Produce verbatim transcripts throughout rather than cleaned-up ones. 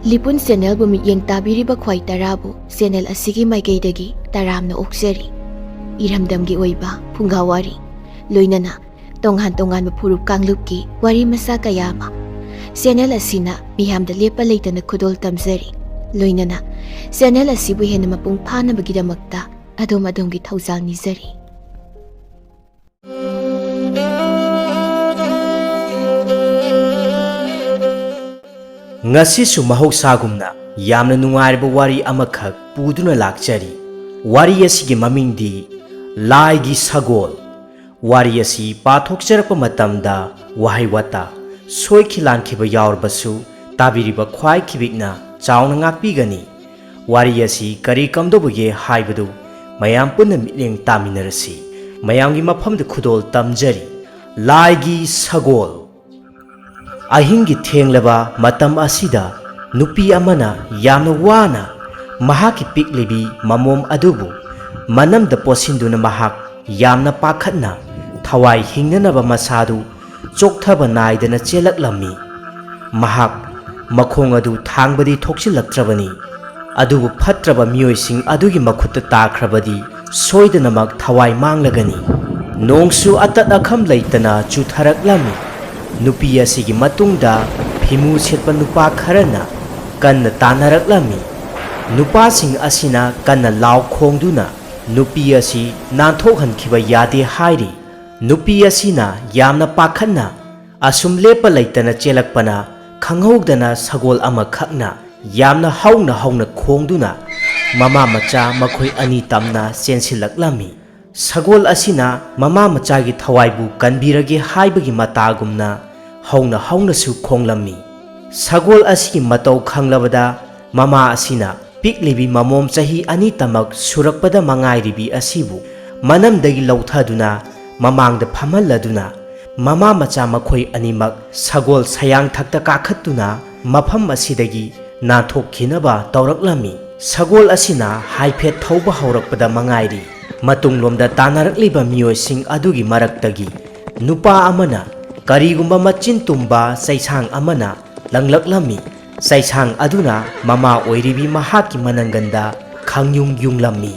ꯂꯤꯄꯨꯟ ꯆꯦꯅꯦꯜꯕꯨ ꯃꯤꯠꯌꯦꯡ ꯇꯥꯕꯤꯔꯤꯕ ꯈ꯭ꯋꯥꯏ ꯇꯔꯥꯕꯨ ꯆꯦꯅꯦꯜ ꯑꯁꯤꯒꯤ ꯃꯥꯏꯀꯩꯗꯒꯤ ꯇꯔꯥꯝꯅ ꯑꯣꯛꯆꯔꯤ꯫ ꯏꯔꯝꯗꯝꯒꯤ ꯑꯣꯏꯕ ꯐꯨꯡꯒꯥ ꯋꯥꯔꯤ, ꯂꯣꯏꯅꯅ ꯇꯣꯉꯥꯟ ꯇꯣꯉꯥꯟꯕ ꯐꯨꯔꯨꯞ ꯀꯥꯡꯂꯨꯞꯀꯤ ꯋꯥꯔꯤ ꯃꯆꯥ ꯀꯌꯥ ꯑꯃ ꯆꯦꯅꯦꯜ ꯑꯁꯤꯅ ꯃꯤꯌꯥꯝꯗ ꯂꯦꯞꯄ ꯂꯩꯇꯅ ꯈꯨꯗꯣꯜ ꯇꯝꯖꯔꯤ꯫ ꯂꯣꯏꯅꯅ ꯆꯦꯅꯦꯜ ꯑꯁꯤꯕꯨ ꯍꯦꯟꯅ ꯃꯄꯨꯡ ꯐꯥꯅꯕꯒꯤꯗꯃꯛꯇ ꯑꯗꯣꯝ ꯑꯗꯣꯝꯒꯤ ꯊꯧꯖꯥꯜ ꯅꯤꯖꯔꯤ꯫ ꯉꯁꯤꯁꯨ ꯃꯍꯧꯁꯥꯒꯨꯝꯅ ꯌꯥꯝꯅ ꯅꯨꯡꯉꯥꯏꯔꯕ ꯋꯥꯔꯤ ꯑꯃꯈꯛ ꯄꯨꯗꯨꯅ ꯂꯥꯛꯆꯔꯤ꯫ ꯋꯥꯔꯤ ꯑꯁꯤꯒꯤ ꯃꯃꯤꯡꯗꯤ ꯂꯥꯏꯒꯤ ꯁꯒꯣꯜ꯫ ꯋꯥꯔꯤ ꯑꯁꯤ ꯄꯥꯊꯣꯛꯆꯔꯛꯄ ꯃꯇꯝꯗ ꯋꯥꯍꯩ ꯋꯥꯇꯥ ꯁꯣꯏꯈꯤ ꯂꯥꯟꯈꯤꯕ ꯌꯥꯎꯔꯕꯁꯨ ꯇꯥꯕꯤꯔꯤꯕ ꯈ꯭ꯋꯥꯏ ꯈꯤꯕꯤꯛꯅ ꯆꯥꯎꯅ ꯉꯥꯛꯄꯤꯒꯅꯤ꯫ ꯋꯥꯔꯤ ꯑꯁꯤ ꯀꯔꯤ ꯀꯝꯗꯧꯕꯒꯦ ꯍꯥꯏꯕꯗꯨ ꯃꯌꯥꯝ ꯄꯨꯟꯅ ꯃꯤꯠꯌꯦꯡ ꯇꯥꯃꯤꯟꯅꯔꯁꯤ꯫ ꯃꯌꯥꯝꯒꯤ ꯃꯐꯝꯗ ꯈꯨꯗꯣꯜ ꯇꯝꯖꯔꯤ꯫ ꯂꯥꯏꯒꯤ ꯁꯒꯣꯜ꯫ ꯑꯍꯤꯡꯒꯤ ꯊꯦꯡꯂꯕ ꯃꯇꯝ ꯑꯁꯤꯗ ꯅꯨꯄꯤ ꯑꯃꯅ ꯌꯥꯝꯅ ꯋꯥꯅ ꯃꯍꯥꯛꯀꯤ ꯄꯤꯛꯂꯤꯕꯤ ꯃꯃꯣꯝ ꯑꯗꯨꯕꯨ ꯃꯅꯝꯗ ꯄꯣꯠꯁꯤꯟꯗꯨꯅ ꯃꯍꯥꯛ ꯌꯥꯝꯅ ꯄꯥꯈꯠꯅ ꯊꯋꯥꯏ ꯍꯤꯡꯅꯅꯕ ꯃꯁꯥꯗꯨ ꯆꯣꯛꯊꯕ ꯅꯥꯏꯗꯅ ꯆꯦꯜꯂꯛꯂꯝꯃꯤ꯫ ꯃꯍꯥꯛ ꯃꯈꯣꯡ ꯑꯗꯨ ꯊꯥꯡꯕꯗꯤ ꯊꯣꯛꯆꯤꯜꯂꯛꯇ꯭ꯔꯕꯅꯤ꯫ ꯑꯗꯨꯕꯨ ꯐꯠꯇ꯭ꯔꯕ ꯃꯤꯑꯣꯏꯁꯤꯡ ꯑꯗꯨꯒꯤ ꯃꯈꯨꯠꯇ ꯇꯥꯈ꯭ꯔꯕꯗꯤ ꯁꯣꯏꯗꯅꯃꯛ ꯊꯋꯥꯏ ꯃꯥꯡꯂꯒꯅꯤ꯫ ꯅꯣꯡꯁꯨ ꯑꯇꯠ ꯑꯈꯝ ꯂꯩꯇꯅ ꯆꯨꯊꯔꯛꯂꯝꯃꯤ꯫ ꯅꯨꯄꯤ ꯑꯁꯤꯒꯤ ꯃꯇꯨꯡꯗ ꯐꯤꯃꯨ ꯁꯦꯠꯄ ꯅꯨꯄꯥ ꯈꯔꯅ ꯀꯟꯅ ꯇꯥꯟꯅꯔꯛꯂꯝꯃꯤ꯫ ꯅꯨꯄꯥꯁꯤꯡ ꯑꯁꯤꯅ ꯀꯟꯅ ꯂꯥꯎ ꯈꯣꯡꯗꯨꯅ ꯅꯨꯄꯤ ꯑꯁꯤ ꯅꯥꯟꯊꯣꯛꯍꯟꯈꯤꯕ ꯌꯥꯗꯦ ꯍꯥꯏꯔꯤ꯫ ꯅꯨꯄꯤ ꯑꯁꯤꯅ ꯌꯥꯝꯅ ꯄꯥꯈꯠꯅ ꯑꯁꯨꯝ ꯂꯦꯞꯄ ꯂꯩꯇꯅ ꯆꯦꯜꯂꯛꯄꯅ ꯈꯪꯍꯧꯗꯅ ꯁꯒꯣꯜ ꯑꯃꯈꯛꯅ ꯌꯥꯝꯅ ꯍꯧꯅ ꯍꯧꯅ ꯈꯣꯡꯗꯨꯅ ꯃꯃꯥ ꯃꯆꯥ ꯃꯈꯣꯏ ꯑꯅꯤ ꯇꯝꯅ ꯆꯦꯟꯁꯤꯜꯂꯛꯂꯝꯃꯤ꯫ ꯁꯒꯣꯜ ꯑꯁꯤꯅ ꯃꯃꯥ ꯃꯆꯥꯒꯤ ꯊꯋꯥꯏꯕꯨ ꯀꯟꯕꯤꯔꯒꯦ ꯍꯥꯏꯕꯒꯤ ꯃꯇꯥꯒꯨꯝꯅ ꯍꯧꯅ ꯍꯧꯅꯁꯨ ꯈꯣꯡꯂꯝꯃꯤ꯫ ꯁꯒꯣꯜ ꯑꯁꯤꯒꯤ ꯃꯇꯧ ꯈꯪꯂꯕꯗ ꯃꯃꯥ ꯑꯁꯤꯅ ꯄꯤꯛꯂꯤꯕꯤ ꯃꯃꯣꯝ ꯆꯍꯤ ꯑꯅꯤꯇꯃꯛ ꯁꯨꯔꯛꯄꯗ ꯃꯉꯥꯏꯔꯤꯕꯤ ꯑꯁꯤꯕꯨ ꯃꯅꯝꯗꯒꯤ ꯂꯧꯊꯗꯨꯅ ꯃꯃꯥꯡꯗ ꯐꯝꯍꯜꯂꯗꯨꯅ ꯃꯃꯥ ꯃꯆꯥ ꯃꯈꯣꯏ ꯑꯅꯤꯃꯛ ꯁꯒꯣꯜ ꯁꯌꯥꯡꯊꯛꯇ ꯀꯥꯈꯠꯇꯨꯅ ꯃꯐꯝ ꯑꯁꯤꯗꯒꯤ ꯅꯥꯟꯊꯣꯛꯈꯤꯅꯕ ꯇꯧꯔꯛꯂꯝꯃꯤ꯫ ꯁꯒꯣꯜ ꯑꯁꯤꯅ ꯍꯥꯏꯐꯦꯠ ꯊꯧꯕ ꯍꯧꯔꯛꯄꯗ ꯃꯉꯥꯏꯔꯤ, ꯃꯇꯨꯡꯂꯣꯝꯗ ꯇꯥꯟꯅꯔꯛꯂꯤꯕ ꯃꯤꯑꯣꯏꯁꯤꯡ ꯑꯗꯨꯒꯤ ꯃꯔꯛꯇꯒꯤ ꯅꯨꯄꯥ ꯑꯃꯅ ꯀꯔꯤꯒꯨꯝꯕ ꯃꯆꯤꯟ ꯇꯨꯝꯕ ꯆꯩꯁꯥꯡ ꯑꯃꯅ ꯂꯪꯂꯛꯂꯝꯃꯤ꯫ ꯆꯩꯁꯥꯡ ꯑꯗꯨꯅ ꯃꯃꯥ ꯑꯣꯏꯔꯤꯕꯤ ꯃꯍꯥꯛꯀꯤ ꯃꯅꯪꯒꯟꯗ ꯈꯪꯌꯨꯡ ꯌꯨꯡꯂꯝꯃꯤ꯫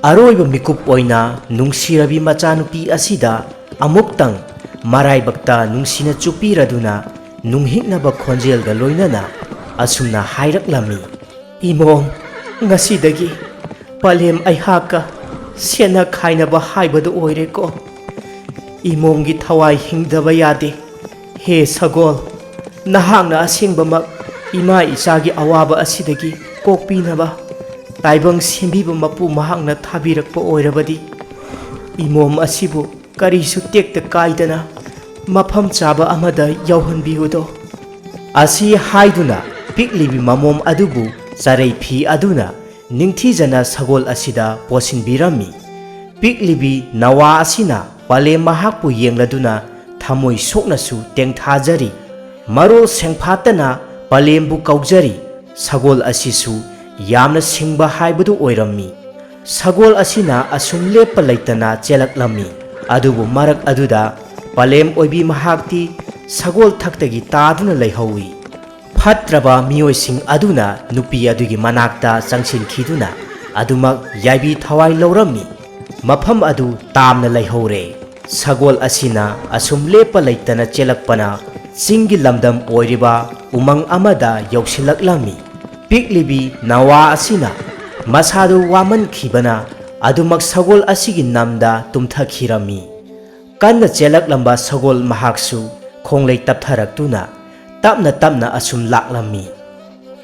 ꯑꯔꯣꯏꯕ ꯃꯤꯀꯨꯞ ꯑꯣꯏꯅ ꯅꯨꯡꯁꯤꯔꯕꯤ ꯃꯆꯥꯅꯨꯄꯤ ꯑꯁꯤꯗ ꯑꯃꯨꯛꯇꯪ ꯃꯔꯥꯏꯕꯛꯇ ꯅꯨꯡꯁꯤꯅ ꯆꯨꯞꯄꯤꯔꯗꯨꯅ ꯅꯨꯡꯍꯤꯛꯅꯕ ꯈꯣꯟꯖꯦꯜꯒ ꯂꯣꯏꯅꯅ ꯑꯁꯨꯝꯅ ꯍꯥꯏꯔꯛꯂꯝꯃꯤ, "ꯏꯃꯣꯝ, ꯉꯁꯤꯗꯒꯤ ꯄꯂꯦꯝ ꯑꯩꯍꯥꯛꯀ ꯁꯦꯠꯅ ꯈꯥꯏꯅꯕ ꯍꯥꯏꯕꯗꯨ ꯑꯣꯏꯔꯦꯀꯣ꯫ ꯏꯃꯣꯝꯒꯤ ꯊꯋꯥꯏ ꯍꯤꯡꯗꯕ ꯌꯥꯗꯦ꯫ ꯍꯦ ꯁꯒꯣꯜ, ꯅꯍꯥꯛꯅ ꯑꯁꯦꯡꯕꯃꯛ ꯏꯃꯥ ꯏꯆꯥꯒꯤ ꯑꯋꯥꯕ ꯑꯁꯤꯗꯒꯤ ꯀꯣꯛꯄꯤꯅꯕ ꯇꯥꯏꯕꯪ ꯁꯦꯝꯕꯤꯕ ꯃꯄꯨ ꯃꯍꯥꯛꯅ ꯊꯥꯕꯤꯔꯛꯄ ꯑꯣꯏꯔꯕꯗꯤ, ꯏꯃꯣꯝ ꯑꯁꯤꯕꯨ ꯀꯔꯤꯁꯨ ꯇꯦꯛꯇ ꯀꯥꯏꯗꯅ ꯃꯐꯝ ꯆꯥꯕ ꯑꯃꯗ ꯌꯧꯍꯟꯕꯤꯌꯨꯗꯣ"꯫ ꯑꯁꯤ ꯍꯥꯏꯗꯨꯅ ꯄꯤꯛꯂꯤꯕꯤ ꯃꯃꯣꯝ ꯑꯗꯨꯕꯨ ꯆꯔꯩ ꯐꯤ ꯑꯗꯨꯅ ꯅꯤꯡꯊꯤꯖꯅ ꯁꯒꯣꯜ ꯑꯁꯤꯗ ꯄꯣꯠꯁꯤꯟꯕꯤꯔꯝꯃꯤ꯫ ꯄꯤꯛꯂꯤꯕꯤ ꯅꯋꯥ ꯑꯁꯤꯅ ꯄꯂꯦꯝ ꯃꯍꯥꯛꯄꯨ ꯌꯦꯡꯂꯗꯨꯅ ꯊꯃꯣꯏ ꯁꯣꯛꯅꯁꯨ ꯇꯦꯡꯊꯥꯖꯔꯤ꯫ ꯃꯔꯣꯜ ꯁꯦꯡꯐꯥꯠꯇꯅ ꯄꯂꯦꯝꯕꯨ ꯀꯧꯖꯔꯤ꯫ ꯁꯒꯣꯜ ꯑꯁꯤꯁꯨ ꯌꯥꯝꯅ ꯁꯤꯡꯕ ꯍꯥꯏꯕꯗꯨ ꯑꯣꯏꯔꯝꯃꯤ꯫ ꯁꯒꯣꯜ ꯑꯁꯤꯅ ꯑꯁꯨꯝ ꯂꯦꯞꯄ ꯂꯩꯇꯅ ꯆꯦꯜꯂꯛꯂꯝꯃꯤ꯫ ꯑꯗꯨꯕꯨ ꯃꯔꯛ ꯑꯗꯨꯗ ꯄꯂꯦꯝ ꯑꯣꯏꯕꯤ ꯃꯍꯥꯛꯇꯤ ꯁꯒꯣꯜ ꯊꯛꯇꯒꯤ ꯇꯥꯗꯨꯅ ꯂꯩꯍꯧꯏ꯫ ꯐꯠꯇ꯭ꯔꯕ ꯃꯤꯑꯣꯏꯁꯤꯡ ꯑꯗꯨꯅ ꯅꯨꯄꯤ ꯑꯗꯨꯒꯤ ꯃꯅꯥꯛꯇ ꯆꯪꯁꯤꯟꯈꯤꯗꯨꯅ ꯑꯗꯨꯃꯛ ꯌꯥꯏꯕꯤ ꯊꯋꯥꯏ ꯂꯧꯔꯝꯃꯤ꯫ ꯃꯐꯝ ꯑꯗꯨ ꯇꯥꯝꯅ ꯂꯩꯍꯧꯔꯦ꯫ ꯁꯒꯣꯜ ꯑꯁꯤꯅ ꯑꯁꯨꯝ ꯂꯦꯞꯄ ꯂꯩꯇꯅ ꯆꯦꯜꯂꯛꯄꯅ ꯆꯤꯡꯒꯤ ꯂꯝꯗꯝ ꯑꯣꯏꯔꯤꯕ ꯎꯃꯪ ꯑꯃꯗ ꯌꯧꯁꯤꯜꯂꯛꯂꯝꯃꯤ꯫ ꯄꯤꯛꯂꯤꯕꯤ ꯅꯋꯥ ꯑꯁꯤꯅ ꯃꯁꯥꯗꯨ ꯋꯥꯃꯟꯈꯤꯕꯅ ꯑꯗꯨꯃꯛ ꯁꯒꯣꯜ ꯑꯁꯤꯒꯤ ꯅꯝꯗ ꯇꯨꯝꯊꯈꯤꯔꯝꯃꯤ꯫ ꯀꯟꯅ ꯆꯦꯜꯂꯛꯂꯝꯕ ꯁꯒꯣꯜ ꯃꯍꯥꯛꯁꯨ ꯈꯣꯡꯂꯩ ꯇꯞꯊꯔꯛꯇꯨꯅ ꯇꯞꯅ ꯇꯞꯅ ꯑꯁꯨꯝ ꯂꯥꯛꯂꯝꯃꯤ꯫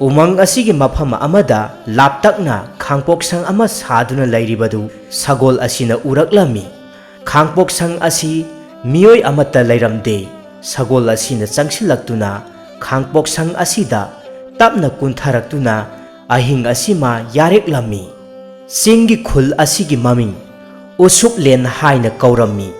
ꯎꯃꯪ ꯑꯁꯤꯒꯤ ꯃꯐꯝ ꯑꯃꯗ ꯂꯥꯞꯇꯛꯅ ꯈꯥꯡꯄꯣꯛꯁꯪ ꯑꯃ ꯁꯥꯗꯨꯅ ꯂꯩꯔꯤꯕꯗꯨ ꯁꯒꯣꯜ ꯑꯁꯤꯅ ꯎꯔꯛꯂꯝꯃꯤ꯫ ꯈꯥꯡꯄꯣꯛꯁꯪ ꯑꯁꯤ ꯃꯤꯑꯣꯏ ꯑꯃꯠꯇ ꯂꯩꯔꯝꯗꯦ꯫ ꯁꯒꯣꯜ ꯑꯁꯤꯅ ꯆꯪꯁꯤꯜꯂꯛꯇꯨꯅ ꯈꯥꯡꯄꯣꯛꯁꯪ ꯑꯁꯤꯗ ꯇꯞꯅ ꯀꯨꯟꯊꯔꯛꯇꯨꯅ ꯑꯍꯤꯡ ꯑꯁꯤꯃ ꯌꯥꯔꯦꯛꯂꯝꯃꯤ꯫ ꯆꯤꯡꯒꯤ ꯈꯨꯜ ꯑꯁꯤꯒꯤ ꯃꯃꯤꯡ ꯎꯁꯨꯞꯂꯦꯟ ꯍꯥꯏꯅ ꯀꯧꯔꯝꯃꯤ꯫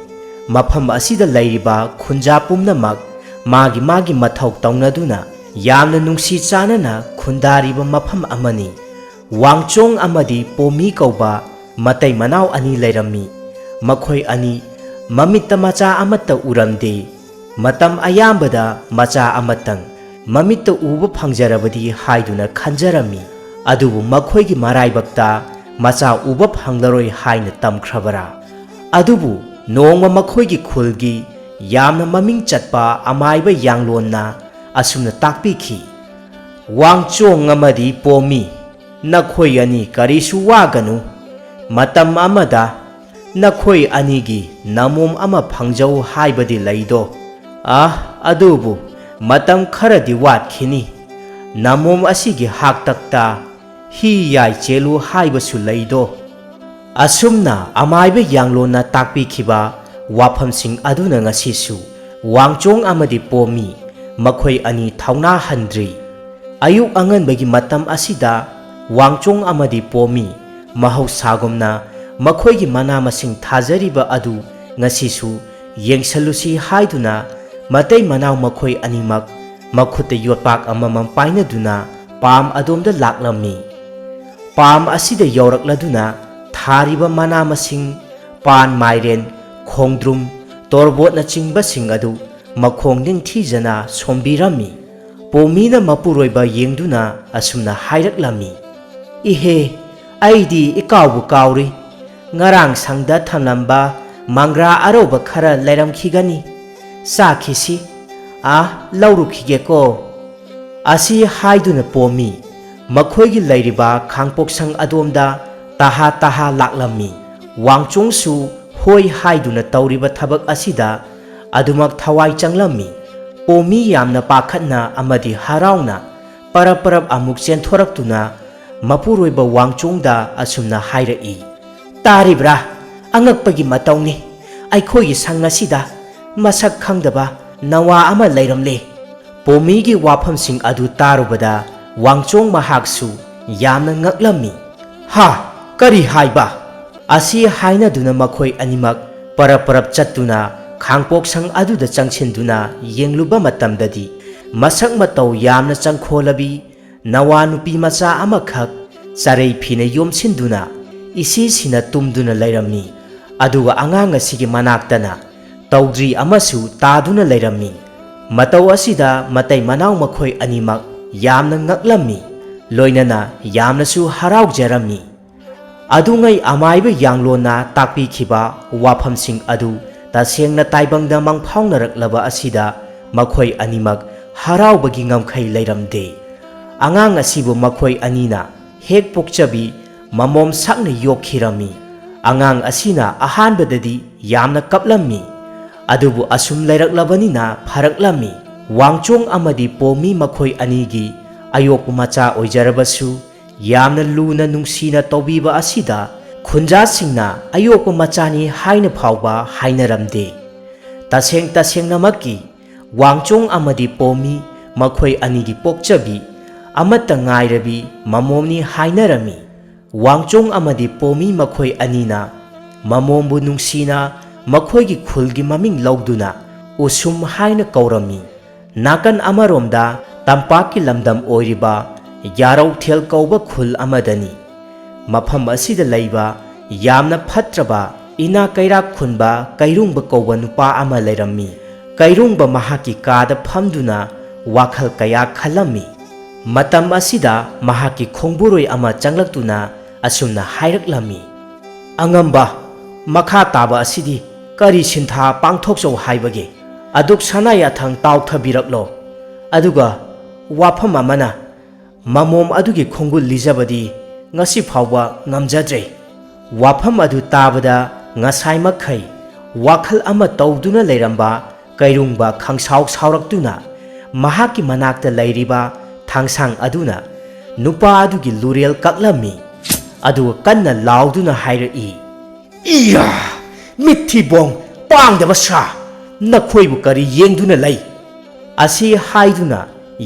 ꯃꯐꯝ ꯑꯁꯤꯗ ꯂꯩꯔꯤꯕ ꯈꯨꯟꯖꯥ ꯄꯨꯝꯅꯃꯛ ꯃꯥꯒꯤ ꯃꯥꯒꯤ ꯃꯊꯧ ꯇꯧꯅꯗꯨꯅ ꯌꯥꯝꯅ ꯅꯨꯡꯁꯤ ꯆꯥꯟꯅꯅ ꯈꯨꯟꯗꯥꯔꯤꯕ ꯃꯐꯝ ꯑꯃꯅꯤ꯫ ꯋꯥꯡꯆꯣꯡ ꯑꯃꯗꯤ ꯄꯣꯃꯤ ꯀꯧꯕ ꯃꯇꯩ ꯃꯅꯥꯎ ꯑꯅꯤ ꯂꯩꯔꯝꯃꯤ꯫ ꯃꯈꯣꯏ ꯑꯅꯤ ꯃꯃꯤꯠꯇ ꯃꯆꯥ ꯑꯃꯠꯇ ꯎꯔꯝꯗꯦ꯫ ꯃꯇꯝ ꯑꯌꯥꯝꯕꯗ ꯃꯆꯥ ꯑꯃꯇꯪ ꯃꯃꯤꯠꯇ ꯎꯕ ꯐꯪꯖꯔꯕꯗꯤ ꯍꯥꯏꯗꯨꯅ ꯈꯟꯖꯔꯝꯃꯤ꯫ ꯑꯗꯨꯕꯨ ꯃꯈꯣꯏꯒꯤ ꯃꯔꯥꯏꯕꯛꯇ ꯃꯆꯥ ꯎꯕ ꯐꯪꯂꯔꯣꯏ ꯍꯥꯏꯅ ꯇꯝꯈ꯭ꯔꯕꯔꯥ? ꯑꯗꯨꯕꯨ ꯅꯣꯡꯃ ꯃꯈꯣꯏꯒꯤ ꯈꯨꯜꯒꯤ ꯌꯥꯝꯅ ꯃꯃꯤꯡ ꯆꯠꯄ ꯑꯃꯥꯏꯕ ꯌꯥꯡꯂꯣꯟꯅ ꯑꯁꯨꯝꯅ ꯇꯥꯛꯄꯤꯈꯤ, "ꯋꯥꯡꯆꯣꯡ ꯑꯃꯗꯤ ꯄꯣꯝꯃꯤ, ꯅꯈꯣꯏ ꯑꯅꯤ ꯀꯔꯤꯁꯨ ꯋꯥꯒꯅꯨ꯫ ꯃꯇꯝ ꯑꯃꯗ ꯅꯈꯣꯏ ꯑꯅꯤꯒꯤ ꯅꯃꯣꯝ ꯑꯃ ꯐꯪꯖꯧ ꯍꯥꯏꯕꯗꯤ ꯂꯩꯗꯣ꯫ ꯑꯥ, ꯑꯗꯨꯕꯨ ꯃꯇꯝ ꯈꯔꯗꯤ ꯋꯥꯠꯈꯤꯅꯤ꯫ ꯅꯃꯣꯝ ꯑꯁꯤꯒꯤ ꯍꯥꯛꯇꯛꯇ ꯍꯤ ꯌꯥꯏ ꯆꯦꯜꯂꯨ ꯍꯥꯏꯕꯁꯨ ꯂꯩꯗꯣ"꯫ ꯑꯁꯨꯝꯅ ꯑꯃꯥꯏꯕ ꯌꯥꯡꯂꯣꯟꯅ ꯇꯥꯛꯄꯤꯈꯤꯕ ꯋꯥꯐꯝꯁꯤꯡ ꯑꯗꯨꯅ ꯉꯁꯤꯁꯨ ꯋꯥꯡꯆꯣꯡ ꯑꯃꯗꯤ ꯄꯣꯝꯃꯤ ꯃꯈꯣꯏ ꯑꯅꯤ ꯊꯧꯅꯥ ꯍꯟꯗ꯭ꯔꯤ꯫ ꯑꯌꯨꯛ ꯑꯉꯟꯕꯒꯤ ꯃꯇꯝ ꯑꯁꯤꯗ ꯋꯥꯡꯆꯣꯡ ꯑꯃꯗꯤ ꯄꯣꯝꯃꯤ ꯃꯍꯧꯁꯥꯒꯨꯝꯅ ꯃꯈꯣꯏꯒꯤ ꯃꯅꯥ ꯃꯁꯤꯡ ꯊꯥꯖꯔꯤꯕ ꯑꯗꯨ ꯉꯁꯤꯁꯨ ꯌꯦꯡꯁꯜꯂꯨꯁꯤ ꯍꯥꯏꯗꯨꯅ ꯃꯇꯩ ꯃꯅꯥꯎ ꯃꯈꯣꯏ ꯑꯅꯤꯃꯛ ꯃꯈꯨꯠꯇ ꯌꯣꯠꯄꯥꯛ ꯑꯃꯃꯝ ꯄꯥꯏꯅꯗꯨꯅ ꯄꯥꯝ ꯑꯗꯣꯝꯗ ꯂꯥꯛꯂꯝꯃꯤ꯫ ꯄꯥꯝ ꯑꯁꯤꯗ ꯌꯧꯔꯛꯂꯗꯨꯅ ꯊꯥꯔꯤꯕ ꯃꯅꯥ ꯃꯁꯤꯡ, ꯄꯥꯟ, ꯃꯥꯏꯔꯦꯟ, ꯈꯣꯡꯗ꯭ꯔꯨꯝ, ꯇꯣꯔꯕꯣꯠꯅꯆꯤꯡꯕꯁꯤꯡ ꯑꯗꯨ ꯃꯈꯣꯡ ꯅꯤꯡꯊꯤꯖꯅ ꯁꯣꯝꯕꯤꯔꯝꯃꯤ꯫ ꯄꯣꯝꯃꯤꯅ ꯃꯄꯨꯔꯣꯏꯕ ꯌꯦꯡꯗꯨꯅ ꯑꯁꯨꯝꯅ ꯍꯥꯏꯔꯛꯂꯝꯃꯤ, "ꯏꯍꯦ, ꯑꯩꯗꯤ ꯏꯀꯥꯎꯕꯨ ꯀꯥꯎꯔꯤ꯫ ꯉꯔꯥꯡ ꯁꯪꯗ ꯊꯝꯂꯝꯕ ꯃꯪꯒ꯭ꯔꯥ ꯑꯔꯧꯕ ꯈꯔ ꯂꯩꯔꯝꯈꯤꯒꯅꯤ꯫ ꯆꯥꯈꯤꯁꯤ꯫ ꯑꯥ, ꯂꯧꯔꯨꯈꯤꯒꯦꯀꯣ"꯫ ꯑꯁꯤ ꯍꯥꯏꯗꯨꯅ ꯄꯣꯝꯃꯤ ꯃꯈꯣꯏꯒꯤ ꯂꯩꯔꯤꯕ ꯈꯥꯡꯄꯣꯛꯁꯪ ꯑꯗꯣꯝꯗ ꯇꯍꯥ ꯇꯍꯥ ꯂꯥꯛꯂꯝꯃꯤ꯫ ꯋꯥꯡꯆꯣꯡꯁꯨ ꯍꯣꯏ ꯍꯥꯏꯗꯨꯅ ꯇꯧꯔꯤꯕ ꯊꯕꯛ ꯑꯁꯤꯗ ꯑꯗꯨꯃꯛ ꯊꯋꯥꯏ ꯆꯪꯂꯝꯃꯤ꯫ ꯄꯣꯝꯃꯤ ꯌꯥꯝꯅ ꯄꯥꯈꯠꯅ ꯑꯃꯗꯤ ꯍꯔꯥꯎꯅ ꯄꯔꯞ ꯄꯔꯞ ꯑꯃꯨꯛ ꯆꯦꯟꯊꯣꯔꯛꯇꯨꯅ ꯃꯄꯨꯔꯣꯏꯕ ꯋꯥꯡꯆꯣꯡꯗ ꯑꯁꯨꯝꯅ ꯍꯥꯏꯔꯛꯏ, "ꯇꯥꯔꯤꯕ꯭ꯔꯥ? ꯑꯉꯛꯄꯒꯤ ꯃꯇꯧꯅꯤ꯫ ꯑꯩꯈꯣꯏꯒꯤ ꯁꯪ ꯑꯁꯤꯗ ꯃꯁꯛ ꯈꯪꯗꯕ ꯅꯋꯥ ꯑꯃ ꯂꯩꯔꯝꯂꯦ"꯫ ꯄꯣꯃꯤꯒꯤ ꯋꯥꯐꯝꯁꯤꯡ ꯑꯗꯨ ꯇꯥꯔꯨꯕꯗ ꯋꯥꯡꯆꯣꯡ ꯃꯍꯥꯛꯁꯨ ꯌꯥꯝꯅ ꯉꯛꯂꯝꯃꯤ꯫ "ꯍꯥ? ꯀꯔꯤ ꯍꯥꯏꯕ?" ꯑꯁꯤ ꯍꯥꯏꯅꯗꯨꯅ ꯃꯈꯣꯏ ꯑꯅꯤꯃꯛ ꯄꯔꯞ ꯄꯔꯞ ꯆꯠꯇꯨꯅ ꯈꯥꯡꯄꯣꯛꯁꯪ ꯑꯗꯨꯗ ꯆꯪꯁꯤꯟꯗꯨꯅ ꯌꯦꯡꯂꯨꯕ ꯃꯇꯝꯗꯗꯤ ꯃꯁꯛ ꯃꯇꯧ ꯌꯥꯝꯅ ꯆꯪꯈꯣꯜꯂꯕꯤ ꯅꯋꯥ ꯅꯨꯄꯤ ꯃꯆꯥ ꯑꯃꯈꯛ ꯆꯔꯩ ꯐꯤꯅ ꯌꯣꯝꯁꯤꯟꯗꯨꯅ ꯏꯁꯤꯁꯤꯅ ꯇꯨꯝꯗꯨꯅ ꯂꯩꯔꯝꯃꯤ꯫ ꯑꯗꯨꯒ ꯑꯉꯥꯡ ꯑꯁꯤꯒꯤ ꯃꯅꯥꯛꯇꯅ ꯇꯧꯗ꯭ꯔꯤ ꯑꯃꯁꯨ ꯇꯥꯗꯨꯅ ꯂꯩꯔꯝꯃꯤ꯫ ꯃꯇꯧ ꯑꯁꯤꯗ ꯃꯇꯩ ꯃꯅꯥꯎ ꯃꯈꯣꯏ ꯑꯅꯤꯃꯛ ꯌꯥꯝꯅ ꯉꯛꯂꯝꯃꯤ, ꯂꯣꯏꯅꯅ ꯌꯥꯝꯅꯁꯨ ꯍꯔꯥꯎꯖꯔꯝꯃꯤ꯫ ꯑꯗꯨꯉꯩ ꯑꯃꯥꯏꯕ ꯌꯥꯡꯂꯣꯟꯅ ꯇꯥꯛꯄꯤꯈꯤꯕ ꯋꯥꯐꯝꯁꯤꯡ ꯑꯗꯨ ꯇꯁꯦꯡꯅ ꯇꯥꯏꯕꯪꯗ ꯃꯪꯐꯥꯎꯅꯔꯛꯂꯕ ꯑꯁꯤꯗ ꯃꯈꯣꯏ ꯑꯅꯤꯃꯛ ꯍꯔꯥꯎꯕꯒꯤ ꯉꯝꯈꯩ ꯂꯩꯔꯝꯗꯦ꯫ ꯑꯉꯥꯡ ꯑꯁꯤꯕꯨ ꯃꯈꯣꯏ ꯑꯅꯤꯅ ꯍꯦꯛ ꯄꯣꯛꯆꯕꯤ ꯃꯃꯣꯝ ꯁꯛꯅ ꯌꯣꯛꯈꯤꯔꯝꯃꯤ꯫ ꯑꯉꯥꯡ ꯑꯁꯤꯅ ꯑꯍꯥꯟꯕꯗꯗꯤ ꯌꯥꯝꯅ ꯀꯞꯂꯝꯃꯤ꯫ ꯑꯗꯨꯕꯨ ꯑꯁꯨꯝ ꯂꯩꯔꯛꯂꯕꯅꯤꯅ ꯐꯔꯛꯂꯝꯃꯤ꯫ ꯋꯥꯡꯆꯣꯡ ꯑꯃꯗꯤ ꯄꯣꯝꯃꯤ ꯃꯈꯣꯏ ꯑꯅꯤꯒꯤ ꯑꯌꯣꯛꯄ ꯃꯆꯥ ꯑꯣꯏꯖꯔꯕꯁꯨ, ꯌꯥꯝꯅ ꯂꯨꯅ ꯅꯨꯡꯁꯤꯅ ꯇꯧꯕꯤꯕ ꯑꯁꯤꯗ ꯈꯨꯟꯖꯥꯁꯤꯡꯅ ꯑꯌꯣꯛꯄ ꯃꯆꯥꯅꯤ ꯍꯥꯏꯅ ꯐꯥꯎꯕ ꯍꯥꯏꯅꯔꯝꯗꯦ꯫ ꯇꯁꯦꯡ ꯇꯁꯦꯡꯅꯃꯛꯀꯤ ꯋꯥꯡꯆꯣꯡ ꯑꯃꯗꯤ ꯄꯣꯝꯃꯤ ꯃꯈꯣꯏ ꯑꯅꯤꯒꯤ ꯄꯣꯛꯆꯕꯤ ꯑꯃꯠꯇ ꯉꯥꯏꯔꯕꯤ ꯃꯃꯣꯝꯅꯤ ꯍꯥꯏꯅꯔꯝꯃꯤ꯫ ꯋꯥꯡꯆꯣꯡ ꯑꯃꯗꯤ ꯄꯣꯝꯃꯤ ꯃꯈꯣꯏ ꯑꯅꯤꯅ ꯃꯃꯣꯝꯕꯨ ꯅꯨꯡꯁꯤꯅ ꯃꯈꯣꯏꯒꯤ ꯈꯨꯜꯒꯤ ꯃꯃꯤꯡ ꯂꯧꯗꯨꯅ ꯎꯁꯨꯝ ꯍꯥꯏꯅ ꯀꯧꯔꯝꯃꯤ꯫ ꯅꯥꯀꯟ ꯑꯃꯔꯣꯝꯗ ꯇꯝꯄꯥꯛꯀꯤ ꯂꯝꯗꯝ ꯑꯣꯏꯔꯤꯕ ꯌꯥꯔꯧꯊꯦꯜ ꯀꯧꯕ ꯈꯨꯜ ꯑꯃꯗꯅꯤ꯫ ꯃꯐꯝ ꯑꯁꯤꯗ ꯂꯩꯕ ꯌꯥꯝꯅ ꯐꯠꯇ꯭ꯔꯕ ꯏꯅꯥ ꯀꯩꯔꯥꯛ ꯈꯨꯟꯕ ꯀꯩꯔꯨꯡꯕ ꯀꯧꯕ ꯅꯨꯄꯥ ꯑꯃ ꯂꯩꯔꯝꯃꯤ꯫ ꯀꯩꯔꯨꯡꯕ ꯃꯍꯥꯛꯀꯤ ꯀꯥꯗ ꯐꯝꯗꯨꯅ ꯋꯥꯈꯜ ꯀꯌꯥ ꯈꯜꯂꯝꯃꯤ꯫ ꯃꯇꯝ ꯑꯁꯤꯗ ꯃꯍꯥꯛꯀꯤ ꯈꯣꯡꯕꯨꯔꯣꯏ ꯑꯃ ꯆꯪꯂꯛꯇꯨꯅ ꯑꯁꯨꯝꯅ ꯍꯥꯏꯔꯛꯂꯝꯃꯤ, "ꯑꯉꯝꯕ, ꯃꯈꯥ ꯇꯥꯕ ꯑꯁꯤꯗꯤ ꯀꯔꯤ ꯁꯤꯟꯊꯥ ꯄꯥꯡꯊꯣꯛꯆꯧ ꯍꯥꯏꯕꯒꯦ? ꯑꯗꯨꯛ ꯁꯅꯥ ꯌꯥꯊꯪ ꯇꯥꯎꯊꯕꯤꯔꯛꯂꯣ꯫ ꯑꯗꯨꯒ ꯋꯥꯐꯝ ꯑꯃꯅ, ꯃꯃꯣꯝ ꯑꯗꯨꯒꯤ ꯈꯣꯡꯒꯨꯜ ꯂꯤꯖꯕꯗꯤ ꯉꯁꯤ ꯐꯥꯎꯕ ꯉꯝꯖꯗ꯭ꯔꯦ꯫" ꯋꯥꯐꯝ ꯑꯗꯨ ꯇꯥꯕꯗ ꯉꯁꯥꯏꯃꯛꯈꯩ ꯋꯥꯈꯜ ꯑꯃ ꯇꯧꯗꯨꯅ ꯂꯩꯔꯝꯕ ꯀꯩꯔꯨꯡꯕ ꯈꯪꯁꯥꯎ ꯁꯥꯎꯔꯛꯇꯨꯅ ꯃꯍꯥꯛꯀꯤ ꯃꯅꯥꯛꯇ ꯂꯩꯔꯤꯕ ꯊꯥꯡꯁꯥꯡ ꯑꯗꯨꯅ ꯅꯨꯄꯥ ꯑꯗꯨꯒꯤ ꯂꯨꯔꯦꯜ ꯀꯛꯂꯝꯃꯤ꯫ ꯑꯗꯨꯒ ꯀꯟꯅ ꯂꯥꯎꯗꯨꯅ ꯍꯥꯏꯔꯛꯏ, "ꯏꯌꯥ! ꯃꯤꯠꯊꯤꯕꯣꯡ ꯄꯥꯡꯗꯕ ꯁꯥ! ꯅꯈꯣꯏꯕꯨ ꯀꯔꯤ ꯌꯦꯡꯗꯨꯅ ꯂꯩ?" ꯑꯁꯤ ꯍꯥꯏꯗꯨꯅ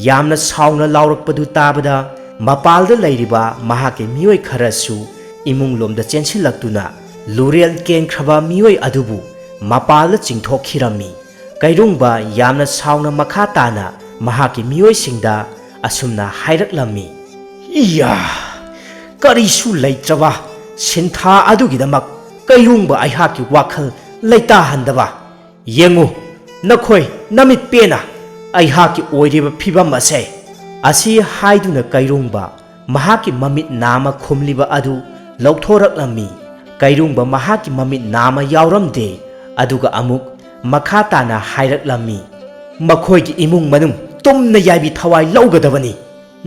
ꯌꯥꯝꯅ ꯁꯥꯎꯅ ꯂꯥꯎꯔꯛꯄꯗꯨ ꯇꯥꯕꯗ ꯃꯄꯥꯜꯗ ꯂꯩꯔꯤꯕ ꯃꯍꯥꯛꯀꯤ ꯃꯤꯑꯣꯏ ꯈꯔꯁꯨ ꯏꯃꯨꯡꯂꯣꯝꯗ ꯆꯦꯟꯁꯤꯜꯂꯛꯇꯨꯅ ꯂꯨꯔꯦꯜ ꯀꯦꯟꯈ꯭ꯔꯕ ꯃꯤꯑꯣꯏ ꯑꯗꯨꯕꯨ ꯃꯄꯥꯜꯗ ꯆꯤꯡꯊꯣꯛꯈꯤꯔꯝꯃꯤ꯫ ꯀꯩꯔꯨꯡꯕ ꯌꯥꯝꯅ ꯁꯥꯎꯅ ꯃꯈꯥ ꯇꯥꯅ ꯃꯍꯥꯛꯀꯤ ꯃꯤꯑꯣꯏꯁꯤꯡꯗ ꯑꯁꯨꯝꯅ ꯍꯥꯏꯔꯛꯂꯝꯃꯤ, "ꯏꯌꯥ! ꯀꯔꯤꯁꯨ ꯂꯩꯇ꯭ꯔꯕ ꯁꯤꯟꯊꯥ ꯑꯗꯨꯒꯤꯗꯃꯛ ꯀꯩꯔꯨꯡꯕ ꯑꯩꯍꯥꯛꯀꯤ ꯋꯥꯈꯜ ꯂꯩꯇꯥꯍꯟꯗꯕ "ꯌꯦꯡꯉꯨ, ꯅꯈꯣꯏ ꯅꯃꯤꯠ ꯄꯦꯟꯅ ꯑꯩꯍꯥꯛꯀꯤ ꯑꯣꯏꯔꯤꯕ ꯐꯤꯕꯝ ꯑꯁꯦ!" ꯑꯁꯤ ꯍꯥꯏꯗꯨꯅ ꯀꯩꯔꯨꯡꯕ ꯃꯍꯥꯛꯀꯤ ꯃꯃꯤꯠ ꯅꯥꯝꯃ ꯈꯨꯝꯂꯤꯕ ꯑꯗꯨ ꯂꯧꯊꯣꯔꯛꯂꯝꯃꯤ꯫ ꯀꯩꯔꯨꯡꯕ ꯃꯍꯥꯛꯀꯤ ꯃꯃꯤꯠ ꯅꯥꯝꯃ ꯌꯥꯎꯔꯝꯗꯦ꯫ ꯑꯗꯨꯒ ꯑꯃꯨꯛ ꯃꯈꯥ ꯇꯥꯅ ꯍꯥꯏꯔꯛꯂꯝꯃꯤ, "ꯃꯈꯣꯏꯒꯤ ꯏꯃꯨꯡ ꯃꯅꯨꯡ ꯇꯨꯝꯅ ꯌꯥꯏꯕꯤ ꯊꯋꯥꯏ ꯂꯧꯒꯗꯕꯅꯤ꯫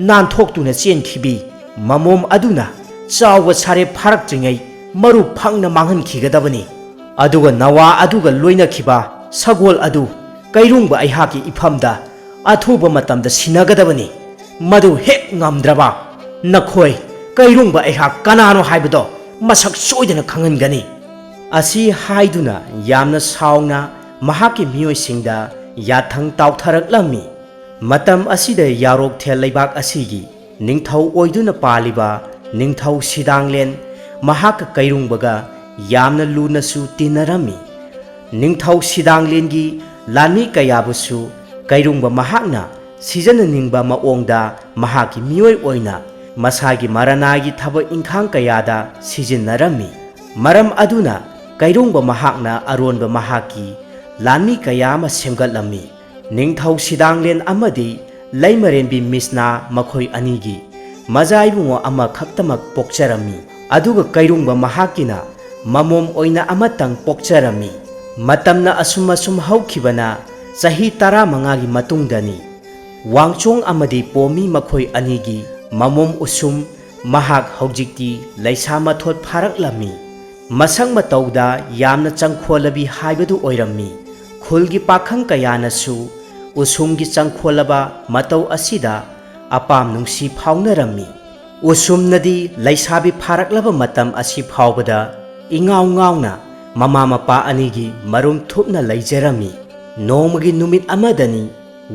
ꯅꯥꯟꯊꯣꯛꯇꯨꯅ ꯆꯦꯟꯈꯤꯕꯤ ꯃꯃꯣꯝ ꯑꯗꯨꯅ ꯆꯥꯎꯕ ꯁꯥꯔꯦꯞ ꯐꯥꯔꯛꯇ꯭ꯔꯤꯉꯩ ꯃꯔꯨ ꯐꯪꯅ ꯃꯥꯡꯍꯟꯈꯤꯒꯗꯕꯅꯤ꯫ ꯑꯗꯨꯒ ꯅꯋꯥ ꯑꯗꯨꯒ ꯂꯣꯏꯅꯈꯤꯕ ꯁꯒꯣꯜ ꯑꯗꯨ ꯀꯩꯔꯨꯡꯕ ꯑꯩꯍꯥꯛꯀꯤ ꯏꯐꯝꯗ ꯑꯊꯨꯕ ꯃꯇꯝꯗ ꯁꯤꯟꯅꯒꯗꯕꯅꯤ꯫ ꯃꯗꯨ ꯍꯦꯛ ꯉꯝꯗ꯭ꯔꯕ, ꯅꯈꯣꯏ ꯀꯩꯔꯨꯡꯕ ꯑꯩꯍꯥꯛ ꯀꯅꯥꯅꯣ ꯍꯥꯏꯕꯗꯣ ꯃꯁꯛ ꯁꯣꯏꯗꯅ ꯈꯪꯍꯟꯒꯅꯤ"꯫ ꯑꯁꯤ ꯍꯥꯏꯗꯨꯅ ꯌꯥꯝꯅ ꯁꯥꯎꯅ ꯃꯍꯥꯛꯀꯤ ꯃꯤꯑꯣꯏꯁꯤꯡꯗ ꯌꯥꯊꯪ ꯇꯥꯎꯊꯔꯛꯂꯝꯃꯤ꯫ ꯃꯇꯝ ꯑꯁꯤꯗ ꯌꯥꯔꯣꯛꯊꯦꯜ ꯂꯩꯕꯥꯛ ꯑꯁꯤꯒꯤ ꯅꯤꯡꯊꯧ ꯑꯣꯏꯗꯨꯅ ꯄꯥꯜꯂꯤꯕ ꯅꯤꯡꯊꯧ ꯁꯤꯗꯥꯡꯂꯦꯟ ꯃꯍꯥꯛꯀ ꯀꯩꯔꯨꯡꯕꯒ ꯌꯥꯝꯅ ꯂꯨꯅꯁꯨ ꯇꯤꯟꯅꯔꯝꯃꯤ꯫ ꯅꯤꯡꯊꯧ ꯁꯤꯗꯥꯡꯂꯦꯟꯒꯤ ꯂꯥꯟꯃꯤ ꯀꯌꯥꯕꯨꯁꯨ ꯀꯩꯔꯨꯡꯕ ꯃꯍꯥꯛꯅ ꯁꯤꯖꯤꯟꯅꯅꯤꯡꯕ ꯃꯑꯣꯡꯗ ꯃꯍꯥꯛꯀꯤ ꯃꯤꯑꯣꯏ ꯑꯣꯏꯅ ꯃꯁꯥꯒꯤ ꯃꯔꯅꯥꯒꯤ ꯊꯕꯛ ꯏꯪꯈꯥꯡ ꯀꯌꯥꯗ ꯁꯤꯖꯤꯟꯅꯔꯝꯃꯤ꯫ ꯃꯔꯝ ꯑꯗꯨꯅ ꯀꯩꯔꯨꯡꯕ ꯃꯍꯥꯛꯅ ꯑꯔꯣꯟꯕ ꯃꯍꯥꯛꯀꯤ ꯂꯥꯟꯃꯤ ꯀꯌꯥ ꯑꯃ ꯁꯦꯝꯒꯠꯂꯝꯃꯤ꯫ ꯅꯤꯡꯊꯧ ꯁꯤꯗꯥꯡꯂꯦꯟ ꯑꯃꯗꯤ ꯂꯩꯃꯔꯦꯟꯕꯤ ꯃꯤꯁꯅꯥ ꯃꯈꯣꯏ ꯑꯅꯤꯒꯤ ꯃꯆꯥ ꯏꯕꯨꯡꯉꯣ ꯑꯃꯈꯛꯇꯃꯛ ꯄꯣꯛꯆꯔꯝꯃꯤ꯫ ꯑꯗꯨꯒ ꯀꯩꯔꯨꯡꯕ ꯃꯍꯥꯛꯀꯤꯅ ꯃꯃꯣꯝ ꯑꯣꯏꯅ ꯑꯃꯇꯪ ꯄꯣꯛꯆꯔꯝꯃꯤ꯫ ꯃꯇꯝꯅ ꯑꯁꯨꯝ ꯑꯁꯨꯝ ꯍꯧꯈꯤꯕꯅ ꯆꯍꯤ ꯇꯔꯥꯃꯉꯥꯒꯤ ꯃꯇꯨꯡꯗꯅꯤ꯫ ꯋꯥꯡꯆꯣꯡ ꯑꯃꯗꯤ ꯄꯣꯝꯃꯤ ꯃꯈꯣꯏ ꯑꯅꯤꯒꯤ ꯃꯃꯣꯝ ꯎꯁꯨꯝ ꯃꯍꯥꯛ ꯍꯧꯖꯤꯛꯇꯤ ꯂꯩꯁꯥ ꯃꯊꯣꯠ ꯐꯥꯔꯛꯂꯝꯃꯤ꯫ ꯃꯁꯛ ꯃꯇꯧꯗ ꯌꯥꯝꯅ ꯆꯪꯈꯣꯜꯂꯕꯤ ꯍꯥꯏꯕꯗꯨ ꯑꯣꯏꯔꯝꯃꯤ꯫ ꯈꯨꯜꯒꯤ ꯄꯥꯈꯪ ꯀꯌꯥꯅꯁꯨ ꯎꯁꯨꯝꯒꯤ ꯆꯪꯈꯣꯜꯂꯕ ꯃꯇꯧ ꯑꯁꯤꯗ ꯑꯄꯥꯝ ꯅꯨꯡꯁꯤ ꯐꯥꯎꯅꯔꯝꯃꯤ꯫ ꯎꯁꯨꯝꯅꯗꯤ ꯂꯩꯁꯥꯕꯤ ꯐꯥꯔꯛꯂꯕ ꯃꯇꯝ ꯑꯁꯤ ꯐꯥꯎꯕꯗ ꯏꯉꯥꯎ ꯉꯥꯎꯅ ꯃꯃꯥ ꯃꯄꯥ ꯑꯅꯤꯒꯤ ꯃꯔꯨꯝ ꯊꯨꯞꯅ ꯂꯩꯖꯔꯝꯃꯤ꯫ ꯅꯣꯡꯃꯒꯤ ꯅꯨꯃꯤꯠ ꯑꯃꯗꯅꯤ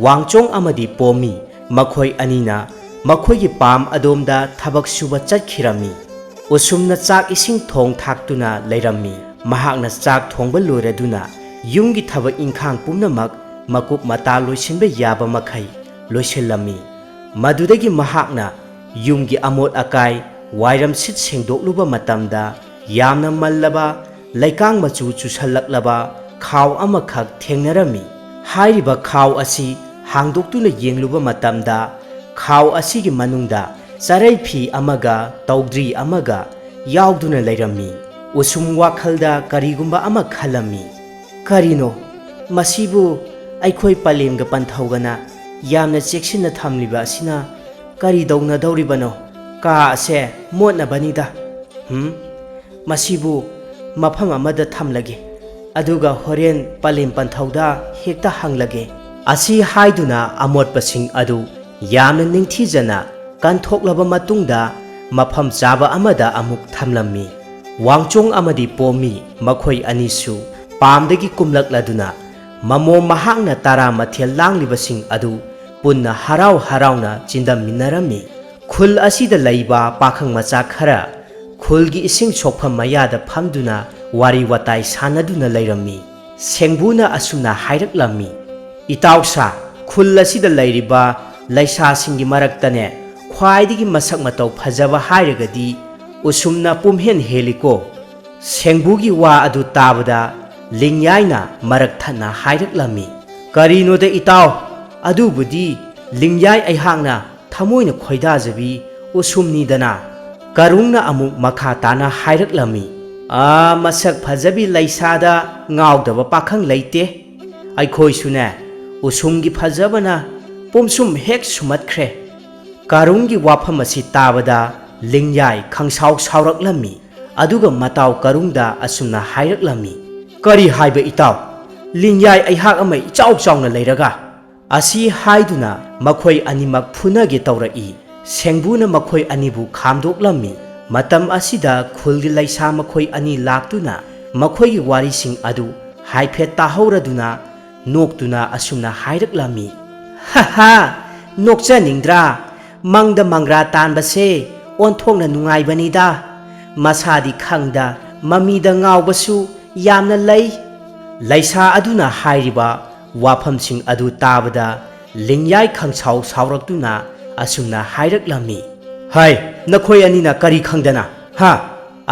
ꯋꯥꯡꯆꯣꯡ ꯑꯃꯗꯤ ꯄꯣꯝꯃꯤ ꯃꯈꯣꯏ ꯑꯅꯤꯅ ꯃꯈꯣꯏꯒꯤ ꯄꯥꯝ ꯑꯗꯣꯝꯗ ꯊꯕꯛ ꯁꯨꯕ ꯆꯠꯈꯤꯔꯝꯃꯤ꯫ ꯎꯁꯨꯝꯅ ꯆꯥꯛ ꯏꯁꯤꯡ ꯊꯣꯡ ꯊꯥꯛꯇꯨꯅ ꯂꯩꯔꯝꯃꯤ꯫ ꯃꯍꯥꯛꯅ ꯆꯥꯛ ꯊꯣꯡꯕ ꯂꯣꯏꯔꯗꯨꯅ ꯌꯨꯝꯒꯤ ꯊꯕꯛ ꯏꯪꯈꯥꯡ ꯄꯨꯝꯅꯃꯛ ꯃꯀꯨꯞ ꯃꯇꯥ ꯂꯣꯏꯁꯤꯟꯕ ꯌꯥꯕ ꯃꯈꯩ ꯂꯣꯏꯁꯤꯜꯂꯝꯃꯤ꯫ ꯃꯗꯨꯗꯒꯤ ꯃꯍꯥꯛꯅ ꯌꯨꯝꯒꯤ ꯑꯃꯣꯠ ꯑꯀꯥꯏ, ꯋꯥꯏꯔꯝ ꯁꯤꯠ ꯁꯦꯡꯗꯣꯛꯂꯨꯕ ꯃꯇꯝꯗ ꯌꯥꯝꯅ ꯃꯜꯂꯕ, ꯂꯩꯀꯥꯡ ꯃꯆꯨ ꯆꯨꯁꯜꯂꯛꯂꯕ ꯈꯥꯎ ꯑꯃꯈꯛ ꯊꯦꯡꯅꯔꯝꯃꯤ꯫ ꯍꯥꯏꯔꯤꯕ ꯈꯥꯎ ꯑꯁꯤ ꯍꯥꯡꯗꯣꯛꯇꯨꯅ ꯌꯦꯡꯂꯨꯕ ꯃꯇꯝꯗ, ꯈꯥꯎ ꯑꯁꯤꯒꯤ ꯃꯅꯨꯡꯗ ꯆꯔꯩ ꯐꯤ ꯑꯃꯒ ꯇꯧꯗ꯭ꯔꯤ ꯑꯃꯒ ꯌꯥꯎꯗꯨꯅ ꯂꯩꯔꯝꯃꯤ꯫ ꯎꯁꯨꯝ ꯋꯥꯈꯜꯗ ꯀꯔꯤꯒꯨꯝꯕ ꯑꯃ ꯈꯜꯂꯝꯃꯤ꯫ "ꯀꯔꯤꯅꯣ? ꯃꯁꯤꯕꯨ ꯑꯩꯈꯣꯏ ꯄꯂꯦꯝꯒ ꯄꯟꯊꯧꯒꯅ ꯌꯥꯝꯅ ꯆꯦꯛꯁꯤꯟꯅ ꯊꯝꯂꯤꯕ ꯑꯁꯤꯅ ꯀꯔꯤ ꯇꯧꯅꯗꯧꯔꯤꯕꯅꯣ? ꯀꯥ ꯑꯁꯦ ꯃꯣꯠꯅꯕꯅꯤꯗ꯫ ꯍꯨꯝ? ꯃꯁꯤꯕꯨ ꯃꯐꯝ ꯑꯃꯗ ꯊꯝꯂꯒꯦ, ꯑꯗꯨꯒ ꯍꯣꯔꯦꯟ ꯄꯂꯦꯝ ꯄꯟꯊꯧꯗ ꯍꯦꯛꯇ ꯍꯪꯂꯒꯦ"꯫ ꯑꯁꯤ ꯍꯥꯏꯗꯨꯅ ꯑꯃꯣꯠꯄꯁꯤꯡ ꯑꯗꯨ ꯌꯥꯝꯅ ꯅꯤꯡꯊꯤꯖꯅ ꯀꯟꯊꯣꯛꯂꯕ ꯃꯇꯨꯡꯗ, ꯃꯐꯝ ꯆꯥꯕ ꯑꯃꯗ ꯑꯃꯨꯛ ꯊꯝꯂꯝꯃꯤ꯫ ꯋꯥꯡꯆꯣꯡ ꯑꯃꯗꯤ ꯄꯣꯝꯃꯤ ꯃꯈꯣꯏ ꯑꯅꯤꯁꯨ ꯄꯥꯝꯗꯒꯤ ꯀꯨꯝꯂꯛꯂꯗꯨꯅ, ꯃꯃꯣꯝ ꯃꯍꯥꯛꯅ ꯇꯔꯥ ꯃꯊꯦꯜ ꯂꯥꯡꯂꯤꯕꯁꯤꯡ ꯑꯗꯨ ꯄꯨꯟꯅ ꯍꯔꯥꯎ ꯍꯔꯥꯎꯅ ꯆꯤꯟꯗꯝꯃꯤꯟꯅꯔꯝꯃꯤ꯫ ꯈꯨꯜ ꯑꯁꯤꯗ ꯂꯩꯕ ꯄꯥꯈꯪ ꯃꯆꯥ ꯈꯔ ꯈꯨꯜꯒꯤ ꯏꯁꯤꯡ ꯁꯣꯛꯐꯝ ꯃꯌꯥꯗ ꯐꯝꯗꯨꯅ ꯋꯥꯔꯤ ꯋꯥꯇꯥꯏ ꯁꯥꯟꯅꯗꯨꯅ ꯂꯩꯔꯝꯃꯤ꯫ ꯁꯦꯡꯕꯨꯅ ꯑꯁꯨꯝꯅ ꯍꯥꯏꯔꯛꯂꯝꯃꯤ, "ꯏꯇꯥꯎꯁꯥ, ꯈꯨꯜ ꯑꯁꯤꯗ ꯂꯩꯔꯤꯕ ꯂꯩꯁꯥꯁꯤꯡꯒꯤ ꯃꯔꯛꯇꯅꯦ, ꯈ꯭ꯋꯥꯏꯗꯒꯤ ꯃꯁꯛ ꯃꯇꯧ ꯐꯖꯕ ꯍꯥꯏꯔꯒꯗꯤ ꯎꯁꯨꯝꯅ ꯄꯨꯝꯍꯦꯟ ꯍꯦꯜꯂꯤꯀꯣ"꯫ ꯁꯦꯡꯕꯨꯒꯤ ꯋꯥ ꯑꯗꯨ ꯇꯥꯕꯗ ꯂꯤꯡꯌꯥꯏꯅ ꯃꯔꯛ ꯊꯠꯅ ꯍꯥꯏꯔꯛꯂꯝꯃꯤ, "ꯀꯔꯤꯅꯣꯗ ꯏꯇꯥꯎ, ꯑꯗꯨꯕꯨꯗꯤ ꯂꯤꯡꯌꯥꯏ ꯑꯩꯍꯥꯛꯅ ꯊꯃꯣꯏꯅ ꯈꯣꯏꯗꯥꯖꯕꯤ ꯎꯁꯨꯝꯅꯤꯗꯅ"꯫ ꯀꯔꯨꯡꯅ ꯑꯃꯨꯛ ꯃꯈꯥ ꯇꯥꯅ ꯍꯥꯏꯔꯛꯂꯝꯃꯤ, "ꯑꯥ, ꯃꯁꯛ ꯐꯖꯕꯤ ꯂꯩꯁꯥꯗ ꯉꯥꯎꯗꯕ ꯄꯥꯈꯪ ꯂꯩꯇꯦ꯫ ꯑꯩꯈꯣꯏꯁꯨꯅꯦ, ꯎꯁꯨꯝꯒꯤ ꯐꯖꯕꯅ ꯄꯨꯝꯁꯨꯝ ꯍꯦꯛ ꯁꯨꯝꯍꯠꯈ꯭ꯔꯦ"꯫ ꯀꯔꯨꯡꯒꯤ ꯋꯥꯐꯝ ꯑꯁꯤ ꯇꯥꯕꯗ ꯂꯤꯡꯌꯥꯏ ꯈꯪꯁꯥꯎ ꯁꯥꯎꯔꯛꯂꯝꯃꯤ꯫ ꯑꯗꯨꯒ ꯃꯇꯥꯎ ꯀꯔꯨꯡꯗ ꯑꯁꯨꯝꯅ ꯍꯥꯏꯔꯛꯂꯝꯃꯤ, "ꯀꯔꯤ ꯍꯥꯏꯕ ꯏꯇꯥꯎ? ꯂꯤꯡꯌꯥꯏ ꯑꯩꯍꯥꯛ ꯑꯃ ꯏꯆꯥꯎ ꯆꯥꯎꯅ ꯂꯩꯔꯒ?" ꯑꯁꯤ ꯍꯥꯏꯗꯨꯅ ꯃꯈꯣꯏ ꯑꯅꯤꯃꯛ ꯐꯨꯅꯒꯦ ꯇꯧꯔꯛꯏ꯫ ꯁꯦꯡꯕꯨꯅ ꯃꯈꯣꯏ ꯑꯅꯤꯕꯨ ꯈꯥꯝꯗꯣꯛꯂꯝꯃꯤ꯫ ꯃꯇꯝ ꯑꯁꯤꯗ ꯈꯨꯜꯒꯤ ꯂꯩꯁꯥ ꯃꯈꯣꯏ ꯑꯅꯤ ꯂꯥꯛꯇꯨꯅ ꯃꯈꯣꯏꯒꯤ ꯋꯥꯔꯤꯁꯤꯡ ꯑꯗꯨ ꯍꯥꯏꯐꯦꯠ ꯇꯥꯍꯧꯔꯗꯨꯅ ꯅꯣꯛꯇꯨꯅ ꯑꯁꯨꯝꯅ ꯍꯥꯏꯔꯛꯂꯝꯃꯤ, "ꯍꯥ ꯍꯥ, ꯅꯣꯛꯆꯅꯤꯡꯗ꯭ꯔꯥ? ꯃꯪꯗ ꯃꯪꯒ꯭ꯔꯥ ꯇꯥꯟꯕꯁꯦ ꯑꯣꯟꯊꯣꯛꯅ ꯅꯨꯡꯉꯥꯏꯕꯅꯤꯗ꯫ ꯃꯁꯥꯗꯤ ꯈꯪꯗ ꯃꯃꯤꯗ ꯉꯥꯎꯕꯁꯨ ꯌꯥꯝꯅ ꯂꯩ"꯫ ꯂꯩꯁꯥ ꯑꯗꯨꯅ ꯍꯥꯏꯔꯤꯕ ꯋꯥꯐꯝꯁꯤꯡ ꯑꯗꯨ ꯇꯥꯕꯗ ꯂꯤꯡꯌꯥꯏ ꯈꯪꯁꯥꯎ ꯁꯥꯎꯔꯛꯇꯨꯅ ꯑꯁꯨꯝꯅ ꯍꯥꯏꯔꯛꯂꯝꯃꯤ, "ꯍꯥꯏ, ꯅꯈꯣꯏ ꯑꯅꯤꯅ ꯀꯔꯤ ꯈꯪꯗꯅ? ꯍꯥ?"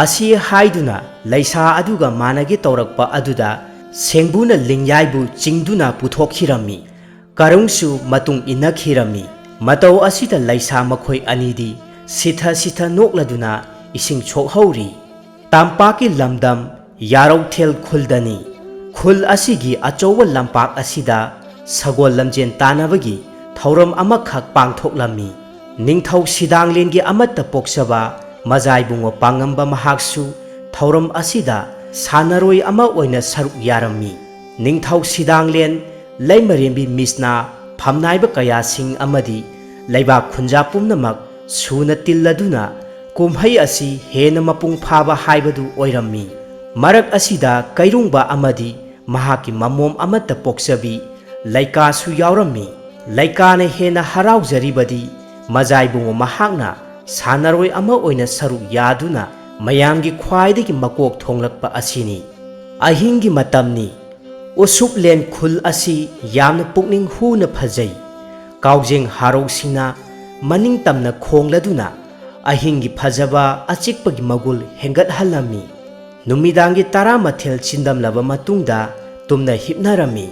ꯑꯁꯤ ꯍꯥꯏꯗꯨꯅ ꯂꯩꯁꯥ ꯑꯗꯨꯒ ꯃꯥꯟꯅꯒꯦ ꯇꯧꯔꯛꯄ ꯑꯗꯨꯗ ꯁꯦꯡꯕꯨꯅ ꯂꯤꯡꯌꯥꯏꯕꯨ ꯆꯤꯡꯗꯨꯅ ꯄꯨꯊꯣꯛꯈꯤꯔꯝꯃꯤ꯫ ꯀꯔꯨꯡꯁꯨ ꯃꯇꯨꯡ ꯏꯟꯅꯈꯤꯔꯝꯃꯤ꯫ ꯃꯇꯧ ꯑꯁꯤꯗ ꯂꯩꯁꯥ ꯃꯈꯣꯏ ꯑꯅꯤꯗꯤ ꯁꯤꯊ ꯁꯤꯊ ꯅꯣꯛꯂꯗꯨꯅ ꯏꯁꯤꯡ ꯁꯣꯛꯍꯧꯔꯤ꯫ ꯇꯝꯄꯥꯛꯀꯤ ꯂꯝꯗꯝ ꯌꯥꯔꯧꯊꯦꯜ ꯈꯨꯜꯗꯅꯤ꯫ ꯈꯨꯜ ꯑꯁꯤꯒꯤ ꯑꯆꯧꯕ ꯂꯝꯄꯥꯛ ꯑꯁꯤꯗ ꯁꯒꯣꯜ ꯂꯝꯖꯦꯟ ꯇꯥꯟꯅꯕꯒꯤ ꯊꯧꯔꯝ ꯑꯃꯈꯛ ꯄꯥꯡꯊꯣꯛꯂꯝꯃꯤ꯫ ꯅꯤꯡꯊꯧ ꯁꯤꯗꯥꯡꯂꯦꯟꯒꯤ ꯑꯃꯠꯇ ꯄꯣꯛꯆꯕ ꯃꯖꯥꯏꯕꯨꯡꯉꯣ ꯄꯥꯡꯉꯝꯕ ꯃꯍꯥꯛꯁꯨ ꯊꯧꯔꯝ ꯑꯁꯤꯗ ꯁꯥꯟꯅꯔꯣꯏ ꯑꯃ ꯑꯣꯏꯅ ꯁꯔꯨꯛ ꯌꯥꯔꯝꯃꯤ꯫ ꯅꯤꯡꯊꯧ ꯁꯤꯗꯥꯡꯂꯦꯟ, ꯂꯩꯃꯔꯦꯝꯕꯤ ꯃꯤꯁꯅꯥ, ꯐꯝꯅꯥꯏꯕ ꯀꯌꯥꯁꯤꯡ ꯑꯃꯗꯤ ꯂꯩꯕꯥꯛ ꯈꯨꯟꯖꯥ ꯄꯨꯝꯅꯃꯛ ꯁꯨꯅ ꯇꯤꯜꯂꯗꯨꯅ ꯀꯨꯝꯍꯩ ꯑꯁꯤ ꯍꯦꯟꯅ ꯃꯄꯨꯡ ꯐꯥꯕ ꯍꯥꯏꯕꯗꯨ ꯑꯣꯏꯔꯝꯃꯤ꯫ ꯃꯔꯛ ꯑꯁꯤꯗ ꯀꯩꯔꯨꯡꯕ ꯑꯃꯗꯤ ꯃꯍꯥꯛꯀꯤ ꯃꯃꯣꯝ ꯑꯃꯠꯇ ꯄꯣꯛꯆꯕꯤ ꯂꯩꯀꯥꯁꯨ ꯌꯥꯎꯔꯝꯃꯤ꯫ ꯂꯩꯀꯥꯅ ꯍꯦꯟꯅ ꯍꯔꯥꯎꯖꯔꯤꯕꯗꯤ ꯃꯖꯥꯏꯕꯨꯡꯉꯣ ꯃꯍꯥꯛꯅ ꯁꯥꯟꯅꯔꯣꯏ ꯑꯃ ꯑꯣꯏꯅ ꯁꯔꯨꯛ ꯌꯥꯗꯨꯅ ꯃꯌꯥꯝꯒꯤ ꯈ꯭ꯋꯥꯏꯗꯒꯤ ꯃꯀꯣꯛ ꯊꯣꯡꯂꯛꯄ ꯑꯁꯤꯅꯤ꯫ ꯑꯍꯤꯡꯒꯤ ꯃꯇꯝꯅꯤ꯫ ꯎꯁꯨꯞꯂꯦꯟ ꯈꯨꯜ ꯑꯁꯤ ꯌꯥꯝꯅ ꯄꯨꯛꯅꯤꯡ ꯍꯨꯅ ꯐꯖꯩ꯫ ꯀꯥꯎꯖꯦꯡ ꯍꯥꯔꯧꯁꯤꯡꯅ ꯃꯅꯤꯡ ꯇꯝꯅ ꯈꯣꯡꯂꯗꯨꯅ ꯑꯍꯤꯡꯒꯤ ꯐꯖꯕ ꯑꯆꯤꯛꯄꯒꯤ ꯃꯒꯨꯜ ꯍꯦꯟꯒꯠꯍꯜꯂꯝꯃꯤ꯫ ꯅꯨꯃꯤꯗꯥꯡꯒꯤ ꯇꯔꯥꯃꯥꯊꯦꯜ ꯆꯤꯟꯗꯝꯂꯕ ꯃꯇꯨꯡꯗ ꯇꯨꯝꯅ ꯍꯤꯞꯅꯔꯝꯃꯤ꯫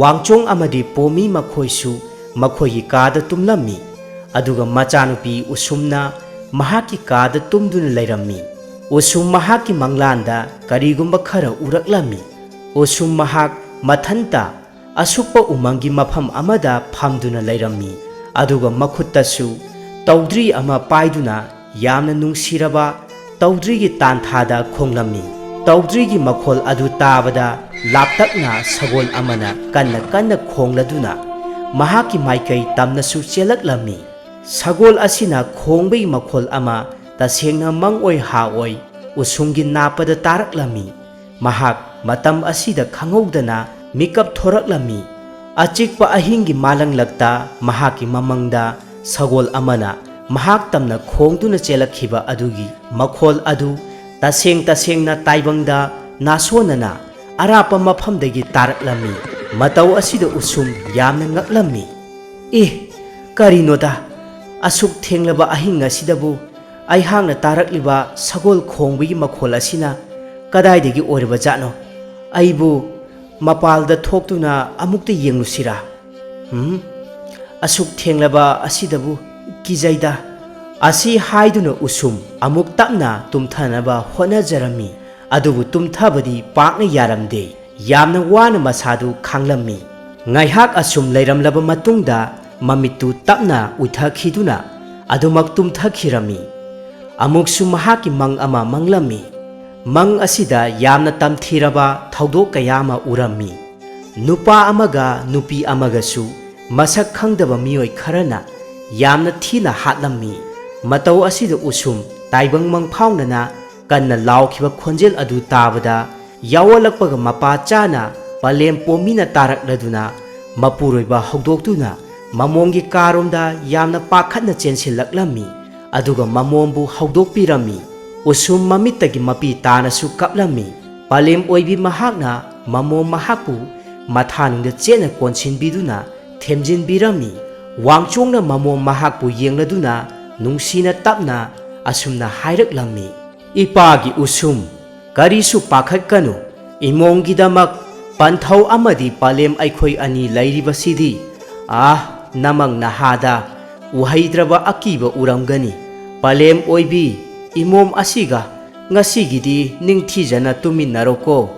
ꯋꯥꯡꯆꯣꯡ ꯑꯃꯗꯤ ꯄꯣꯃꯤ ꯃꯈꯣꯏꯁꯨ ꯃꯈꯣꯏꯒꯤ ꯀꯥꯗ ꯇꯨꯝꯂꯝꯃꯤ꯫ ꯑꯗꯨꯒ ꯃꯆꯥꯅꯨꯄꯤ ꯎꯁꯨꯝꯅ ꯃꯍꯥꯛꯀꯤ ꯀꯥꯗ ꯇꯨꯝꯗꯨꯅ ꯂꯩꯔꯝꯃꯤ꯫ ꯎꯁꯨꯝ ꯃꯍꯥꯛꯀꯤ ꯃꯪꯂꯥꯟꯗ ꯀꯔꯤꯒꯨꯝꯕ ꯈꯔ ꯎꯔꯛꯂꯝꯃꯤ꯫ ꯎꯁꯨꯝ ꯃꯍꯥꯛ ꯃꯊꯟꯇ ꯑꯁꯨꯛꯄ ꯎꯃꯪꯒꯤ ꯃꯐꯝ ꯑꯃꯗ ꯐꯝꯗꯨꯅ ꯂꯩꯔꯝꯃꯤ꯫ ꯑꯗꯨꯒ ꯃꯈꯨꯠꯇꯁꯨ ꯇꯧꯗ꯭ꯔꯤ ꯑꯃ ꯄꯥꯏꯗꯨꯅ ꯌꯥꯝꯅ ꯅꯨꯡꯁꯤꯔꯕ ꯇꯧꯗ꯭ꯔꯤꯒꯤ ꯇꯥꯟꯊꯥꯗ ꯈꯣꯡꯂꯝꯃꯤ꯫ ꯇꯧꯗ꯭ꯔꯤꯒꯤ ꯃꯈꯣꯜ ꯑꯗꯨ ꯇꯥꯕꯗ ꯂꯥꯞꯇꯛꯅ ꯁꯒꯣꯜ ꯑꯃꯅ ꯀꯟꯅ ꯀꯟꯅ ꯈꯣꯡꯂꯗꯨꯅ ꯃꯍꯥꯛꯀꯤ ꯃꯥꯏꯀꯩ ꯇꯝꯅꯁꯨ ꯆꯦꯜꯂꯛꯂꯝꯃꯤ꯫ ꯁꯒꯣꯜ ꯑꯁꯤꯅ ꯈꯣꯡꯕꯒꯤ ꯃꯈꯣꯜ ꯑꯃ ꯇꯁꯦꯡꯅ ꯃꯪ ꯑꯣꯏ ꯍꯥ ꯑꯣꯏ ꯎꯁꯨꯝꯒꯤ ꯅꯥꯞꯄꯗ ꯇꯥꯔꯛꯂꯝꯃꯤ꯫ ꯃꯍꯥꯛ ꯃꯇꯝ ꯑꯁꯤꯗ ꯈꯪꯍꯧꯗꯅ ꯃꯤꯀꯞ ꯊꯣꯔꯛꯂꯝꯃꯤ꯫ ꯑꯆꯤꯛꯄ ꯑꯍꯤꯡꯒꯤ ꯃꯥꯂꯪꯂꯛꯇ ꯃꯍꯥꯛꯀꯤ ꯃꯃꯪꯗ ꯁꯒꯣꯜ ꯑꯃꯅ ꯃꯍꯥꯛ ꯇꯝꯅ ꯈꯣꯡꯗꯨꯅ ꯆꯦꯜꯂꯛꯈꯤꯕ ꯑꯗꯨꯒꯤ ꯃꯈꯣꯜ ꯑꯗꯨ ꯇꯁꯦꯡ ꯇꯁꯦꯡꯅ ꯇꯥꯏꯕꯪꯗ ꯅꯥꯁꯣꯟꯅꯅ ꯑꯔꯥꯞꯄ ꯃꯐꯝꯗꯒꯤ ꯇꯥꯔꯛꯂꯝꯃꯤ꯫ ꯃꯇꯧ ꯑꯁꯤꯗ ꯎꯁꯨꯝ ꯌꯥꯝꯅ ꯉꯛꯂꯝꯃꯤ꯫ "ꯑꯦ, ꯀꯔꯤꯅꯣꯗ? ꯑꯁꯨꯛ ꯊꯦꯡꯂꯕ ꯑꯍꯤꯡ ꯑꯁꯤꯗꯕꯨ ꯑꯩꯍꯥꯛꯅ ꯇꯥꯔꯛꯂꯤꯕ ꯁꯒꯣꯜ ꯈꯣꯡꯕꯒꯤ ꯃꯈꯣꯜ ꯑꯁꯤꯅ ꯀꯗꯥꯏꯗꯒꯤ ꯑꯣꯏꯔꯕꯖꯥꯠꯅꯣ? ꯑꯩꯕꯨ ꯃꯄꯥꯜꯗ ꯊꯣꯛꯇꯨꯅ ꯑꯃꯨꯛꯇ ꯌꯦꯡꯂꯨꯁꯤꯔꯥ? ꯎꯝ, ꯑꯁꯨꯛ ꯊꯦꯡꯂꯕ ꯑꯁꯤꯗꯕꯨ ꯀꯤꯖꯩꯗ꯫ ꯑꯁꯤ ꯍꯥꯏꯗꯨꯅ ꯎꯁꯨꯝ ꯑꯃꯨꯛ ꯇꯞꯅ ꯇꯨꯝꯊꯅꯕ ꯍꯣꯠꯅꯖꯔꯝꯃꯤ꯫ ꯑꯗꯨꯕꯨ ꯇꯨꯝꯊꯕꯗꯤ ꯄꯥꯛꯅ ꯌꯥꯔꯝꯗꯦ꯫ ꯌꯥꯝꯅ ꯋꯥꯅ ꯃꯁꯥꯗꯨ ꯈꯥꯡꯂꯝꯃꯤ꯫ ꯉꯥꯏꯍꯥꯛ ꯑꯁꯨꯝ ꯂꯩꯔꯝꯂꯕ ꯃꯇꯨꯡꯗ ꯃꯃꯤꯠꯇꯨ ꯇꯞꯅ ꯎꯏꯊꯈꯤꯗꯨꯅ ꯑꯗꯨꯃꯛ ꯇꯨꯝꯊꯈꯤꯔꯝꯃꯤ꯫ ꯑꯃꯨꯛꯁꯨ ꯃꯍꯥꯛꯀꯤ ꯃꯪ ꯑꯃ ꯃꯪꯂꯝꯃꯤ꯫ ꯃꯪ ꯑꯁꯤꯗ ꯌꯥꯝꯅ ꯇꯝꯊꯤꯔꯕ ꯊꯧꯗꯣꯛ ꯀꯌꯥ ꯑꯃ ꯎꯔꯝꯃꯤ꯫ ꯅꯨꯄꯥ ꯑꯃꯒ ꯅꯨꯄꯤ ꯑꯃꯒꯁꯨ ꯃꯁꯛ ꯈꯪꯗꯕ ꯃꯤꯑꯣꯏ ꯈꯔꯅ ꯌꯥꯝꯅ ꯊꯤꯅ ꯍꯥꯠꯂꯝꯃꯤ꯫ ꯃꯇꯧ ꯑꯁꯤꯗ ꯎꯁꯨꯝ ꯇꯥꯏꯕꯪ ꯃꯪꯐꯥꯎꯅꯅ ꯀꯟꯅ ꯂꯥꯎꯈꯤꯕ ꯈꯣꯟꯖꯦꯜ ꯑꯗꯨ ꯇꯥꯕꯗ, ꯌꯥꯑꯣꯜꯂꯛꯄꯒ ꯃꯄꯥ ꯆꯥꯅ ꯄꯂꯦꯝ ꯄꯣꯝꯃꯤꯅ ꯇꯥꯔꯛꯂꯗꯨꯅ ꯃꯄꯨꯔꯣꯏꯕ ꯍꯧꯗꯣꯛꯇꯨꯅ ꯃꯃꯣꯝꯒꯤ ꯀꯥꯔꯣꯝꯗ ꯌꯥꯝꯅ ꯄꯥꯈꯠꯅ ꯆꯦꯟꯁꯤꯜꯂꯛꯂꯝꯃꯤ꯫ ꯑꯗꯨꯒ ꯃꯃꯣꯝꯕꯨ ꯍꯧꯗꯣꯛꯄꯤꯔꯝꯃꯤ꯫ ꯎꯁꯨꯝ ꯃꯃꯤꯠꯇꯒꯤ ꯃꯄꯤ ꯇꯥꯅꯁꯨ ꯀꯞꯂꯝꯃꯤ꯫ ꯄꯂꯦꯝ ꯑꯣꯏꯕꯤ ꯃꯍꯥꯛꯅ ꯃꯃꯣꯝ ꯃꯍꯥꯛꯄꯨ ꯃꯊꯥꯅꯨꯡꯗ ꯆꯦꯠꯅ ꯀꯣꯟꯁꯤꯟꯕꯤꯗꯨꯅ ꯊꯦꯝꯖꯤꯟꯕꯤꯔꯝꯃꯤ꯫ ꯋꯥꯡꯆꯣꯡꯅ ꯃꯃꯣꯝ ꯃꯍꯥꯛꯄꯨ ꯌꯦꯡꯂꯗꯨꯅ ꯅꯨꯡꯁꯤꯅ ꯇꯞꯅ ꯑꯁꯨꯝꯅ ꯍꯥꯏꯔꯛꯂꯝꯃꯤ, "ꯏꯄꯥꯒꯤ ꯎꯁꯨꯝ, ꯀꯔꯤꯁꯨ ꯄꯥꯈꯠꯀꯅꯨ꯫ ꯏꯃꯣꯝꯒꯤꯗꯃꯛ ꯄꯟꯊꯧ ꯑꯃꯗꯤ ꯄꯂꯦꯝ ꯑꯩꯈꯣꯏ ꯑꯅꯤ ꯂꯩꯔꯤꯕꯁꯤꯗꯤ, ꯑꯥ, ꯅꯃꯪ ꯅꯍꯥꯗ ꯎꯍꯩꯗ꯭ꯔꯕ ꯑꯀꯤꯕ ꯎꯔꯝꯒꯅꯤ꯫ ꯄꯂꯦꯝ ꯑꯣꯏꯕꯤ, ꯏꯃꯣꯝ ꯑꯁꯤꯒ ꯉꯁꯤꯒꯤꯗꯤ ꯅꯤꯡꯊꯤꯖꯅ ꯇꯨꯃꯤꯟꯅꯔꯣꯀꯣ"꯫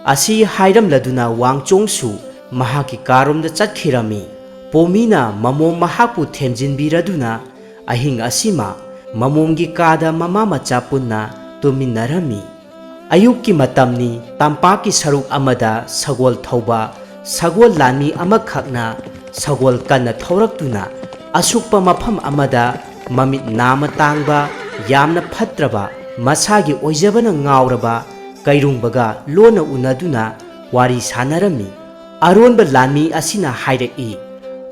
ꯑꯁꯤ ꯍꯥꯏꯔꯝꯂꯗꯨꯅ ꯋꯥꯡꯆꯣꯡꯁꯨ ꯃꯍꯥꯛꯀꯤ ꯀꯥꯔꯣꯝꯗ ꯆꯠꯈꯤꯔꯝꯃꯤ꯫ ꯄꯣꯃꯤꯅ ꯃꯃꯣꯝ ꯃꯍꯥꯛꯄꯨ ꯊꯦꯝꯖꯤꯟꯕꯤꯔꯗꯨꯅ ꯑꯍꯤꯡ ꯑꯁꯤꯃ ꯃꯃꯣꯝꯒꯤ ꯀꯥꯗ ꯃꯃꯥ ꯃꯆꯥ ꯄꯨꯟꯅ ꯇꯨꯝꯃꯤꯟꯅꯔꯝꯃꯤ꯫ ꯑꯌꯨꯛꯀꯤ ꯃꯇꯝꯅꯤ꯫ ꯇꯝꯄꯥꯛꯀꯤ ꯁꯔꯨꯛ ꯑꯃꯗ ꯁꯒꯣꯜ ꯊꯧꯕ ꯁꯒꯣꯜ ꯂꯥꯟꯃꯤ ꯑꯃꯈꯛꯅ ꯁꯒꯣꯜ ꯀꯟꯅ ꯊꯧꯔꯛꯇꯨꯅ ꯑꯁꯨꯛꯄ ꯃꯐꯝ ꯑꯃꯗ ꯃꯃꯤꯠ ꯅꯥꯃ ꯇꯥꯡꯕ, ꯌꯥꯝꯅ ꯐꯠꯇ꯭ꯔꯕ, ꯃꯁꯥꯒꯤ ꯑꯣꯏꯖꯕꯅ ꯉꯥꯎꯔꯕ ꯀꯩꯔꯨꯡꯕꯒ ꯂꯣꯟꯅ ꯎꯅꯗꯨꯅ ꯋꯥꯔꯤ ꯁꯥꯟꯅꯔꯝꯃꯤ꯫ ꯑꯔꯣꯟꯕ ꯂꯥꯟꯃꯤ ꯑꯁꯤꯅ ꯍꯥꯏꯔꯛꯏ,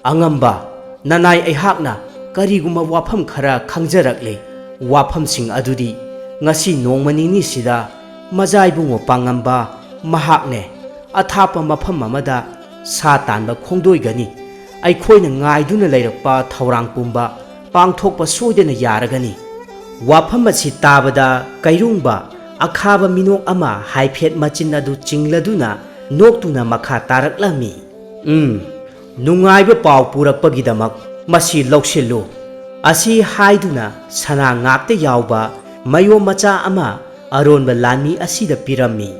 "ꯑꯉꯝꯕ, ꯅꯅꯥꯏ ꯑꯩꯍꯥꯛꯅ ꯀꯔꯤꯒꯨꯝꯕ ꯋꯥꯐꯝ ꯈꯔ ꯈꯪꯖꯔꯛꯂꯦ꯫ ꯋꯥꯐꯝꯁꯤꯡ ꯑꯗꯨꯗꯤ ꯉꯁꯤ ꯅꯣꯡꯃ ꯅꯤꯅꯤꯁꯤꯗ ꯃꯖꯥꯏꯕꯨꯡꯉꯣ ꯄꯥꯡꯉꯝꯕ ꯃꯍꯥꯛꯅꯦ꯫ ꯑꯊꯥꯞꯄ ꯃꯐꯝ ꯑꯃꯗ ꯁꯥ ꯇꯥꯟꯕ ꯈꯣꯡꯗꯣꯏꯒꯅꯤ꯫ ꯑꯩꯈꯣꯏꯅ ꯉꯥꯏꯗꯨꯅ ꯂꯩꯔꯛꯄ ꯊꯧꯔꯥꯡ ꯄꯨꯝꯕ ꯄꯥꯡꯊꯣꯛꯄ ꯁꯣꯏꯗꯅ ꯌꯥꯔꯒꯅꯤ"꯫ ꯋꯥꯐꯝ ꯑꯁꯤ ꯇꯥꯕꯗ ꯀꯩꯔꯨꯡꯕ ꯑꯈꯥꯕ ꯃꯤꯅꯣꯛ ꯑꯃ ꯍꯥꯏꯐꯦꯠ ꯃꯆꯤꯟ ꯑꯗꯨ ꯆꯤꯡꯂꯗꯨꯅ ꯅꯣꯛꯇꯨꯅ ꯃꯈꯥ ꯇꯥꯔꯛꯂꯝꯃꯤ, "ꯎꯝ, ꯅꯨꯡꯉꯥꯏꯕ ꯄꯥꯎ ꯄꯨꯔꯛꯄꯒꯤꯗꯃꯛ ꯃꯁꯤ ꯂꯧꯁꯤꯜꯂꯨ"꯫ ꯑꯁꯤ ꯍꯥꯏꯗꯨꯅ ꯁꯅꯥ ꯉꯥꯛꯇ ꯌꯥꯎꯕ ꯃꯌꯣꯝ ꯃꯆꯥ ꯑꯃ ꯑꯔꯣꯟꯕ ꯂꯥꯟꯃꯤ ꯑꯁꯤꯗ ꯄꯤꯔꯝꯃꯤ꯫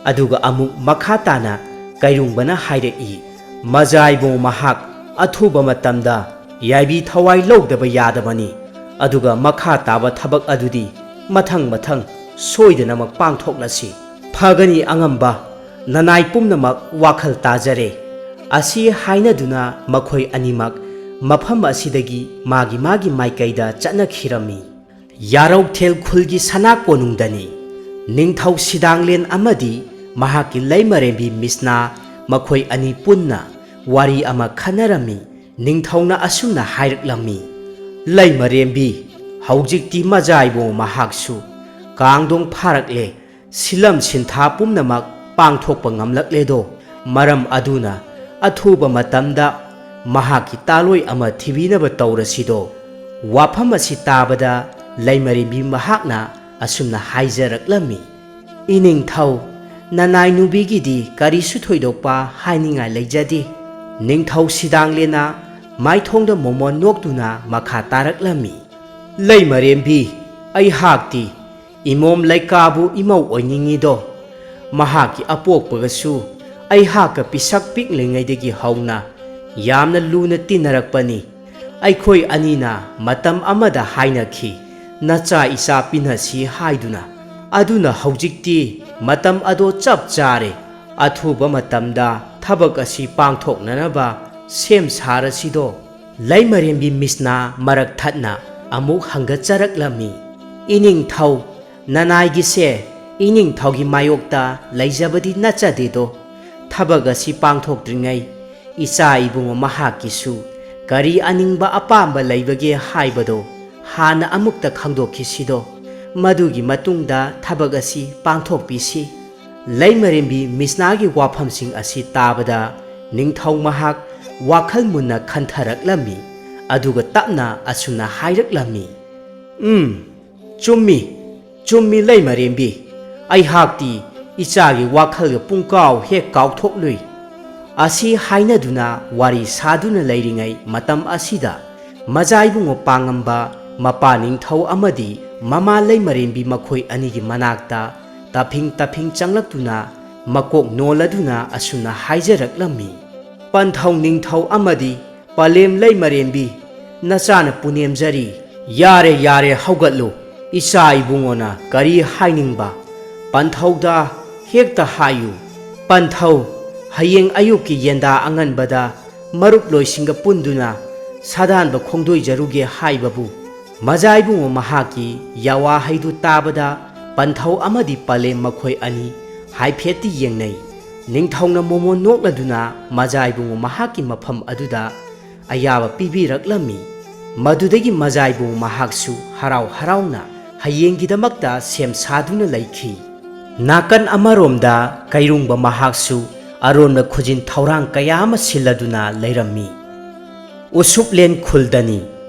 ꯑꯗꯨꯒ ꯑꯃꯨꯛ ꯃꯈꯥ ꯇꯥꯅ ꯀꯩꯔꯨꯡꯕꯅ ꯍꯥꯏꯔꯛꯏ, "ꯃꯖꯥꯏꯕꯨ ꯃꯍꯥꯛ ꯑꯊꯨꯕ ꯃꯇꯝꯗ ꯌꯥꯏꯕꯤ ꯊꯋꯥꯏ ꯂꯧꯗꯕ ꯌꯥꯗꯕꯅꯤ꯫ ꯑꯗꯨꯒ ꯃꯈꯥ ꯇꯥꯕ ꯊꯕꯛ ꯑꯗꯨꯗꯤ ꯃꯊꯪ ꯃꯊꯪ ꯁꯣꯏꯗꯅꯃꯛ ꯄꯥꯡꯊꯣꯛꯂꯁꯤ꯫ ꯐꯒꯅꯤ ꯑꯉꯝꯕ, ꯅꯅꯥꯏ ꯄꯨꯝꯅꯃꯛ ꯋꯥꯈꯜ ꯇꯥꯖꯔꯦ"꯫ ꯑꯁꯤ ꯍꯥꯏꯅꯗꯨꯅ ꯃꯈꯣꯏ ꯑꯅꯤꯃꯛ ꯃꯐꯝ ꯑꯁꯤꯗꯒꯤ ꯃꯥꯒꯤ ꯃꯥꯒꯤ ꯃꯥꯏꯀꯩꯗ ꯆꯠꯅꯈꯤꯔꯝꯃꯤ꯫ ꯌꯥꯔꯧꯊꯦꯜ ꯈꯨꯜꯒꯤ ꯁꯅꯥ ꯀꯣꯅꯨꯡꯗꯅꯤ꯫ ꯅꯤꯡꯊꯧ ꯁꯤꯗꯥꯡꯂꯦꯟ ꯑꯃꯗꯤ ꯃꯍꯥꯛꯀꯤ ꯂꯩꯃꯔꯦꯝꯕꯤ ꯃꯤꯁꯅꯥ, ꯃꯈꯣꯏ ꯑꯅꯤ ꯄꯨꯟꯅ ꯋꯥꯔꯤ ꯑꯃ ꯈꯟꯅꯔꯝꯃꯤ꯫ ꯅꯤꯡꯊꯧꯅ ꯑꯁꯨꯝꯅ ꯍꯥꯏꯔꯛꯂꯝꯃꯤ, "ꯂꯩꯃꯔꯦꯝꯕꯤ, ꯍꯧꯖꯤꯛꯇꯤ ꯃꯖꯥꯏꯕꯣ ꯃꯍꯥꯛꯁꯨ ꯀꯥꯡꯗꯣꯡ ꯐꯥꯔꯛꯂꯦ, ꯁꯤꯂꯝ ꯁꯤꯟꯊꯥ ꯄꯨꯝꯅꯃꯛ ꯄꯥꯡꯊꯣꯛꯄ ꯉꯝꯂꯛꯂꯦꯗꯣ꯫ ꯃꯔꯝ ꯑꯗꯨꯅ ꯑꯊꯨꯕ ꯃꯇꯝꯗ ꯃꯍꯥꯛꯀꯤ ꯇꯥꯂꯣꯏ ꯑꯃ ꯊꯤꯕꯤꯅꯕ ꯇꯧꯔꯁꯤꯗꯣ"꯫ ꯋꯥꯐꯝ ꯑꯁꯤ ꯇꯥꯕꯗ ꯂꯩꯃꯔꯦꯝꯕꯤ ꯃꯍꯥꯛꯅ ꯑꯁꯨꯝꯅ ꯍꯥꯏꯖꯔꯛꯂꯝꯃꯤ, "ꯏꯅꯤꯡꯊꯧ, ꯅꯅꯥꯏ ꯅꯨꯕꯤꯒꯤꯗꯤ ꯀꯔꯤꯁꯨ ꯊꯣꯏꯗꯣꯛꯄ ꯍꯥꯏꯅꯤꯡꯉꯥꯏ ꯂꯩꯖꯗꯦ"꯫ ꯅꯤꯡꯊꯧ ꯁꯤꯗꯥꯡꯂꯦꯅ ꯃꯥꯏꯊꯣꯡꯗ ꯃꯣꯃꯣꯟ ꯅꯣꯛꯇꯨꯅ ꯃꯈꯥ ꯇꯥꯔꯛꯂꯝꯃꯤ, "ꯂꯩꯃꯔꯦꯝꯕꯤ, ꯑꯩꯍꯥꯛꯇꯤ ꯏꯃꯣꯝ ꯂꯩꯀꯥꯕꯨ ꯏꯃꯧ ꯑꯣꯏꯅꯤꯡꯉꯤꯗꯣ꯫ ꯃꯍꯥꯛꯀꯤ ꯑꯄꯣꯛꯄꯒꯁꯨ ꯑꯩꯍꯥꯛꯀ ꯄꯤꯁꯛ ꯄꯤꯛꯂꯤꯉꯩꯗꯒꯤ ꯍꯧꯅ ꯌꯥꯝꯅ ꯂꯨꯅ ꯇꯤꯟꯅꯔꯛꯄꯅꯤ꯫ ꯑꯩꯈꯣꯏ ꯑꯅꯤꯅ ꯃꯇꯝ ꯑꯃꯗ ꯍꯥꯏꯅꯈꯤ, ꯅꯆꯥ ꯏꯆꯥ ꯄꯤꯟꯅꯁꯤ ꯍꯥꯏꯗꯨꯅ꯫ ꯑꯗꯨꯅ ꯍꯧꯖꯤꯛꯇꯤ ꯃꯇꯝ ꯑꯗꯣ ꯆꯞ ꯆꯥꯔꯦ꯫ ꯑꯊꯨꯕ ꯃꯇꯝꯗ ꯊꯕꯛ ꯑꯁꯤ ꯄꯥꯡꯊꯣꯛꯅꯅꯕ ꯁꯦꯝ ꯁꯥꯔꯁꯤꯗꯣ"꯫ ꯂꯩꯃꯔꯦꯝꯕꯤ ꯃꯤꯁꯅꯥ ꯃꯔꯛ ꯊꯠꯅ ꯑꯃꯨꯛ ꯍꯪꯒꯠꯆꯔꯛꯂꯝꯃꯤ, "ꯏꯅꯤꯡꯊꯧ, ꯅꯅꯥꯏꯒꯤꯁꯦ ꯏꯅꯤꯡꯊꯧꯒꯤ ꯃꯥꯌꯣꯛꯇ ꯂꯩꯖꯕꯗꯤ ꯅꯠꯆꯗꯦꯗꯣ꯫ ꯊꯕꯛ ꯑꯁꯤ ꯄꯥꯡꯊꯣꯛꯇ꯭ꯔꯤꯉꯩ ꯏꯆꯥ ꯏꯕꯨꯡꯉꯣ ꯃꯍꯥꯛꯀꯤꯁꯨ ꯀꯔꯤ ꯑꯅꯤꯡꯕ ꯑꯄꯥꯝꯕ ꯂꯩꯕꯒꯦ ꯍꯥꯏꯕꯗꯣ ꯍꯥꯟꯅ ꯑꯃꯨꯛꯇ ꯈꯪꯗꯣꯛꯈꯤꯁꯤꯗꯣ꯫ ꯃꯗꯨꯒꯤ ꯃꯇꯨꯡꯗ ꯊꯕꯛ ꯑꯁꯤ ꯄꯥꯡꯊꯣꯛꯄꯤꯁꯤ"꯫ ꯂꯩꯃꯔꯦꯝꯕꯤ ꯃꯤꯁꯅꯥꯒꯤ ꯋꯥꯐꯝꯁꯤꯡ ꯑꯁꯤ ꯇꯥꯕꯗ ꯅꯤꯡꯊꯧ ꯃꯍꯥꯛ ꯋꯥꯈꯜ ꯃꯨꯟꯅ ꯈꯟꯊꯔꯛꯂꯝꯃꯤ꯫ ꯑꯗꯨꯒ ꯇꯞꯅ ꯑꯁꯨꯝꯅ ꯍꯥꯏꯔꯛꯂꯝꯃꯤ, "ꯎꯝ, ꯆꯨꯝꯃꯤ, ꯆꯨꯝꯃꯤ ꯂꯩꯃꯔꯦꯝꯕꯤ꯫ ꯑꯩꯍꯥꯛꯇꯤ ꯏꯆꯥꯒꯤ ꯋꯥꯈꯜꯒ ꯄꯨꯡꯀꯥꯎ ꯍꯦꯛ ꯀꯥꯎꯊꯣꯛꯂꯨꯏ꯫ ꯑꯁꯤ ꯍꯥꯏꯅꯗꯨꯅ ꯋꯥꯔꯤ ꯁꯥꯗꯨꯅ ꯂꯩꯔꯤꯉꯩ ꯃꯇꯝ ꯑꯁꯤꯗ ꯃꯖꯥ ꯏꯕꯨꯡꯉꯣ ꯄꯥꯡꯉꯝꯕ ꯃꯄꯥ ꯅꯤꯡꯊꯧ ꯑꯃꯗꯤ ꯃꯃꯥ ꯂꯩꯃꯔꯦꯝꯕꯤ ꯃꯈꯣꯏ ꯑꯅꯤꯒꯤ ꯃꯅꯥꯛꯇ ꯇꯞꯐꯤꯡ ꯇꯞꯐꯤꯡ ꯆꯪꯂꯛꯇꯨꯅ ꯃꯀꯣꯛ ꯅꯣꯜꯂꯗꯨꯅ ꯑꯁꯨꯝꯅ ꯍꯥꯏꯖꯔꯛꯂꯝꯃꯤ, "ꯄꯟꯊꯧ ꯅꯤꯡꯊꯧ ꯑꯃꯗꯤ ꯄꯂꯦꯝ ꯂꯩꯃꯔꯦꯝꯕꯤ, ꯅꯆꯥꯅ ꯄꯨꯅꯦꯝꯖꯔꯤ꯫ ꯌꯥꯔꯦ, ꯌꯥꯔꯦ, ꯍꯧꯒꯠꯂꯨ꯫ ꯏꯆꯥ ꯏꯕꯨꯡꯉꯣꯅ ꯀꯔꯤ ꯍꯥꯏꯅꯤꯡꯕ? ꯄꯟꯊꯧꯗ ꯍꯦꯛꯇ ꯍꯥꯏꯌꯨ꯫ ꯄꯟꯊꯧ, ꯍꯌꯦꯡ ꯑꯌꯨꯛꯀꯤ ꯌꯦꯟꯗꯥ ꯑꯉꯟꯕꯗ ꯃꯔꯨꯞꯂꯣꯏꯁꯤꯡꯒ ꯄꯨꯟꯗꯨꯅ ꯁꯥꯗꯥꯟꯕ ꯈꯣꯡꯗꯣꯏꯖꯔꯨꯒꯦ ꯍꯥꯏꯕꯕꯨ?" ꯃꯖꯥ ꯏꯕꯨꯡꯉꯣ ꯃꯍꯥꯛꯀꯤ ꯌꯥꯋꯥ ꯍꯩꯗꯨ ꯇꯥꯕꯗ ꯄꯟꯊꯧ ꯑꯃꯗꯤ ꯄꯂꯦꯝ ꯃꯈꯣꯏ ꯑꯅꯤ ꯍꯥꯏꯐꯦꯠꯇꯤ ꯌꯦꯡꯅꯩ꯫ ꯅꯤꯡꯊꯧꯅ ꯃꯣꯃꯣꯟ ꯅꯣꯛꯂꯗꯨꯅ ꯃꯖꯥ ꯏꯕꯨꯡꯉꯣ ꯃꯍꯥꯛꯀꯤ ꯃꯐꯝ ꯑꯗꯨꯗ ꯑꯌꯥꯕ ꯄꯤꯕꯤꯔꯛꯂꯝꯃꯤ꯫ ꯃꯗꯨꯗꯒꯤ ꯃꯖꯥ ꯏꯕꯨꯡꯉꯣ ꯃꯍꯥꯛꯁꯨ ꯍꯔꯥꯎ ꯍꯔꯥꯎꯅ ꯍꯌꯦꯡꯒꯤꯗꯃꯛꯇ ꯁꯦꯝ ꯁꯥꯗꯨꯅ ꯂꯩꯈꯤ꯫ ꯅꯥꯀꯟ ꯑꯃꯔꯣꯝꯗ ꯀꯩꯔꯨꯡꯕ ꯃꯍꯥꯛꯁꯨ ꯑꯔꯣꯟꯕ ꯈꯨꯖꯤꯟ ꯊꯧꯔꯥꯡ ꯀꯌꯥ ꯑꯃ ꯁꯤꯜꯂꯗꯨꯅ ꯂꯩꯔꯝꯃꯤ꯫ ꯎꯁꯨꯞꯂꯦꯟ ꯈꯨꯜꯗꯅꯤ꯫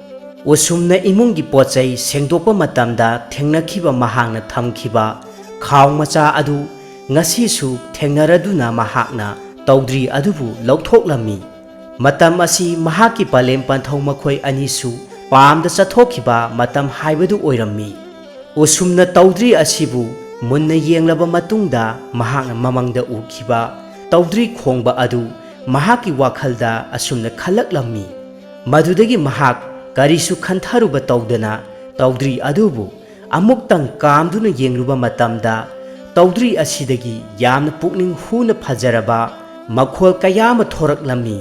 ꯎꯁꯨꯝꯅ ꯏꯃꯨꯡꯒꯤ ꯄꯣꯠꯆꯩ ꯁꯦꯡꯗꯣꯛꯄ ꯃꯇꯝꯗ ꯊꯦꯡꯅꯈꯤꯕ ꯃꯍꯥꯛꯅ ꯊꯝꯈꯤꯕ ꯈꯥꯎ ꯃꯆꯥ ꯑꯗꯨ ꯉꯁꯤꯁꯨ ꯊꯦꯡꯅꯔꯗꯨꯅ ꯃꯍꯥꯛꯅ ꯇꯧꯗ꯭ꯔꯤ ꯑꯗꯨꯕꯨ ꯂꯧꯊꯣꯛꯂꯝꯃꯤ꯫ ꯃꯇꯝ ꯑꯁꯤ ꯃꯍꯥꯛꯀꯤ ꯄꯂꯦꯝ ꯄꯟꯊꯧ ꯃꯈꯣꯏ ꯑꯅꯤꯁꯨ ꯄꯥꯝꯗ ꯆꯠꯊꯣꯛꯈꯤꯕ ꯃꯇꯝ ꯍꯥꯏꯕꯗꯨ ꯑꯣꯏꯔꯝꯃꯤ꯫ ꯎꯁꯨꯝꯅ ꯇꯧꯗ꯭ꯔꯤ ꯑꯁꯤꯕꯨ ꯃꯨꯟꯅ ꯌꯦꯡꯂꯕ ꯃꯇꯨꯡꯗ ꯃꯍꯥꯛꯅ ꯃꯃꯪꯗ ꯎꯈꯤꯕ ꯇꯧꯗ꯭ꯔꯤ ꯈꯣꯡꯕ ꯑꯗꯨ ꯃꯍꯥꯛꯀꯤ ꯋꯥꯈꯜꯗ ꯑꯁꯨꯝꯅ ꯈꯜꯂꯛꯂꯝꯃꯤ꯫ ꯃꯗꯨꯗꯒꯤ ꯃꯍꯥꯛ ꯀꯔꯤꯁꯨ ꯈꯟꯊꯔꯨꯕ ꯇꯧꯗꯅ ꯇꯧꯗ꯭ꯔꯤ ꯑꯗꯨꯕꯨ ꯑꯃꯨꯛꯇꯪ ꯀꯥꯝꯗꯨꯅ ꯌꯦꯡꯂꯨꯕ ꯃꯇꯝꯗ ꯇꯧꯗ꯭ꯔꯤ ꯑꯁꯤꯗꯒꯤ ꯌꯥꯝꯅ ꯄꯨꯛꯅꯤꯡ ꯍꯨꯅ ꯐꯖꯔꯕ ꯃꯈꯣꯜ ꯀꯌꯥ ꯑꯃ ꯊꯣꯔꯛꯂꯝꯃꯤ꯫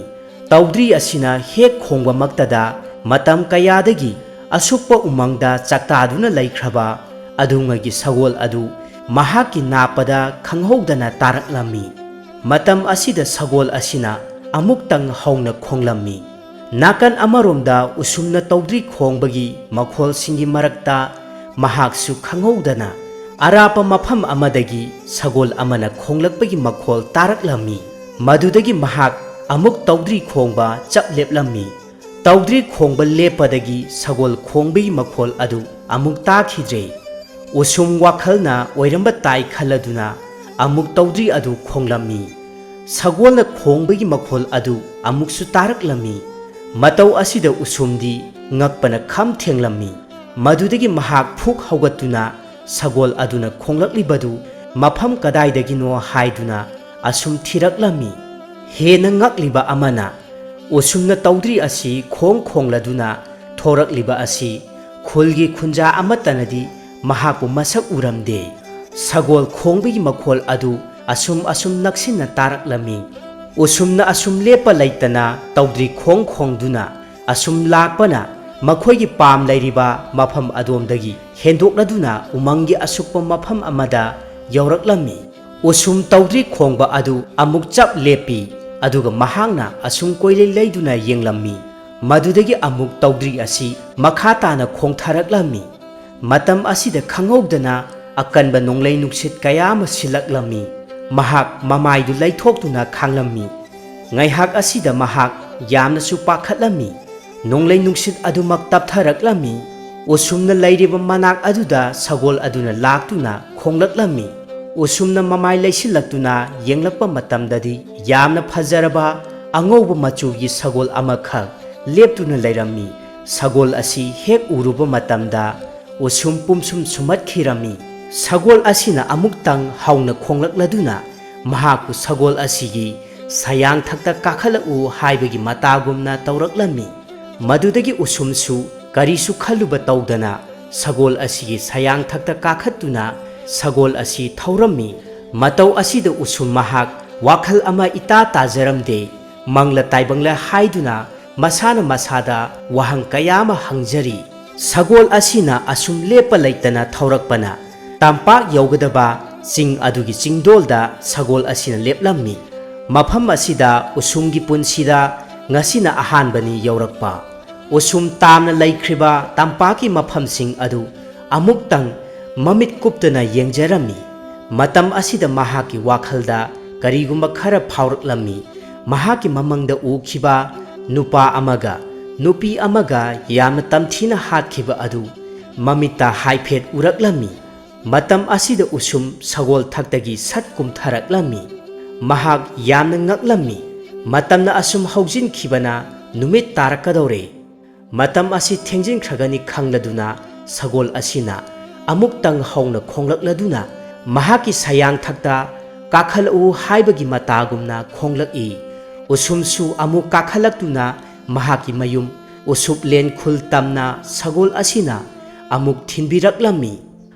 ꯇꯧꯗ꯭ꯔꯤ ꯑꯁꯤꯅ ꯍꯦꯛ ꯈꯣꯡꯕꯃꯛꯇꯗ ꯃꯇꯝ ꯀꯌꯥꯗꯒꯤ ꯑꯁꯨꯞꯄ ꯎꯃꯪꯗ ꯆꯥꯛꯇꯥꯗꯨꯅ ꯂꯩꯈ꯭ꯔꯕ ꯑꯗꯨꯉꯩꯒꯤ ꯁꯒꯣꯜ ꯑꯗꯨ ꯃꯍꯥꯛꯀꯤ ꯅꯥꯞꯄꯗ ꯈꯪꯍꯧꯗꯅ ꯇꯥꯔꯛꯂꯝꯃꯤ꯫ ꯃꯇꯝ ꯑꯁꯤꯗ ꯁꯒꯣꯜ ꯑꯁꯤꯅ ꯑꯃꯨꯛꯇꯪ ꯍꯧꯅ ꯈꯣꯡꯂꯝꯃꯤ꯫ ꯅꯥꯀꯟ ꯑꯃꯔꯣꯝꯗ ꯎꯁꯨꯝꯅ ꯇꯧꯗ꯭ꯔꯤ ꯈꯣꯡꯕꯒꯤ ꯃꯈꯣꯜꯁꯤꯡꯒꯤ ꯃꯔꯛꯇ ꯃꯍꯥꯛꯁꯨ ꯈꯪꯍꯧꯗꯅ ꯑꯔꯥꯞꯄ ꯃꯐꯝ ꯑꯃꯗꯒꯤ ꯁꯒꯣꯜ ꯑꯃꯅ ꯈꯣꯡꯂꯛꯄꯒꯤ ꯃꯈꯣꯜ ꯇꯥꯔꯛꯂꯝꯃꯤ꯫ ꯃꯗꯨꯗꯒꯤ ꯃꯍꯥꯛ ꯑꯃꯨꯛ ꯇꯧꯗ꯭ꯔꯤ ꯈꯣꯡꯕ ꯆꯞ ꯂꯦꯞꯂꯝꯃꯤ꯫ ꯇꯧꯗ꯭ꯔꯤ ꯈꯣꯡꯕ ꯂꯦꯞꯄꯗꯒꯤ ꯁꯒꯣꯜ ꯈꯣꯡꯕꯒꯤ ꯃꯈꯣꯜ ꯑꯗꯨ ꯑꯃꯨꯛ ꯇꯥꯈꯤꯗ꯭ꯔꯦ꯫ ꯎꯁꯨꯝ ꯋꯥꯈꯜꯅ ꯑꯣꯏꯔꯝꯕ ꯇꯥꯏ ꯈꯜꯂꯗꯨꯅ ꯑꯃꯨꯛ ꯇꯧꯗ꯭ꯔꯤ ꯑꯗꯨ ꯈꯣꯡꯂꯝꯃꯤ꯫ ꯁꯒꯣꯜꯅ ꯈꯣꯡꯕꯒꯤ ꯃꯈꯣꯜ ꯑꯗꯨ ꯑꯃꯨꯛꯁꯨ ꯇꯥꯔꯛꯂꯝꯃꯤ꯫ ꯃꯇꯧ ꯑꯁꯤꯗ ꯎꯁꯨꯝꯗꯤ ꯉꯛꯄꯅ ꯈꯝ ꯊꯦꯡꯂꯝꯃꯤ꯫ ꯃꯗꯨꯗꯒꯤ ꯃꯍꯥꯛ ꯐꯨꯛ ꯍꯧꯒꯠꯇꯨꯅ ꯁꯒꯣꯜ ꯑꯗꯨꯅ ꯈꯣꯡꯂꯛꯂꯤꯕꯗꯨ ꯃꯐꯝ ꯀꯗꯥꯏꯗꯒꯤꯅꯣ ꯍꯥꯏꯗꯨꯅ ꯑꯁꯨꯝ ꯊꯤꯔꯛꯂꯝꯃꯤ꯫ ꯍꯦꯟꯅ ꯉꯛꯂꯤꯕ ꯑꯃꯅ, ꯎꯁꯨꯝꯅ ꯇꯧꯗ꯭ꯔꯤ ꯑꯁꯤ ꯈꯣꯡ ꯈꯣꯡꯂꯗꯨꯅ ꯊꯣꯔꯛꯂꯤꯕ ꯑꯁꯤ ꯈꯨꯜꯒꯤ ꯈꯨꯟꯖꯥ ꯑꯃꯠꯇꯅꯗꯤ ꯃꯍꯥꯛꯄꯨ ꯃꯁꯛ ꯎꯔꯝꯗꯦ꯫ ꯁꯒꯣꯜ ꯈꯣꯡꯕꯒꯤ ꯃꯈꯣꯜ ꯑꯗꯨ ꯑꯁꯨꯝ ꯑꯁꯨꯝ ꯅꯛꯁꯤꯟꯅ ꯇꯥꯔꯛꯂꯝꯃꯤ꯫ ꯎꯁꯨꯝꯅ ꯑꯁꯨꯝ ꯂꯦꯞꯄ ꯂꯩꯇꯅ ꯇꯧꯗ꯭ꯔꯤ ꯈꯣꯡ ꯈꯣꯡꯗꯨꯅ ꯑꯁꯨꯝ ꯂꯥꯛꯄꯅ ꯃꯈꯣꯏꯒꯤ ꯄꯥꯝ ꯂꯩꯔꯤꯕ ꯃꯐꯝ ꯑꯗꯣꯝꯗꯒꯤ ꯍꯦꯟꯗꯣꯛꯂꯗꯨꯅ ꯎꯃꯪꯒꯤ ꯑꯁꯨꯛꯄ ꯃꯐꯝ ꯑꯃꯗ ꯌꯧꯔꯛꯂꯝꯃꯤ꯫ ꯎꯁꯨꯝ ꯇꯧꯗ꯭ꯔꯤ ꯈꯣꯡꯕ ꯑꯗꯨ ꯑꯃꯨꯛ ꯆꯞ ꯂꯦꯞꯄꯤ, ꯑꯗꯨꯒ ꯃꯍꯥꯛꯅ ꯑꯁꯨꯝ ꯀꯣꯏꯂꯩ ꯂꯩꯗꯨꯅ ꯌꯦꯡꯂꯝꯃꯤ꯫ ꯃꯗꯨꯗꯒꯤ ꯑꯃꯨꯛ ꯇꯧꯗ꯭ꯔꯤ ꯑꯁꯤ ꯃꯈꯥ ꯇꯥꯅ ꯈꯣꯡꯊꯔꯛꯂꯝꯃꯤ꯫ ꯃꯇꯝ ꯑꯁꯤꯗ ꯈꯪꯍꯧꯗꯅ ꯑꯀꯟꯕ ꯅꯣꯡꯂꯩ ꯅꯨꯡꯁꯤꯠ ꯀꯌꯥ ꯑꯃ ꯁꯤꯜꯂꯛꯂꯝꯃꯤ꯫ ꯃꯍꯥꯛ ꯃꯃꯥꯏꯗꯨ ꯂꯩꯊꯣꯛꯇꯨꯅ ꯈꯥꯡꯂꯝꯃꯤ꯫ ꯉꯥꯏꯍꯥꯛ ꯑꯁꯤꯗ ꯃꯍꯥꯛ ꯌꯥꯝꯅꯁꯨ ꯄꯥꯈꯠꯂꯝꯃꯤ꯫ ꯅꯣꯡꯂꯩ ꯅꯨꯡꯁꯤꯠ ꯑꯗꯨꯃꯛ ꯇꯞꯊꯔꯛꯂꯝꯃꯤ꯫ ꯎꯁꯨꯝꯅ ꯂꯩꯔꯤꯕ ꯃꯅꯥꯛ ꯑꯗꯨꯗ ꯁꯒꯣꯜ ꯑꯗꯨꯅ ꯂꯥꯛꯇꯨꯅ ꯈꯣꯡꯂꯛꯂꯝꯃꯤ꯫ ꯎꯁꯨꯝꯅ ꯃꯃꯥꯏ ꯂꯩꯁꯤꯜꯂꯛꯇꯨꯅ ꯌꯦꯡꯂꯛꯄ ꯃꯇꯝꯗꯗꯤ ꯌꯥꯝꯅ ꯐꯖꯔꯕ ꯑꯉꯧꯕ ꯃꯆꯨꯒꯤ ꯁꯒꯣꯜ ꯑꯃꯈꯛ ꯂꯦꯞꯇꯨꯅ ꯂꯩꯔꯝꯃꯤ꯫ ꯁꯒꯣꯜ ꯑꯁꯤ ꯍꯦꯛ ꯎꯔꯨꯕ ꯃꯇꯝꯗ ꯎꯁꯨꯝ ꯄꯨꯝꯁꯨꯝ ꯁꯨꯝꯍꯠꯈꯤꯔꯝꯃꯤ꯫ ꯁꯒꯣꯜ ꯑꯁꯤꯅ ꯑꯃꯨꯛꯇꯪ ꯍꯧꯅ ꯈꯣꯡꯂꯛꯂꯗꯨꯅ ꯃꯍꯥꯛꯄꯨ ꯁꯒꯣꯜ ꯑꯁꯤꯒꯤ ꯁꯌꯥꯡꯊꯛꯇ ꯀꯥꯈꯠꯂꯛꯎ ꯍꯥꯏꯕꯒꯤ ꯃꯇꯥꯒꯨꯝꯅ ꯇꯧꯔꯛꯂꯝꯃꯤ꯫ ꯃꯗꯨꯗꯒꯤ ꯎꯁꯨꯝꯁꯨ ꯀꯔꯤꯁꯨ ꯈꯜꯂꯨꯕ ꯇꯧꯗꯅ ꯁꯒꯣꯜ ꯑꯁꯤꯒꯤ ꯁꯌꯥꯡꯊꯛꯇ ꯀꯥꯈꯠꯇꯨꯅ ꯁꯒꯣꯜ ꯑꯁꯤ ꯊꯧꯔꯝꯃꯤ꯫ ꯃꯇꯧ ꯑꯁꯤꯗ ꯎꯁꯨꯝ ꯃꯍꯥꯛ ꯋꯥꯈꯜ ꯑꯃ ꯏꯇꯥ ꯇꯥꯖꯔꯝꯗꯦ꯫ ꯃꯪꯂ ꯇꯥꯏꯕꯪꯂ ꯍꯥꯏꯗꯨꯅ ꯃꯁꯥꯅ ꯃꯁꯥꯗ ꯋꯥꯍꯪ ꯀꯌꯥ ꯑꯃ ꯍꯪꯖꯔꯤ꯫ ꯁꯒꯣꯜ ꯑꯁꯤꯅ ꯑꯁꯨꯝ ꯂꯦꯞꯄ ꯂꯩꯇꯅ ꯊꯧꯔꯛꯄꯅ ꯇꯝꯄꯥꯛ ꯌꯧꯒꯗꯕ ꯆꯤꯡ ꯑꯗꯨꯒꯤ ꯆꯤꯡꯗꯣꯜꯗ ꯁꯒꯣꯜ ꯑꯁꯤꯅ ꯂꯦꯞꯂꯝꯃꯤ꯫ ꯃꯐꯝ ꯑꯁꯤꯗ ꯎꯁꯨꯝꯒꯤ ꯄꯨꯟꯁꯤꯗ ꯉꯁꯤꯅ ꯑꯍꯥꯟꯕꯅꯤ ꯌꯧꯔꯛꯄ꯫ ꯎꯁꯨꯝ ꯇꯥꯝꯅ ꯂꯩꯈ꯭ꯔꯤꯕ ꯇꯝꯄꯥꯛꯀꯤ ꯃꯐꯝꯁꯤꯡ ꯑꯗꯨ ꯑꯃꯨꯛꯇꯪ ꯃꯃꯤꯠ ꯀꯨꯞꯇꯅ ꯌꯦꯡꯖꯔꯝꯃꯤ꯫ ꯃꯇꯝ ꯑꯁꯤꯗ ꯃꯍꯥꯛꯀꯤ ꯋꯥꯈꯜꯗ ꯀꯔꯤꯒꯨꯝꯕ ꯈꯔ ꯐꯥꯎꯔꯛꯂꯝꯃꯤ꯫ ꯃꯍꯥꯛꯀꯤ ꯃꯃꯪꯗ ꯎꯈꯤꯕ ꯅꯨꯄꯥ ꯑꯃꯒ ꯅꯨꯄꯤ ꯑꯃꯒ ꯌꯥꯝꯅ ꯇꯝꯊꯤꯅ ꯍꯥꯠꯈꯤꯕ ꯑꯗꯨ ꯃꯃꯤꯠꯇ ꯍꯥꯏꯐꯦꯠ ꯎꯔꯛꯂꯝꯃꯤ꯫ ꯃꯇꯝ ꯑꯁꯤꯗ ꯎꯁꯨꯝ ꯁꯒꯣꯜ ꯊꯛꯇꯒꯤ ꯁꯠ ꯀꯨꯝꯊꯔꯛꯂꯝꯃꯤ꯫ ꯃꯍꯥꯛ ꯌꯥꯝꯅ ꯉꯛꯂꯝꯃꯤ꯫ ꯃꯇꯝꯅ ꯑꯁꯨꯝ ꯍꯧꯖꯤꯟꯈꯤꯕꯅ ꯅꯨꯃꯤꯠ ꯇꯥꯔꯛꯀꯗꯧꯔꯦ꯫ ꯃꯇꯝ ꯑꯁꯤ ꯊꯦꯡꯖꯤꯟꯈ꯭ꯔꯒꯅꯤ ꯈꯪꯂꯗꯨꯅ ꯁꯒꯣꯜ ꯑꯁꯤꯅ ꯑꯃꯨꯛꯇꯪ ꯍꯧꯅ ꯈꯣꯡꯂꯛꯂꯗꯨꯅ ꯃꯍꯥꯛꯀꯤ ꯁꯌꯥꯡꯊꯛꯇ ꯀꯥꯈꯠꯂꯛꯎ ꯍꯥꯏꯕꯒꯤ ꯃꯇꯥꯒꯨꯝꯅ ꯈꯣꯡꯂꯛꯏ꯫ ꯎꯁꯨꯝꯁꯨ ꯑꯃꯨꯛ ꯀꯥꯈꯠꯂꯛꯇꯨꯅ ꯃꯍꯥꯛꯀꯤ ꯃꯌꯨꯝ ꯎꯁꯨꯞꯂꯦꯟ ꯈꯨꯜ ꯇꯝꯅ ꯁꯒꯣꯜ ꯑꯁꯤꯅ ꯑꯃꯨꯛ ꯊꯤꯟꯕꯤꯔꯛꯂꯝꯃꯤ꯫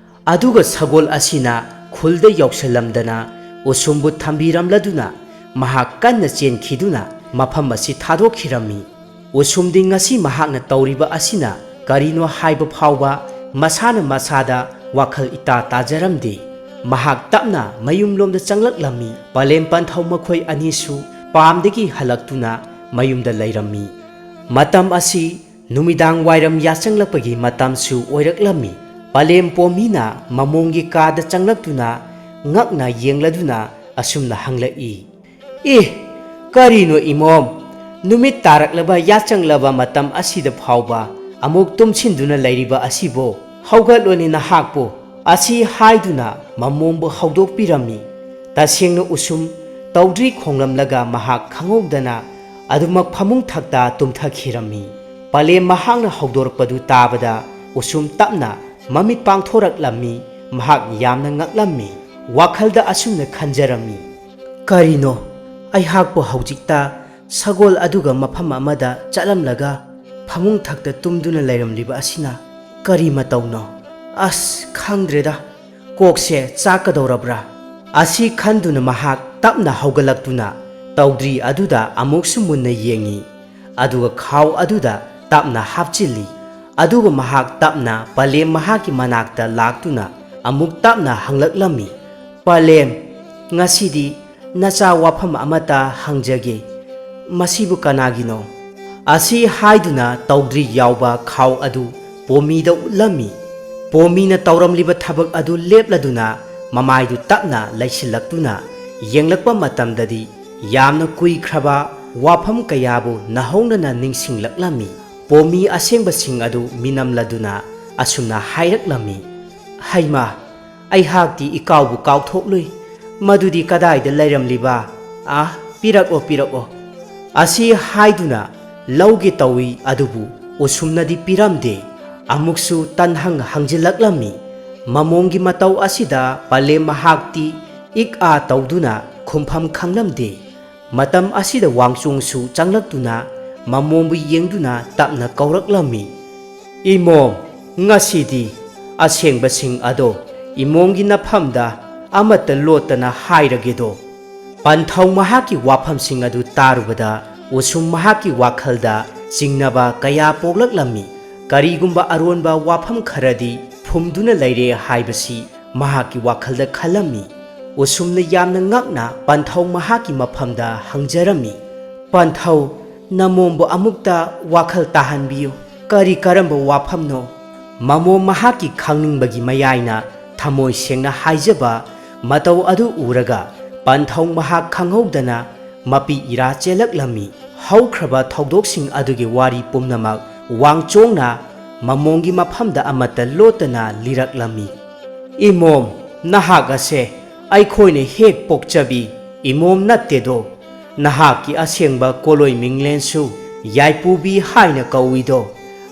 ꯑꯗꯨꯒ ꯁꯒꯣꯜ ꯑꯁꯤꯅ ꯈꯨꯜꯗ ꯌꯧꯁꯤꯜꯂꯝꯗꯅ ꯎꯁꯨꯝꯕꯨ ꯊꯝꯕꯤꯔꯝꯂꯗꯨꯅ ꯃꯍꯥꯛ ꯀꯟꯅ ꯆꯦꯟꯈꯤꯗꯨꯅ ꯃꯐꯝ ꯑꯁꯤ ꯊꯥꯗꯣꯛꯈꯤꯔꯝꯃꯤ꯫ ꯎꯁꯨꯝꯗꯤ ꯉꯁꯤ ꯃꯍꯥꯛꯅ ꯇꯧꯔꯤꯕ ꯑꯁꯤꯅ ꯀꯔꯤꯅꯣ ꯍꯥꯏꯕ ꯐꯥꯎꯕ ꯃꯁꯥꯅ ꯃꯁꯥꯗ ꯋꯥꯈꯜ ꯏꯇꯥ ꯇꯥꯖꯔꯝꯗꯦ꯫ ꯃꯍꯥꯛ ꯇꯞꯅ ꯃꯌꯨꯝꯂꯣꯝꯗ ꯆꯪꯂꯛꯂꯝꯃꯤ꯫ ꯄꯂꯦꯝ ꯄꯟꯊꯧ ꯃꯈꯣꯏ ꯑꯅꯤꯁꯨ ꯄꯥꯝꯗꯒꯤ ꯍꯜꯂꯛꯇꯨꯅ ꯃꯌꯨꯝꯗ ꯂꯩꯔꯝꯃꯤ꯫ ꯃꯇꯝ ꯑꯁꯤ ꯅꯨꯃꯤꯗꯥꯡ ꯋꯥꯏꯔꯝ ꯌꯥꯆꯪꯂꯛꯄꯒꯤ ꯃꯇꯝꯁꯨ ꯑꯣꯏꯔꯛꯂꯝꯃꯤ꯫ ꯄꯂꯦꯝ ꯄꯣꯝꯃꯤꯅ ꯃꯃꯣꯡꯒꯤ ꯀꯥꯗ ꯆꯪꯂꯛꯇꯨꯅ ꯉꯛꯅ ꯌꯦꯡꯂꯗꯨꯅ ꯑꯁꯨꯝꯅ ꯍꯪꯂꯛꯏ, "ꯑꯦ, ꯀꯔꯤꯅꯣ ꯏꯃꯣꯝ? ꯅꯨꯃꯤꯠ ꯇꯥꯔꯛꯂꯕ ꯌꯥꯆꯪꯂꯕ ꯃꯇꯝ ꯑꯁꯤꯗ ꯐꯥꯎꯕ ꯑꯃꯨꯛ ꯇꯨꯝꯁꯤꯟꯗꯨꯅ ꯂꯩꯔꯤꯕ ꯑꯁꯤꯕꯨ? ꯍꯧꯒꯠꯂꯣꯅꯦ ꯅꯍꯥꯛꯄꯨ!" ꯑꯁꯤ ꯍꯥꯏꯗꯨꯅ ꯃꯃꯣꯡꯕꯨ ꯍꯧꯗꯣꯛꯄꯤꯔꯝꯃꯤ꯫ ꯇꯁꯦꯡꯅ ꯎꯁꯨꯝ ꯇꯧꯗ꯭ꯔꯤ ꯈꯣꯡꯂꯝꯂꯒ ꯃꯍꯥꯛ ꯈꯪꯍꯧꯗꯅ ꯑꯗꯨꯃꯛ ꯐꯃꯨꯡ ꯊꯛꯇ ꯇꯨꯝꯊꯈꯤꯔꯝꯃꯤ꯫ ꯄꯂꯦꯝ ꯃꯍꯥꯛꯅ ꯍꯧꯗꯣꯔꯛꯄꯗꯨ ꯇꯥꯕꯗ ꯎꯁꯨꯝ ꯇꯞꯅ ꯃꯃꯤꯠ ꯄꯥꯡꯊꯣꯔꯛꯂꯝꯃꯤ꯫ ꯃꯍꯥꯛ ꯌꯥꯝꯅ ꯉꯛꯂꯝꯃꯤ꯫ ꯋꯥꯈꯜꯗ ꯑꯁꯨꯝꯅ ꯈꯟꯖꯔꯝꯃꯤ, "ꯀꯔꯤꯅꯣ? ꯑꯩꯍꯥꯛꯄꯨ ꯍꯧꯖꯤꯛꯇ ꯁꯒꯣꯜ ꯑꯗꯨꯒ ꯃꯐꯝ ꯑꯃꯗ ꯆꯠꯂꯝꯂꯒ ꯐꯃꯨꯡ ꯊꯛꯇ ꯇꯨꯝꯗꯨꯅ ꯂꯩꯔꯝꯂꯤꯕ ꯑꯁꯤꯅ ꯀꯔꯤ ꯃꯇꯧꯅꯣ? ꯑꯁ, ꯈꯪꯗ꯭ꯔꯦꯗ, ꯀꯣꯛꯁꯦ ꯆꯥꯛꯀꯗꯧꯔꯕ꯭ꯔꯥ?" ꯑꯁꯤ ꯈꯟꯗꯨꯅ ꯃꯍꯥꯛ ꯇꯞꯅ ꯍꯧꯒꯠꯂꯛꯇꯨꯅ ꯇꯧꯗ꯭ꯔꯤ ꯑꯗꯨꯗ ꯑꯃꯨꯛꯁꯨ ꯃꯨꯟꯅ ꯌꯦꯡꯉꯤ꯫ ꯑꯗꯨꯒ ꯈꯥꯎ ꯑꯗꯨꯗ ꯇꯞꯅ ꯍꯥꯞꯆꯤꯜꯂꯤ꯫ ꯑꯗꯨꯒ ꯃꯍꯥꯛ ꯇꯞꯅ ꯄꯂꯦꯝ ꯃꯍꯥꯛꯀꯤ ꯃꯅꯥꯛꯇ ꯂꯥꯛꯇꯨꯅ ꯑꯃꯨꯛ ꯇꯞꯅ ꯍꯪꯂꯛꯂꯝꯃꯤ, "ꯄꯂꯦꯝ, ꯉꯁꯤꯗꯤ ꯅꯆꯥ ꯋꯥꯐꯝ ꯑꯃꯇ ꯍꯪꯖꯒꯦ꯫ ꯃꯁꯤꯕꯨ ꯀꯅꯥꯒꯤꯅꯣ?" ꯑꯁꯤ ꯍꯥꯏꯗꯨꯅ ꯇꯧꯗ꯭ꯔꯤ ꯌꯥꯎꯕ ꯈꯥꯎ ꯑꯗꯨ ꯄꯣꯃꯤꯗ ꯎꯠꯂꯝꯃꯤ꯫ ꯄꯣꯃꯤꯅ ꯇꯧꯔꯝꯂꯤꯕ ꯊꯕꯛ ꯑꯗꯨ ꯂꯦꯞꯂꯗꯨꯅ ꯃꯃꯥꯏꯗꯨ ꯇꯞꯅ ꯂꯩꯁꯤꯜꯂꯛꯇꯨꯅ ꯌꯦꯡꯂꯛꯄ ꯃꯇꯝꯗꯗꯤ ꯌꯥꯝꯅ ꯀꯨꯏꯈ꯭ꯔꯕ ꯋꯥꯐꯝ ꯀꯌꯥꯕꯨ ꯅꯧꯍꯧꯅꯅ ꯅꯤꯡꯁꯤꯡꯂꯛꯂꯝꯃꯤ꯫ ꯄꯣꯃꯤ ꯑꯁꯦꯡꯕꯁꯤꯡ ꯑꯗꯨ ꯃꯤꯅꯝꯂꯗꯨꯅ ꯑꯁꯨꯝꯅ ꯍꯥꯏꯔꯛꯂꯝꯃꯤ, "ꯍꯩꯃꯥ, ꯑꯩꯍꯥꯛꯇꯤ ꯏꯀꯥꯎꯕꯨ ꯀꯥꯎꯊꯣꯛꯂꯨꯏ꯫ ꯃꯗꯨꯗꯤ ꯀꯗꯥꯏꯗ ꯂꯩꯔꯝꯂꯤꯕ? ꯑꯥ, ꯄꯤꯔꯛꯑꯣ, ꯄꯤꯔꯛꯑꯣ꯫ ꯑꯁꯤ ꯍꯥꯏꯗꯨꯅ ꯂꯧꯒꯦ ꯇꯧꯏ, ꯑꯗꯨꯕꯨ ꯎꯁꯨꯝꯅꯗꯤ ꯄꯤꯔꯝꯗꯦ꯫ ꯑꯃꯨꯛꯁꯨ ꯇꯟꯍꯪ ꯍꯪꯖꯤꯜꯂꯛꯂꯝꯃꯤ꯫ ꯃꯃꯣꯝꯒꯤ ꯃꯇꯧ ꯑꯁꯤꯗ ꯄꯂꯦꯝ ꯃꯍꯥꯛꯇꯤ ꯏꯛ ꯑꯥ ꯇꯧꯗꯨꯅ ꯈꯨꯝꯐꯝ ꯈꯪꯂꯝꯗꯦ꯫ ꯃꯇꯝ ꯑꯁꯤꯗ ꯋꯥꯡꯆꯣꯡꯁꯨ ꯆꯪꯂꯛꯇꯨꯅ ꯃꯃꯣꯝꯕꯨ ꯌꯦꯡꯗꯨꯅ ꯇꯞꯅ ꯀꯧꯔꯛꯂꯝꯃꯤ, "ꯏꯃꯣꯝ, ꯉꯁꯤꯗꯤ ꯑꯁꯦꯡꯕꯁꯤꯡ ꯑꯗꯣ ꯏꯃꯣꯝꯒꯤ ꯅꯐꯝꯗ ꯑꯃꯠꯇ ꯂꯣꯠꯇꯅ ꯍꯥꯏꯔꯒꯦꯗꯣ?" ꯄꯟꯊꯧ ꯃꯍꯥꯛꯀꯤ ꯋꯥꯐꯝꯁꯤꯡ ꯑꯗꯨ ꯇꯥꯔꯨꯕꯗ ꯎꯁꯨꯝ ꯃꯍꯥꯛꯀꯤ ꯋꯥꯈꯜꯗ ꯆꯤꯡꯅꯕ ꯀꯌꯥ ꯄꯣꯛꯂꯛꯂꯝꯃꯤ꯫ ꯀꯔꯤꯒꯨꯝꯕ ꯑꯔꯣꯟꯕ ꯋꯥꯐꯝ ꯈꯔꯗꯤ ꯐꯨꯝꯗꯨꯅ ꯂꯩꯔꯦ ꯍꯥꯏꯕꯁꯤ ꯃꯍꯥꯛꯀꯤ ꯋꯥꯈꯜꯗ ꯈꯜꯂꯝꯃꯤ꯫ ꯎꯁꯨꯝꯅ ꯌꯥꯝꯅ ꯉꯛꯅ ꯄꯟꯊꯧ ꯃꯍꯥꯛꯀꯤ ꯃꯐꯝꯗ ꯍꯪꯖꯔꯝꯃꯤ, "ꯄꯟꯊꯧ, ꯅꯃꯣꯝꯕꯨ ꯑꯃꯨꯛꯇ ꯋꯥꯈꯜ ꯇꯥꯍꯟꯕꯤꯌꯨ꯫ ꯀꯔꯤ ꯀꯔꯝꯕ ꯋꯥꯐꯝꯅꯣ?" ꯃꯃꯣꯝ ꯃꯍꯥꯛꯀꯤ ꯈꯪꯅꯤꯡꯕꯒꯤ ꯃꯌꯥꯏꯅ ꯊꯃꯣꯏ ꯁꯦꯡꯅ ꯍꯥꯏꯖꯕ ꯃꯇꯧ ꯑꯗꯨ ꯎꯔꯒ ꯄꯟꯊꯧ ꯃꯍꯥꯛ ꯈꯪꯍꯧꯗꯅ ꯃꯄꯤ ꯏꯔꯥ ꯆꯦꯜꯂꯛꯂꯝꯃꯤ꯫ ꯍꯧꯈ꯭ꯔꯕ ꯊꯧꯗꯣꯛꯁꯤꯡ ꯑꯗꯨꯒꯤ ꯋꯥꯔꯤ ꯄꯨꯝꯅꯃꯛ ꯋꯥꯡꯆꯣꯡꯅ ꯃꯃꯣꯝꯒꯤ ꯃꯐꯝꯗ ꯑꯃꯠꯇ ꯂꯣꯠꯇꯅ ꯂꯤꯔꯛꯂꯝꯃꯤ꯫ "ꯏꯃꯣꯝ, ꯅꯍꯥꯛ ꯑꯁꯦ ꯑꯩꯈꯣꯏꯅ ꯍꯦꯛ ꯄꯣꯛꯆꯕꯤ ꯏꯃꯣꯝ ꯅꯠꯇꯦꯗꯣ꯫ ꯅꯍꯥꯛꯀꯤ ꯑꯁꯦꯡꯕ ꯀꯣꯂꯣꯏ ꯃꯤꯡꯂꯦꯟꯁꯨ ꯌꯥꯏꯄꯨꯕꯤ ꯍꯥꯏꯅ ꯀꯧꯏꯗꯣ꯫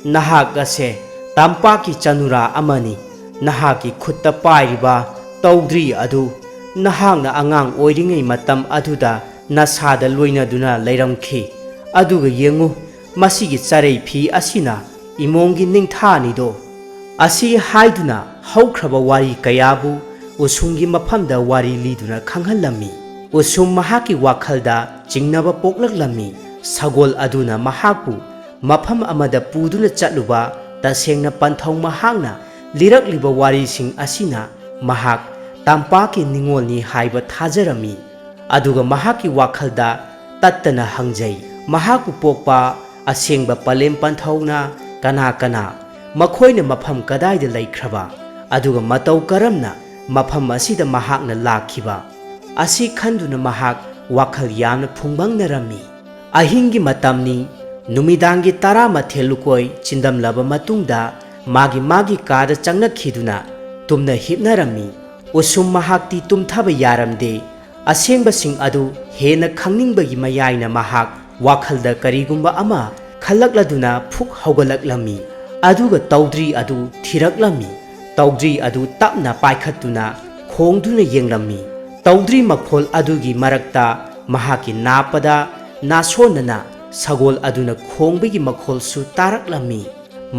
ꯅꯍꯥꯛ ꯑꯁꯦ ꯇꯝꯄꯥꯛꯀꯤ ꯆꯅꯨꯔꯥ ꯑꯃꯅꯤ꯫ ꯅꯍꯥꯛꯀꯤ ꯈꯨꯠꯇ ꯄꯥꯏꯔꯤꯕ ꯇꯧꯗ꯭ꯔꯤ ꯑꯗꯨ ꯅꯍꯥꯛꯅ ꯑꯉꯥꯡ ꯑꯣꯏꯔꯤꯉꯩ ꯃꯇꯝ ꯑꯗꯨꯗ ꯅꯁꯥꯗ ꯂꯣꯏꯅꯗꯨꯅ ꯂꯩꯔꯝꯈꯤ꯫ ꯑꯗꯨꯒ ꯌꯦꯡꯉꯨ, ꯃꯁꯤꯒꯤ ꯆꯔꯩ ꯐꯤ ꯑꯁꯤꯅ ꯏꯃꯣꯝꯒꯤ ꯅꯤꯡꯊꯥꯅꯤꯗꯣ?" ꯑꯁꯤ ꯍꯥꯏꯗꯨꯅ ꯍꯧꯈ꯭ꯔꯕ ꯋꯥꯔꯤ ꯀꯌꯥꯕꯨ ꯎꯁꯨꯝꯒꯤ ꯃꯐꯝꯗ ꯋꯥꯔꯤ ꯂꯤꯗꯨꯅ ꯈꯪꯍꯜꯂꯝꯃꯤ꯫ ꯎꯁꯨꯝ ꯃꯍꯥꯛꯀꯤ ꯋꯥꯈꯜꯗ ꯆꯤꯡꯅꯕ ꯄꯣꯛꯂꯛꯂꯝꯃꯤ꯫ ꯁꯒꯣꯜ ꯑꯗꯨꯅ ꯃꯍꯥꯛꯄꯨ ꯃꯐꯝ ꯑꯃꯗ ꯄꯨꯗꯨꯅ ꯆꯠꯂꯨꯕ ꯇꯁꯦꯡꯅ ꯄꯟꯊꯧ ꯃꯍꯥꯛꯅ ꯂꯤꯔꯛꯂꯤꯕ ꯋꯥꯔꯤꯁꯤꯡ ꯑꯁꯤꯅ ꯃꯍꯥꯛ ꯇꯝꯄꯥꯛꯀꯤ ꯅꯤꯉꯣꯜꯅꯤ ꯍꯥꯏꯕ ꯊꯥꯖꯔꯝꯃꯤ꯫ ꯑꯗꯨꯒ ꯃꯍꯥꯛꯀꯤ ꯋꯥꯈꯜꯗ ꯇꯠꯇꯅ ꯍꯪꯖꯩ, ꯃꯍꯥꯛꯄꯨ ꯄꯣꯛꯄ ꯑꯁꯦꯡꯕ ꯄꯂꯦꯝ ꯄꯟꯊꯧꯅ ꯀꯅꯥ ꯀꯅꯥ? ꯃꯈꯣꯏꯅ ꯃꯐꯝ ꯀꯗꯥꯏꯗ ꯂꯩꯈ꯭ꯔꯕ? ꯑꯗꯨꯒ ꯃꯇꯧ ꯀꯔꯝꯅ ꯃꯐꯝ ꯑꯁꯤꯗ ꯃꯍꯥꯛꯅ ꯂꯥꯛꯈꯤꯕ? ꯑꯁꯤ ꯈꯟꯗꯨꯅ ꯃꯍꯥꯛ ꯋꯥꯈꯜ ꯌꯥꯝꯅ ꯐꯨꯡꯕꯪꯅꯔꯝꯃꯤ꯫ ꯑꯍꯤꯡꯒꯤ ꯃꯇꯝꯅꯤ꯫ ꯅꯨꯃꯤꯗꯥꯡꯒꯤ ꯇꯔꯥꯃꯥꯊꯣꯏ ꯂꯨꯀꯣꯏ ꯆꯤꯟꯗꯝꯂꯕ ꯃꯇꯨꯡꯗ ꯃꯥꯒꯤ ꯃꯥꯒꯤ ꯀꯥꯗ ꯆꯪꯅꯈꯤꯗꯨꯅ ꯇꯨꯝꯅ ꯍꯤꯞꯅꯔꯝꯃꯤ꯫ ꯎꯁꯨꯝ ꯃꯍꯥꯛꯇꯤ ꯇꯨꯝꯊꯕ ꯌꯥꯔꯝꯗꯦ꯫ ꯑꯁꯦꯡꯕꯁꯤꯡ ꯑꯗꯨ ꯍꯦꯟꯅ ꯈꯪꯅꯤꯡꯕꯒꯤ ꯃꯌꯥꯏꯅ ꯃꯍꯥꯛ ꯋꯥꯈꯜꯗ ꯀꯔꯤꯒꯨꯝꯕ ꯑꯃ ꯈꯜꯂꯛꯂꯗꯨꯅ ꯐꯨꯛ ꯍꯧꯒꯠꯂꯛꯂꯝꯃꯤ꯫ ꯑꯗꯨꯒ ꯇꯧꯗ꯭ꯔꯤ ꯑꯗꯨ ꯊꯤꯔꯛꯂꯝꯃꯤ꯫ ꯇꯧꯗ꯭ꯔꯤ ꯑꯗꯨ ꯇꯞꯅ ꯄꯥꯏꯈꯠꯇꯨꯅ ꯈꯣꯡꯗꯨꯅ ꯌꯦꯡꯂꯝꯃꯤ꯫ ꯇꯧꯗ꯭ꯔꯤ ꯃꯈꯣꯜ ꯑꯗꯨꯒꯤ ꯃꯔꯛꯇ ꯃꯍꯥꯛꯀꯤ ꯅꯥꯞꯄꯗ ꯅꯥꯁꯣꯟꯅꯅ ꯁꯒꯣꯜ ꯑꯗꯨꯅ ꯈꯣꯡꯕꯒꯤ ꯃꯈꯣꯜꯁꯨ ꯇꯥꯔꯛꯂꯝꯃꯤ꯫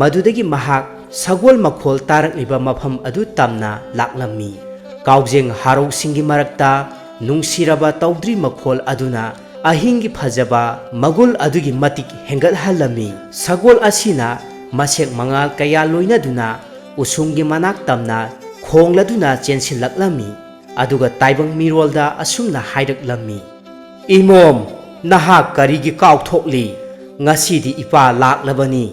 ꯃꯗꯨꯗꯒꯤ ꯃꯍꯥꯛ ꯁꯒꯣꯜ ꯃꯈꯣꯜ ꯇꯥꯔꯛꯂꯤꯕ ꯃꯐꯝ ꯑꯗꯨ ꯇꯝꯅ ꯂꯥꯛꯂꯝꯃꯤ꯫ ꯀꯥꯎꯖꯦꯡ ꯍꯥꯔꯧꯁꯤꯡꯒꯤ ꯃꯔꯛꯇ ꯅꯨꯡꯁꯤꯔꯕ ꯇꯧꯗ꯭ꯔꯤ ꯃꯈꯣꯜ ꯑꯗꯨꯅ ꯑꯍꯤꯡꯒꯤ ꯐꯖꯕ ꯃꯒꯨꯜ ꯑꯗꯨꯒꯤ ꯃꯇꯤꯛ ꯍꯦꯟꯒꯠꯍꯜꯂꯝꯃꯤ꯫ ꯁꯒꯣꯜ ꯑꯁꯤꯅ ꯃꯁꯦꯛ ꯃꯉꯥꯜ ꯀꯌꯥ ꯂꯣꯏꯅꯗꯨꯅ ꯎꯁꯨꯝꯒꯤ ꯃꯅꯥꯛ ꯇꯝꯅ ꯈꯣꯡꯂꯗꯨꯅ ꯆꯦꯟꯁꯤꯜꯂꯛꯂꯝꯃꯤ꯫ ꯑꯗꯨꯒ ꯇꯥꯏꯕꯪ ꯃꯤꯔꯣꯜꯗ ꯑꯁꯨꯝꯅ ꯍꯥꯏꯔꯛꯂꯝꯃꯤ, "ꯏꯃꯣꯝ, ꯅꯍꯥꯛ ꯀꯔꯤꯒꯤ ꯀꯥꯎꯊꯣꯛꯂꯤ? ꯉꯁꯤꯗꯤ ꯏꯄꯥ ꯂꯥꯛꯂꯕꯅꯤ꯫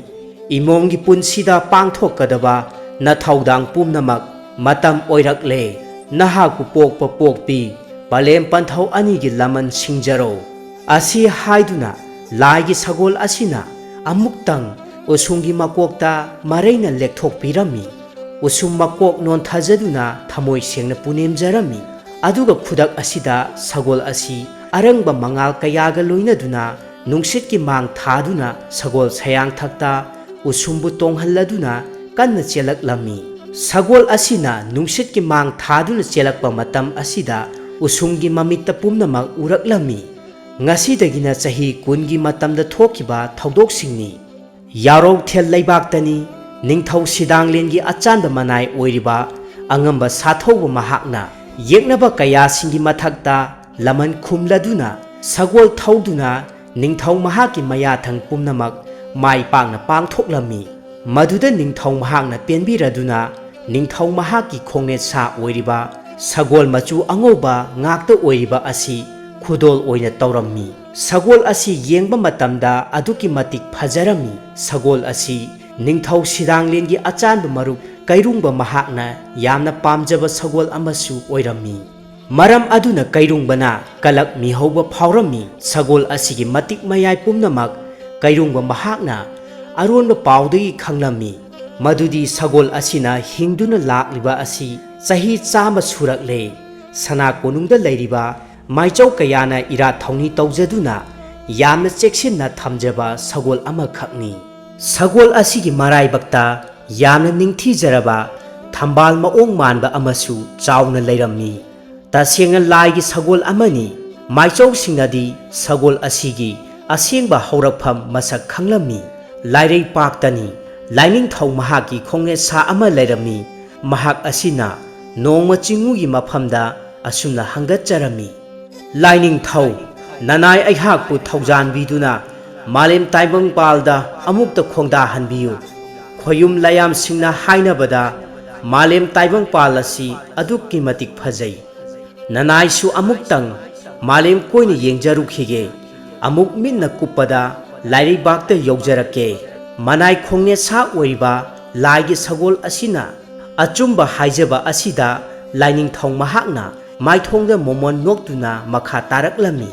ꯏꯃꯣꯝꯒꯤ ꯄꯨꯟꯁꯤꯗ ꯄꯥꯡꯊꯣꯛꯀꯗꯕ ꯅꯊꯧꯗꯥꯡ ꯄꯨꯝꯅꯃꯛ ꯃꯇꯝ ꯑꯣꯏꯔꯛꯂꯦ꯫ ꯅꯍꯥꯛꯄꯨ ꯄꯣꯛꯄ ꯄꯣꯛꯄꯤ, ꯄꯂꯦꯝ ꯄꯟꯊꯧ ꯑꯅꯤꯒꯤ ꯂꯃꯟ ꯁꯤꯡꯖꯔꯣ"꯫ ꯑꯁꯤ ꯍꯥꯏꯗꯨꯅ ꯂꯥꯏꯒꯤ ꯁꯒꯣꯜ ꯑꯁꯤꯅ ꯑꯃꯨꯛꯇꯪ ꯎꯁꯨꯝꯒꯤ ꯃꯀꯣꯛꯇ ꯃꯔꯩꯅ ꯂꯦꯛꯊꯣꯛꯄꯤꯔꯝꯃꯤ꯫ ꯎꯁꯨꯝ ꯃꯀꯣꯛ ꯅꯣꯟꯊꯖꯗꯨꯅ ꯊꯃꯣꯏ ꯁꯦꯡꯅ ꯄꯨꯅꯦꯝꯖꯔꯝꯃꯤ꯫ ꯑꯗꯨꯒ ꯈꯨꯗꯛ ꯑꯁꯤꯗ ꯁꯒꯣꯜ ꯑꯁꯤ ꯑꯔꯪꯕ ꯃꯉꯥꯜ ꯀꯌꯥꯒ ꯂꯣꯏꯅꯗꯨꯅ ꯅꯨꯡꯁꯤꯠꯀꯤ ꯃꯥꯡ ꯊꯥꯗꯨꯅ ꯁꯒꯣꯜ ꯁꯌꯥꯡꯊꯛꯇ ꯎꯁꯨꯝꯕꯨ ꯇꯣꯡꯍꯜꯂꯗꯨꯅ ꯀꯟꯅ ꯆꯦꯜꯂꯛꯂꯝꯃꯤ꯫ ꯁꯒꯣꯜ ꯑꯁꯤꯅ ꯅꯨꯡꯁꯤꯠꯀꯤ ꯃꯥꯡ ꯊꯥꯗꯨꯅ ꯆꯦꯜꯂꯛꯄ ꯃꯇꯝ ꯑꯁꯤꯗ ꯎꯁꯨꯝꯒꯤ ꯃꯃꯤꯠꯇ ꯄꯨꯝꯅꯃꯛ ꯎꯔꯛꯂꯝꯃꯤ꯫ ꯉꯁꯤꯗꯒꯤꯅ ꯆꯍꯤ ꯀꯨꯟꯒꯤ ꯃꯇꯝꯗ ꯊꯣꯛꯈꯤꯕ ꯊꯧꯗꯣꯛꯁꯤꯡꯅꯤ꯫ ꯌꯥꯔꯧꯊꯦꯜ ꯂꯩꯕꯥꯛꯇꯅꯤ ꯅꯤꯡꯊꯧ ꯁꯤꯗꯥꯡꯂꯦꯟꯒꯤ ꯑꯆꯥꯟꯕ ꯃꯅꯥꯏ ꯑꯣꯏꯔꯤꯕ ꯑꯉꯝꯕ ꯁꯥꯊꯧꯕ ꯃꯍꯥꯛꯅ ꯌꯦꯛꯅꯕ ꯀꯌꯥꯁꯤꯡꯒꯤ ꯃꯊꯛꯇ ꯂꯃꯟ ꯈꯨꯝꯂꯗꯨꯅ ꯁꯒꯣꯜ ꯊꯧꯗꯨꯅ ꯅꯤꯡꯊꯧ ꯃꯍꯥꯛꯀꯤ ꯃꯌꯥꯊꯪ ꯄꯨꯝꯅꯃꯛ ꯃꯥꯏ ꯄꯥꯛꯅ ꯄꯥꯡꯊꯣꯛꯂꯝꯃꯤ꯫ ꯃꯗꯨꯗ ꯅꯤꯡꯊꯧ ꯃꯍꯥꯛꯅ ꯄꯦꯟꯕꯤꯔꯗꯨꯅ ꯅꯤꯡꯊꯧ ꯃꯍꯥꯛꯀꯤ ꯈꯣꯡꯅꯦꯠ ꯁꯥ ꯑꯣꯏꯔꯤꯕ ꯁꯒꯣꯜ ꯃꯆꯨ ꯑꯉꯧꯕ ꯉꯥꯛꯇ ꯑꯣꯏꯔꯤꯕ ꯑꯁꯤ ꯈꯨꯗꯣꯜ ꯑꯣꯏꯅ ꯇꯧꯔꯝꯃꯤ꯫ ꯁꯒꯣꯜ ꯑꯁꯤ ꯌꯦꯡꯕ ꯃꯇꯝꯗ ꯑꯗꯨꯛꯀꯤ ꯃꯇꯤꯛ ꯐꯖꯔꯝꯃꯤ꯫ ꯁꯒꯣꯜ ꯑꯁꯤ ꯅꯤꯡꯊꯧ ꯁꯤꯗꯥꯡꯂꯦꯟꯒꯤ ꯑꯆꯥꯟꯕ ꯃꯔꯨꯞ ꯀꯩꯔꯨꯡꯕ ꯃꯍꯥꯛꯅ ꯌꯥꯝꯅ ꯄꯥꯝꯖꯕ ꯁꯒꯣꯜ ꯑꯃꯁꯨ ꯑꯣꯏꯔꯝꯃꯤ꯫ ꯃꯔꯝ ꯑꯗꯨꯅ ꯀꯩꯔꯨꯡꯕꯅ ꯀꯂꯛ ꯃꯤꯍꯧꯕ ꯐꯥꯎꯔꯝꯃꯤ꯫ ꯁꯒꯣꯜ ꯑꯁꯤꯒꯤ ꯃꯇꯤꯛ ꯃꯌꯥꯏ ꯄꯨꯝꯅꯃꯛ ꯀꯩꯔꯨꯡꯕ ꯃꯍꯥꯛꯅ ꯑꯔꯣꯟꯕ ꯄꯥꯎꯗꯒꯤ ꯈꯪꯂꯝꯃꯤ꯫ ꯃꯗꯨꯗꯤ ꯁꯒꯣꯜ ꯑꯁꯤꯅ ꯍꯤꯡꯗꯨꯅ ꯂꯥꯛꯂꯤꯕ ꯑꯁꯤ ꯆꯍꯤ ꯆꯥꯝꯃ ꯁꯨꯔꯛꯂꯦ꯫ ꯁꯅꯥ ꯀꯣꯅꯨꯡꯗ ꯂꯩꯔꯤꯕ ꯃꯥꯏꯆꯧ ꯀꯌꯥꯅ ꯏꯔꯥꯠ ꯊꯧꯅꯤ ꯇꯧꯖꯗꯨꯅ ꯌꯥꯝꯅ ꯆꯦꯛꯁꯤꯟꯅ ꯊꯝꯖꯕ ꯁꯒꯣꯜ ꯑꯃꯈꯛꯅꯤ꯫ ꯁꯒꯣꯜ ꯑꯁꯤꯒꯤ ꯃꯔꯥꯏꯕꯛꯇ ꯌꯥꯝꯅ ꯅꯤꯡꯊꯤꯖꯔꯕ ꯊꯝꯕꯥꯜ ꯃꯑꯣꯡ ꯃꯥꯟꯕ ꯑꯃꯁꯨ ꯆꯥꯎꯅ ꯂꯩꯔꯝꯃꯤ꯫ ꯇꯁꯦꯡꯅ ꯂꯥꯏꯒꯤ ꯁꯒꯣꯜ ꯑꯃꯅꯤ꯫ ꯃꯥꯏꯆꯧꯁꯤꯡꯅꯗꯤ ꯁꯒꯣꯜ ꯑꯁꯤꯒꯤ ꯑꯁꯦꯡꯕ ꯍꯧꯔꯛꯐꯝ ꯃꯁꯛ ꯈꯪꯂꯝꯃꯤ꯫ ꯂꯥꯏꯔꯩꯄꯥꯛꯇꯅꯤ꯫ ꯂꯥꯏꯅꯤꯡꯊꯧ ꯃꯍꯥꯛꯀꯤ ꯈꯣꯡꯅꯦꯠ ꯁꯥ ꯑꯃ ꯂꯩꯔꯝꯃꯤ꯫ ꯃꯍꯥꯛ ꯑꯁꯤꯅ ꯅꯣꯡꯃ ꯆꯤꯡꯉꯨꯒꯤ ꯃꯐꯝꯗ ꯑꯁꯨꯝꯅ ꯍꯪꯒꯠꯆꯔꯝꯃꯤ, "ꯂꯥꯏꯅꯤꯡꯊꯧ, ꯅꯅꯥꯏ ꯑꯩꯍꯥꯛꯄꯨ ꯊꯧꯖꯥꯟꯕꯤꯗꯨꯅ ꯃꯥꯂꯦꯝ ꯇꯥꯏꯕꯪꯄꯥꯜꯗ ꯑꯃꯨꯛꯇ ꯈꯣꯡꯗꯥꯍꯟꯕꯤꯌꯨ꯫ ꯈꯣꯌꯨꯝ ꯂꯥꯌꯥꯝꯁꯤꯡꯅ ꯍꯥꯏꯅꯕꯗ ꯃꯥꯂꯦꯝ ꯇꯥꯏꯕꯪꯄꯥꯜ ꯑꯁꯤ ꯑꯗꯨꯛꯀꯤ ꯃꯇꯤꯛ ꯐꯖꯩ꯫ ꯅꯅꯥꯏꯁꯨ ꯑꯃꯨꯛꯇꯪ ꯃꯥꯂꯦꯝ ꯀꯣꯏꯅ ꯌꯦꯡꯖꯔꯨꯈꯤꯒꯦ꯫ ꯑꯃꯨꯛ ꯃꯤꯠꯅ ꯀꯨꯞꯄꯗ ꯂꯥꯏꯔꯩꯕꯥꯛꯇ ꯌꯧꯖꯔꯛꯀꯦ꯫ ꯃꯅꯥꯏ ꯈꯣꯡꯅꯦꯠ ꯁꯥ ꯑꯣꯏꯔꯤꯕ ꯂꯥꯏꯒꯤ ꯁꯒꯣꯜ ꯑꯁꯤꯅ ꯑꯆꯨꯝꯕ ꯍꯥꯏꯖꯕ ꯑꯁꯤꯗ ꯂꯥꯏꯅꯤꯡꯊꯧ ꯃꯍꯥꯛꯅ ꯃꯥꯏꯊꯣꯡꯗ ꯃꯣꯃꯣꯟ ꯅꯣꯛꯇꯨꯅ ꯃꯈꯥ ꯇꯥꯔꯛꯂꯝꯃꯤ,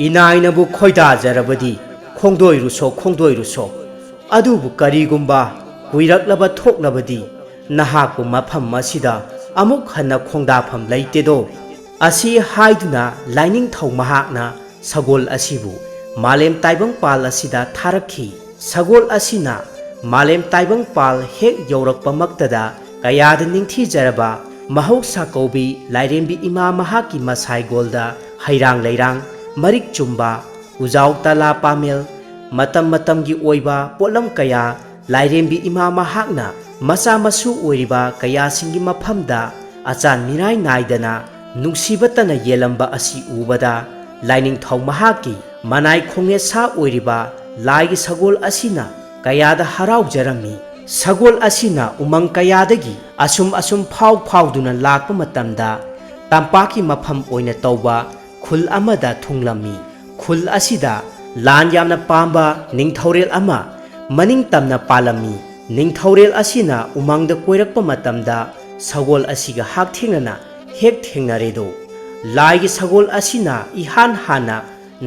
"ꯏꯅꯥꯏꯅꯕꯨ ꯈꯣꯏꯗꯥꯖꯔꯕꯗꯤ ꯈꯣꯡꯗꯣꯏꯔꯨꯁꯣ, ꯈꯣꯡꯗꯣꯏꯔꯨꯁꯣ꯫ ꯑꯗꯨꯕꯨ ꯀꯔꯤꯒꯨꯝꯕ ꯀꯨꯏꯔꯛꯂꯕ ꯊꯣꯛꯂꯕꯗꯤ ꯅꯍꯥꯛꯄꯨ ꯃꯐꯝ ꯑꯁꯤꯗ ꯑꯃꯨꯛ ꯍꯟꯅ ꯈꯣꯡꯗꯥꯐꯝ ꯂꯩꯇꯦꯗꯣ"꯫ ꯑꯁꯤ ꯍꯥꯏꯗꯨꯅ ꯂꯥꯏꯅꯤꯡꯊꯧ ꯃꯍꯥꯛꯅ ꯁꯒꯣꯜ ꯑꯁꯤꯕꯨ ꯃꯥꯂꯦꯝ ꯇꯥꯏꯕꯪꯄꯥꯜ ꯑꯁꯤꯗ ꯊꯥꯔꯛꯈꯤ꯫ ꯁꯒꯣꯜ ꯑꯁꯤꯅ ꯃꯥꯂꯦꯝ ꯇꯥꯏꯕꯪꯄꯥꯜ ꯍꯦꯛ ꯌꯧꯔꯛꯄꯃꯛꯇꯗ ꯀꯌꯥꯗ ꯅꯤꯡꯊꯤꯖꯔꯕ ꯃꯍꯧꯁꯥ ꯀꯧꯕꯤ ꯂꯥꯏꯔꯦꯝꯕꯤ ꯏꯃꯥ ꯃꯍꯥꯛꯀꯤ ꯃꯁꯥꯏꯒꯣꯜꯗ ꯍꯩꯔꯥꯡ ꯂꯩꯔꯥꯡ, ꯃꯔꯤꯛ ꯆꯨꯝꯕ, ꯎꯖꯥꯎ ꯇꯂꯥ ꯄꯥꯃꯦꯜ, ꯃꯇꯝ ꯃꯇꯝꯒꯤ ꯑꯣꯏꯕ ꯄꯣꯠꯂꯝ ꯀꯌꯥ ꯂꯥꯏꯔꯦꯝꯕꯤ ꯏꯃꯥ ꯃꯍꯥꯛꯅ ꯃꯆꯥ ꯃꯁꯨ ꯑꯣꯏꯔꯤꯕ ꯀꯌꯥꯁꯤꯡꯒꯤ ꯃꯐꯝꯗ ꯑꯆꯥꯟ ꯃꯤꯔꯥꯏ ꯅꯥꯏꯗꯅ ꯅꯨꯡꯁꯤꯕꯇꯅ ꯌꯦꯜꯂꯝꯕ ꯑꯁꯤ ꯎꯕꯗ ꯂꯥꯏꯅꯤꯡꯊꯧ ꯃꯍꯥꯛꯀꯤ ꯃꯅꯥꯏ ꯈꯣꯡꯅꯦꯠ ꯁꯥ ꯑꯣꯏꯔꯤꯕ ꯂꯥꯏꯒꯤ ꯁꯒꯣꯜ ꯑꯁꯤꯅ ꯀꯌꯥꯗ ꯍꯔꯥꯎꯖꯔꯝꯃꯤ꯫ ꯁꯒꯣꯜ ꯑꯁꯤꯅ ꯎꯃꯪ ꯀꯌꯥꯗꯒꯤ ꯑꯁꯨꯝ ꯑꯁꯨꯝ ꯐꯥꯎ ꯐꯥꯎꯗꯨꯅ ꯂꯥꯛꯄ ꯃꯇꯝꯗ ꯇꯝꯄꯥꯛꯀꯤ ꯃꯐꯝ ꯑꯣꯏꯅ ꯇꯧꯕ ꯈꯨꯜ ꯑꯃꯗ ꯊꯨꯡꯂꯝꯃꯤ꯫ ꯈꯨꯜ ꯑꯁꯤꯗ ꯂꯥꯟ ꯌꯥꯝꯅ ꯄꯥꯝꯕ ꯅꯤꯡꯊꯧꯔꯦꯜ ꯑꯃ ꯃꯅꯤꯡ ꯇꯝꯅ ꯄꯥꯜꯂꯝꯃꯤ꯫ ꯅꯤꯡꯊꯧꯔꯦꯜ ꯑꯁꯤꯅ ꯎꯃꯪꯗ ꯀꯣꯏꯔꯛꯄ ꯃꯇꯝꯗ ꯁꯒꯣꯜ ꯑꯁꯤꯒ ꯍꯛꯊꯦꯡꯅꯅ ꯍꯦꯛ ꯊꯦꯡꯅꯔꯦꯗꯣ꯫ ꯂꯥꯏꯒꯤ ꯁꯒꯣꯜ ꯑꯁꯤꯅ ꯏꯍꯥꯟ ꯍꯥꯟꯅ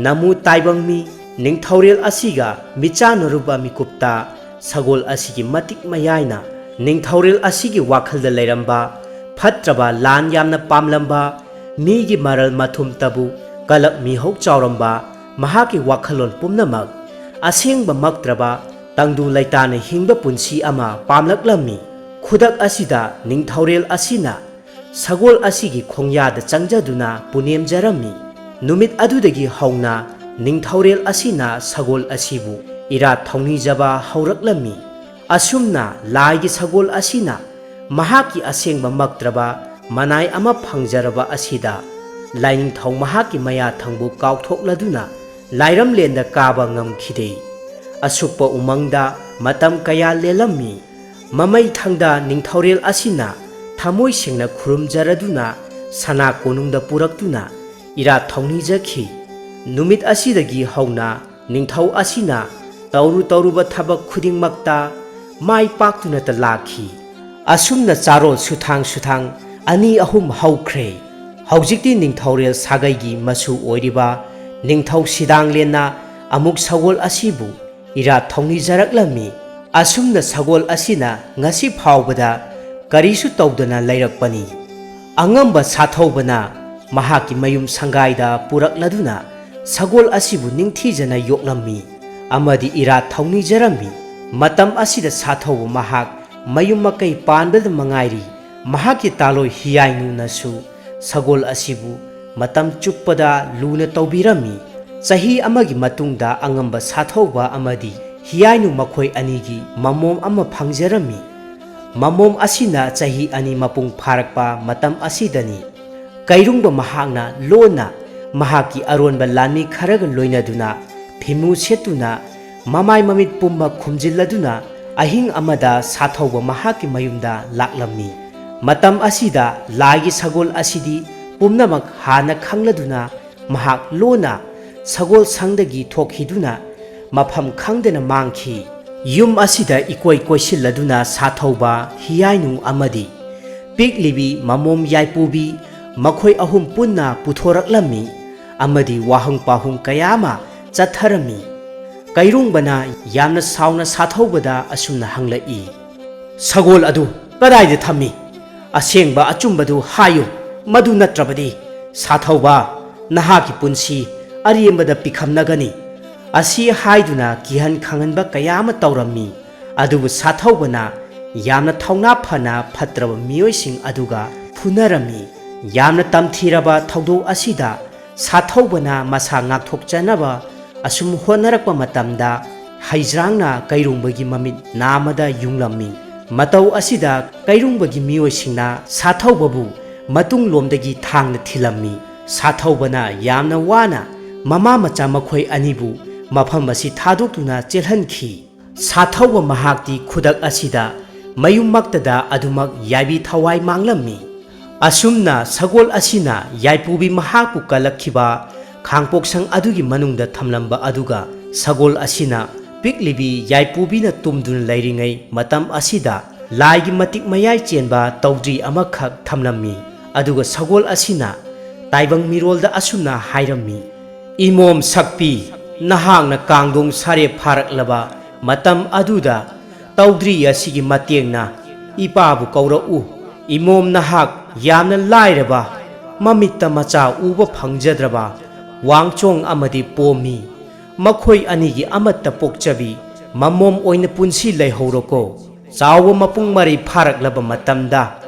ꯅꯃꯨ ꯇꯥꯏꯕꯪ ꯃꯤ ꯅꯤꯡꯊꯧꯔꯦꯜ ꯑꯁꯤꯒ ꯃꯤꯆꯥꯟꯅꯔꯨꯕ ꯃꯤꯀꯨꯞꯇ ꯁꯒꯣꯜ ꯑꯁꯤꯒꯤ ꯃꯇꯤꯛ ꯃꯌꯥꯏꯅ ꯅꯤꯡꯊꯧꯔꯦꯜ ꯑꯁꯤꯒꯤ ꯋꯥꯈꯜꯗ ꯂꯩꯔꯝꯕ ꯐꯠꯇ꯭ꯔꯕ ꯂꯥꯟ ꯌꯥꯝꯅ ꯄꯥꯝꯂꯝꯕ ꯃꯤꯒꯤ ꯃꯔꯜ ꯃꯊꯨꯝꯇꯕꯨ ꯀꯂꯛ ꯃꯤꯍꯧ ꯆꯥꯎꯔꯝꯕ ꯃꯍꯥꯛꯀꯤ ꯋꯥꯈꯜꯂꯣꯟ ꯄꯨꯝꯅꯃꯛ ꯑꯁꯦꯡꯕꯃꯛꯇ꯭ꯔꯕ ꯇꯪꯗꯨ ꯂꯩꯇꯥꯅ ꯍꯤꯡꯕ ꯄꯨꯟꯁꯤ ꯑꯃ ꯄꯥꯝꯂꯛꯂꯝꯃꯤ꯫ ꯈꯨꯗꯛ ꯑꯁꯤꯗ ꯅꯤꯡꯊꯧꯔꯦꯜ ꯑꯁꯤꯅ ꯁꯒꯣꯜ ꯑꯁꯤꯒꯤ ꯈꯣꯡꯌꯥꯗ ꯆꯪꯖꯗꯨꯅ ꯄꯨꯅꯦꯝꯖꯔꯝꯃꯤ꯫ ꯅꯨꯃꯤꯠ ꯑꯗꯨꯗꯒꯤ ꯍꯧꯅ ꯅꯤꯡꯊꯧꯔꯦꯜ ꯑꯁꯤꯅ ꯁꯒꯣꯜ ꯑꯁꯤꯕꯨ ꯏꯔꯥꯠ ꯊꯧꯅꯤꯖꯕ ꯍꯧꯔꯛꯂꯝꯃꯤ꯫ ꯑꯁꯨꯝꯅ ꯂꯥꯏꯒꯤ ꯁꯒꯣꯜ ꯑꯁꯤꯅ ꯃꯍꯥꯛꯀꯤ ꯑꯁꯦꯡꯕꯃꯛꯇ꯭ꯔꯕ ꯃꯅꯥꯏ ꯑꯃ ꯐꯪꯖꯔꯕ ꯑꯁꯤꯗ ꯂꯥꯏꯅꯤꯡꯊꯧ ꯃꯍꯥꯛꯀꯤ ꯃꯌꯥꯊꯪꯕꯨ ꯀꯥꯎꯊꯣꯛꯂꯗꯨꯅ ꯂꯥꯏꯔꯝꯂꯦꯟꯗ ꯀꯥꯕ ꯉꯝꯈꯤꯗꯦ꯫ ꯑꯁꯨꯛꯄ ꯎꯃꯪꯗ ꯃꯇꯝ ꯀꯌꯥ ꯂꯦꯜꯂꯝꯃꯤ꯫ ꯃꯃꯩ ꯊꯪꯗ ꯅꯤꯡꯊꯧꯔꯦꯜ ꯑꯁꯤꯅ ꯊꯃꯣꯏ ꯁꯦꯡꯅ ꯈꯨꯔꯨꯝꯖꯔꯗꯨꯅ ꯁꯅꯥ ꯀꯣꯅꯨꯡꯗ ꯄꯨꯔꯛꯇꯨꯅ ꯏꯔꯥꯠ ꯊꯧꯅꯤꯖꯈꯤ꯫ ꯅꯨꯃꯤꯠ ꯑꯁꯤꯗꯒꯤ ꯍꯧꯅ ꯅꯤꯡꯊꯧ ꯑꯁꯤꯅ ꯇꯧꯔꯨ ꯇꯧꯔꯨꯕ ꯊꯕꯛ ꯈꯨꯗꯤꯡꯃꯛꯇ ꯃꯥꯏ ꯄꯥꯛꯇꯨꯅꯇ ꯂꯥꯛꯈꯤ꯫ ꯑꯁꯨꯝꯅ ꯆꯥꯔꯣꯜ ꯁꯨꯊꯥꯡ ꯁꯨꯊꯥꯡ ꯑꯅꯤ ꯑꯍꯨꯝ ꯍꯧꯈ꯭ꯔꯦ꯫ ꯍꯧꯖꯤꯛꯇꯤ ꯅꯤꯡꯊꯧꯔꯦꯜ ꯁꯥꯒꯩꯒꯤ ꯃꯆꯨ ꯑꯣꯏꯔꯤꯕ ꯅꯤꯡꯊꯧ ꯁꯤꯗꯥꯡꯂꯦꯟꯅ ꯑꯃꯨꯛ ꯁꯒꯣꯜ ꯑꯁꯤꯕꯨ ꯏꯔꯥꯠ ꯊꯧꯅꯤꯖꯔꯛꯂꯝꯃꯤ꯫ ꯑꯁꯨꯝꯅ ꯁꯒꯣꯜ ꯑꯁꯤꯅ ꯉꯁꯤ ꯐꯥꯎꯕꯗ ꯀꯔꯤꯁꯨ ꯇꯧꯗꯅ ꯂꯩꯔꯛꯄꯅꯤ꯫ ꯑꯉꯝꯕ ꯁꯥꯊꯧꯕꯅ ꯃꯍꯥꯛꯀꯤ ꯃꯌꯨꯝ ꯁꯪꯒꯥꯏꯗ ꯄꯨꯔꯛꯂꯗꯨꯅ ꯁꯒꯣꯜ ꯑꯁꯤꯕꯨ ꯅꯤꯡꯊꯤꯖꯅ ꯌꯣꯛꯂꯝꯃꯤ ꯑꯃꯗꯤ ꯏꯔꯥꯠ ꯊꯧꯅꯤꯖꯔꯝꯃꯤ꯫ ꯃꯇꯝ ꯑꯁꯤꯗ ꯁꯥꯊꯧꯕ ꯃꯍꯥꯛ ꯃꯌꯨꯝ ꯃꯀꯩ ꯄꯥꯟꯕꯗ ꯃꯉꯥꯏꯔꯤ꯫ ꯃꯍꯥꯛꯀꯤ ꯇꯥꯂꯣꯏ ꯍꯤꯌꯥꯏꯅꯨꯅꯁꯨ ꯁꯒꯣꯜ ꯑꯁꯤꯕꯨ ꯃꯇꯝ ꯆꯨꯞꯄꯗ ꯂꯨꯅ ꯇꯧꯕꯤꯔꯝꯃꯤ꯫ ꯆꯍꯤ ꯑꯃꯒꯤ ꯃꯇꯨꯡꯗ ꯑꯉꯝꯕ ꯁꯥꯊꯧꯕ ꯑꯃꯗꯤ ꯍꯤꯌꯥꯏꯅꯨ ꯃꯈꯣꯏ ꯑꯅꯤꯒꯤ ꯃꯃꯣꯝ ꯑꯃ ꯐꯪꯖꯔꯝꯃꯤ꯫ ꯃꯃꯣꯝ ꯑꯁꯤꯅ ꯆꯍꯤ ꯑꯅꯤ ꯃꯄꯨꯡ ꯐꯥꯔꯛꯄ ꯃꯇꯝ ꯑꯁꯤꯗꯅꯤ꯫ ꯀꯩꯔꯨꯡꯕ ꯃꯍꯥꯛꯅ ꯂꯣꯟꯅ ꯃꯍꯥꯛꯀꯤ ꯑꯔꯣꯟꯕ ꯂꯥꯟꯃꯤ ꯈꯔꯒ ꯂꯣꯏꯅꯗꯨꯅ ꯐꯤꯃꯨ ꯁꯦꯠꯇꯨꯅ ꯃꯃꯥꯏ ꯃꯃꯤꯠ ꯄꯨꯝꯕ ꯈꯨꯝꯖꯤꯜꯂꯗꯨꯅ ꯑꯍꯤꯡ ꯑꯃꯗ ꯁꯥꯊꯧꯕ ꯃꯍꯥꯛꯀꯤ ꯃꯌꯨꯝꯗ ꯂꯥꯛꯂꯝꯃꯤ꯫ ꯃꯇꯝ ꯑꯁꯤꯗ ꯂꯥꯏꯒꯤ ꯁꯒꯣꯜ ꯑꯁꯤꯗꯤ ꯄꯨꯝꯅꯃꯛ ꯍꯥꯟꯅ ꯈꯪꯂꯗꯨꯅ ꯃꯍꯥꯛ ꯂꯣꯟꯅ ꯁꯒꯣꯜ ꯁꯪꯗꯒꯤ ꯊꯣꯛꯈꯤꯗꯨꯅ ꯃꯐꯝ ꯈꯪꯗꯅ ꯃꯥꯡꯈꯤ꯫ ꯌꯨꯝ ꯑꯁꯤꯗ ꯏꯀꯣꯏ ꯀꯣꯏꯁꯤꯜꯂꯗꯨꯅ ꯁꯥꯊꯧꯕ ꯍꯤꯌꯥꯏꯅꯨ ꯑꯃꯗꯤ ꯄꯤꯛꯂꯤꯕꯤ ꯃꯃꯣꯝ ꯌꯥꯏꯄꯨꯕꯤ ꯃꯈꯣꯏ ꯑꯍꯨꯝ ꯄꯨꯟꯅ ꯄꯨꯊꯣꯔꯛꯂꯝꯃꯤ ꯑꯃꯗꯤ ꯋꯥꯍꯪ ꯄꯥꯎꯍꯪ ꯀꯌꯥ ꯑꯃ ꯆꯠꯊꯔꯝꯃꯤ꯫ ꯀꯩꯔꯣꯡꯕꯅ ꯌꯥꯝꯅ ꯁꯥꯎꯅ ꯁꯥꯊꯧꯕꯗ ꯑꯁꯨꯝꯅ ꯍꯪꯂꯛꯏ, "ꯁꯒꯣꯜ ꯑꯗꯨ ꯀꯗꯥꯏꯗ ꯊꯝꯃꯤ? ꯑꯁꯦꯡꯕ ꯑꯆꯨꯝꯕꯗꯨ ꯍꯥꯏꯌꯨ, ꯃꯗꯨ ꯅꯠꯇ꯭ꯔꯕꯗꯤ ꯁꯥꯊꯧꯕ, ꯅꯍꯥꯛꯀꯤ ꯄꯨꯟꯁꯤ ꯑꯔꯦꯝꯕꯗ ꯄꯤꯈꯝꯅꯒꯅꯤ"꯫ ꯑꯁꯤ ꯍꯥꯏꯗꯨꯅ ꯀꯤꯍꯟ ꯈꯪꯍꯟꯕ ꯀꯌꯥ ꯑꯃ ꯇꯧꯔꯝꯃꯤ꯫ ꯑꯗꯨꯕꯨ ꯁꯥꯊꯧꯕꯅ ꯌꯥꯝꯅ ꯊꯧꯅꯥ ꯐꯅ ꯐꯠꯇ꯭ꯔꯕ ꯃꯤꯑꯣꯏꯁꯤꯡ ꯑꯗꯨꯒ ꯐꯨꯅꯔꯝꯃꯤ꯫ ꯌꯥꯝꯅ ꯇꯝꯊꯤꯔꯕ ꯊꯧꯗꯣꯛ ꯑꯁꯤꯗ ꯁꯥꯊꯧꯕꯅ ꯃꯁꯥ ꯉꯥꯛꯊꯣꯛꯆꯅꯕ ꯑꯁꯨꯝ ꯍꯣꯠꯅꯔꯛꯄ ꯃꯇꯝꯗ ꯍꯩꯖ꯭ꯔꯥꯡꯅ ꯀꯩꯔꯣꯡꯕꯒꯤ ꯃꯃꯤꯠ ꯅꯥꯝꯃꯗ ꯌꯨꯡꯂꯝꯃꯤ꯫ ꯃꯇꯧ ꯑꯁꯤꯗ ꯀꯩꯔꯣꯡꯕꯒꯤ ꯃꯤꯑꯣꯏꯁꯤꯡꯅ ꯁꯥꯊꯧꯕꯕꯨ ꯃꯇꯨꯡꯂꯣꯝꯗꯒꯤ ꯊꯥꯡꯅ ꯊꯤꯜꯂꯝꯃꯤ꯫ ꯁꯥꯊꯧꯕꯅ ꯌꯥꯝꯅ ꯋꯥꯅ ꯃꯃꯥ ꯃꯆꯥ ꯃꯈꯣꯏ ꯑꯅꯤꯕꯨ ꯃꯐꯝ ꯑꯁꯤ ꯊꯥꯗꯣꯛꯇꯨꯅ ꯆꯦꯜꯍꯟꯈꯤ꯫ ꯁꯥꯊꯧꯕ ꯃꯍꯥꯛꯇꯤ ꯈꯨꯗꯛ ꯑꯁꯤꯗ ꯃꯌꯨꯝꯃꯛꯇꯗ ꯑꯗꯨꯃꯛ ꯌꯥꯏꯕꯤ ꯊꯋꯥꯏ ꯃꯥꯡꯂꯝꯃꯤ꯫ ꯑꯁꯨꯝꯅ ꯁꯒꯣꯜ ꯑꯁꯤꯅ ꯌꯥꯏꯄꯨꯕꯤ ꯃꯍꯥꯛꯄꯨ ꯀꯜꯂꯛꯈꯤꯕ ꯈꯥꯡꯄꯣꯛꯁꯪ ꯑꯗꯨꯒꯤ ꯃꯅꯨꯡꯗ ꯊꯝꯂꯝꯕ ꯑꯗꯨꯒ ꯁꯒꯣꯜ ꯑꯁꯤꯅ ꯄꯤꯛꯂꯤꯕꯤ ꯌꯥꯏꯄꯨꯕꯤꯅ ꯇꯨꯝꯗꯨꯅ ꯂꯩꯔꯤꯉꯩ ꯃꯇꯝ ꯑꯁꯤꯗ ꯂꯥꯏꯒꯤ ꯃꯇꯤꯛ ꯃꯌꯥꯏ ꯆꯦꯟꯕ ꯇꯧꯗ꯭ꯔꯤ ꯑꯃꯈꯛ ꯊꯝꯂꯝꯃꯤ꯫ ꯑꯗꯨꯒ ꯁꯒꯣꯜ ꯑꯁꯤꯅ ꯇꯥꯏꯕꯪ ꯃꯤꯔꯣꯜꯗ ꯑꯁꯨꯝꯅ ꯍꯥꯏꯔꯝꯃꯤ, "ꯏꯃꯣꯝ ꯁꯛꯄꯤ, ꯅꯍꯥꯛꯅ ꯀꯥꯡꯗꯣꯡ ꯁꯥꯔꯦꯞ ꯐꯥꯔꯛꯂꯕ ꯃꯇꯝ ꯑꯗꯨꯗ ꯇꯧꯗ꯭ꯔꯤ ꯑꯁꯤꯒꯤ ꯃꯇꯦꯡꯅ ꯏꯄꯥꯕꯨ ꯀꯧꯔꯛꯎ꯫ ꯏꯃꯣꯝ ꯅꯍꯥꯛ ꯌꯥꯝꯅ ꯂꯥꯏꯔꯕ, ꯃꯃꯤꯠꯇ ꯃꯆꯥ ꯎꯕ ꯐꯪꯖꯗ꯭ꯔꯕ ꯋꯥꯡꯆꯣꯡ ꯑꯃꯗꯤ ꯄꯣꯝꯃꯤ꯫ ꯃꯈꯣꯏ ꯑꯅꯤꯒꯤ ꯑꯃꯠꯇ ꯄꯣꯛꯆꯕꯤ ꯃꯃꯣꯝ ꯑꯣꯏꯅ ꯄꯨꯟꯁꯤ ꯂꯩꯍꯧꯔꯣꯀꯣ꯫ ꯆꯥꯎꯕ ꯃꯄꯨꯡ ꯃꯔꯩ ꯐꯥꯔꯛꯂꯕ ꯃꯇꯝꯗ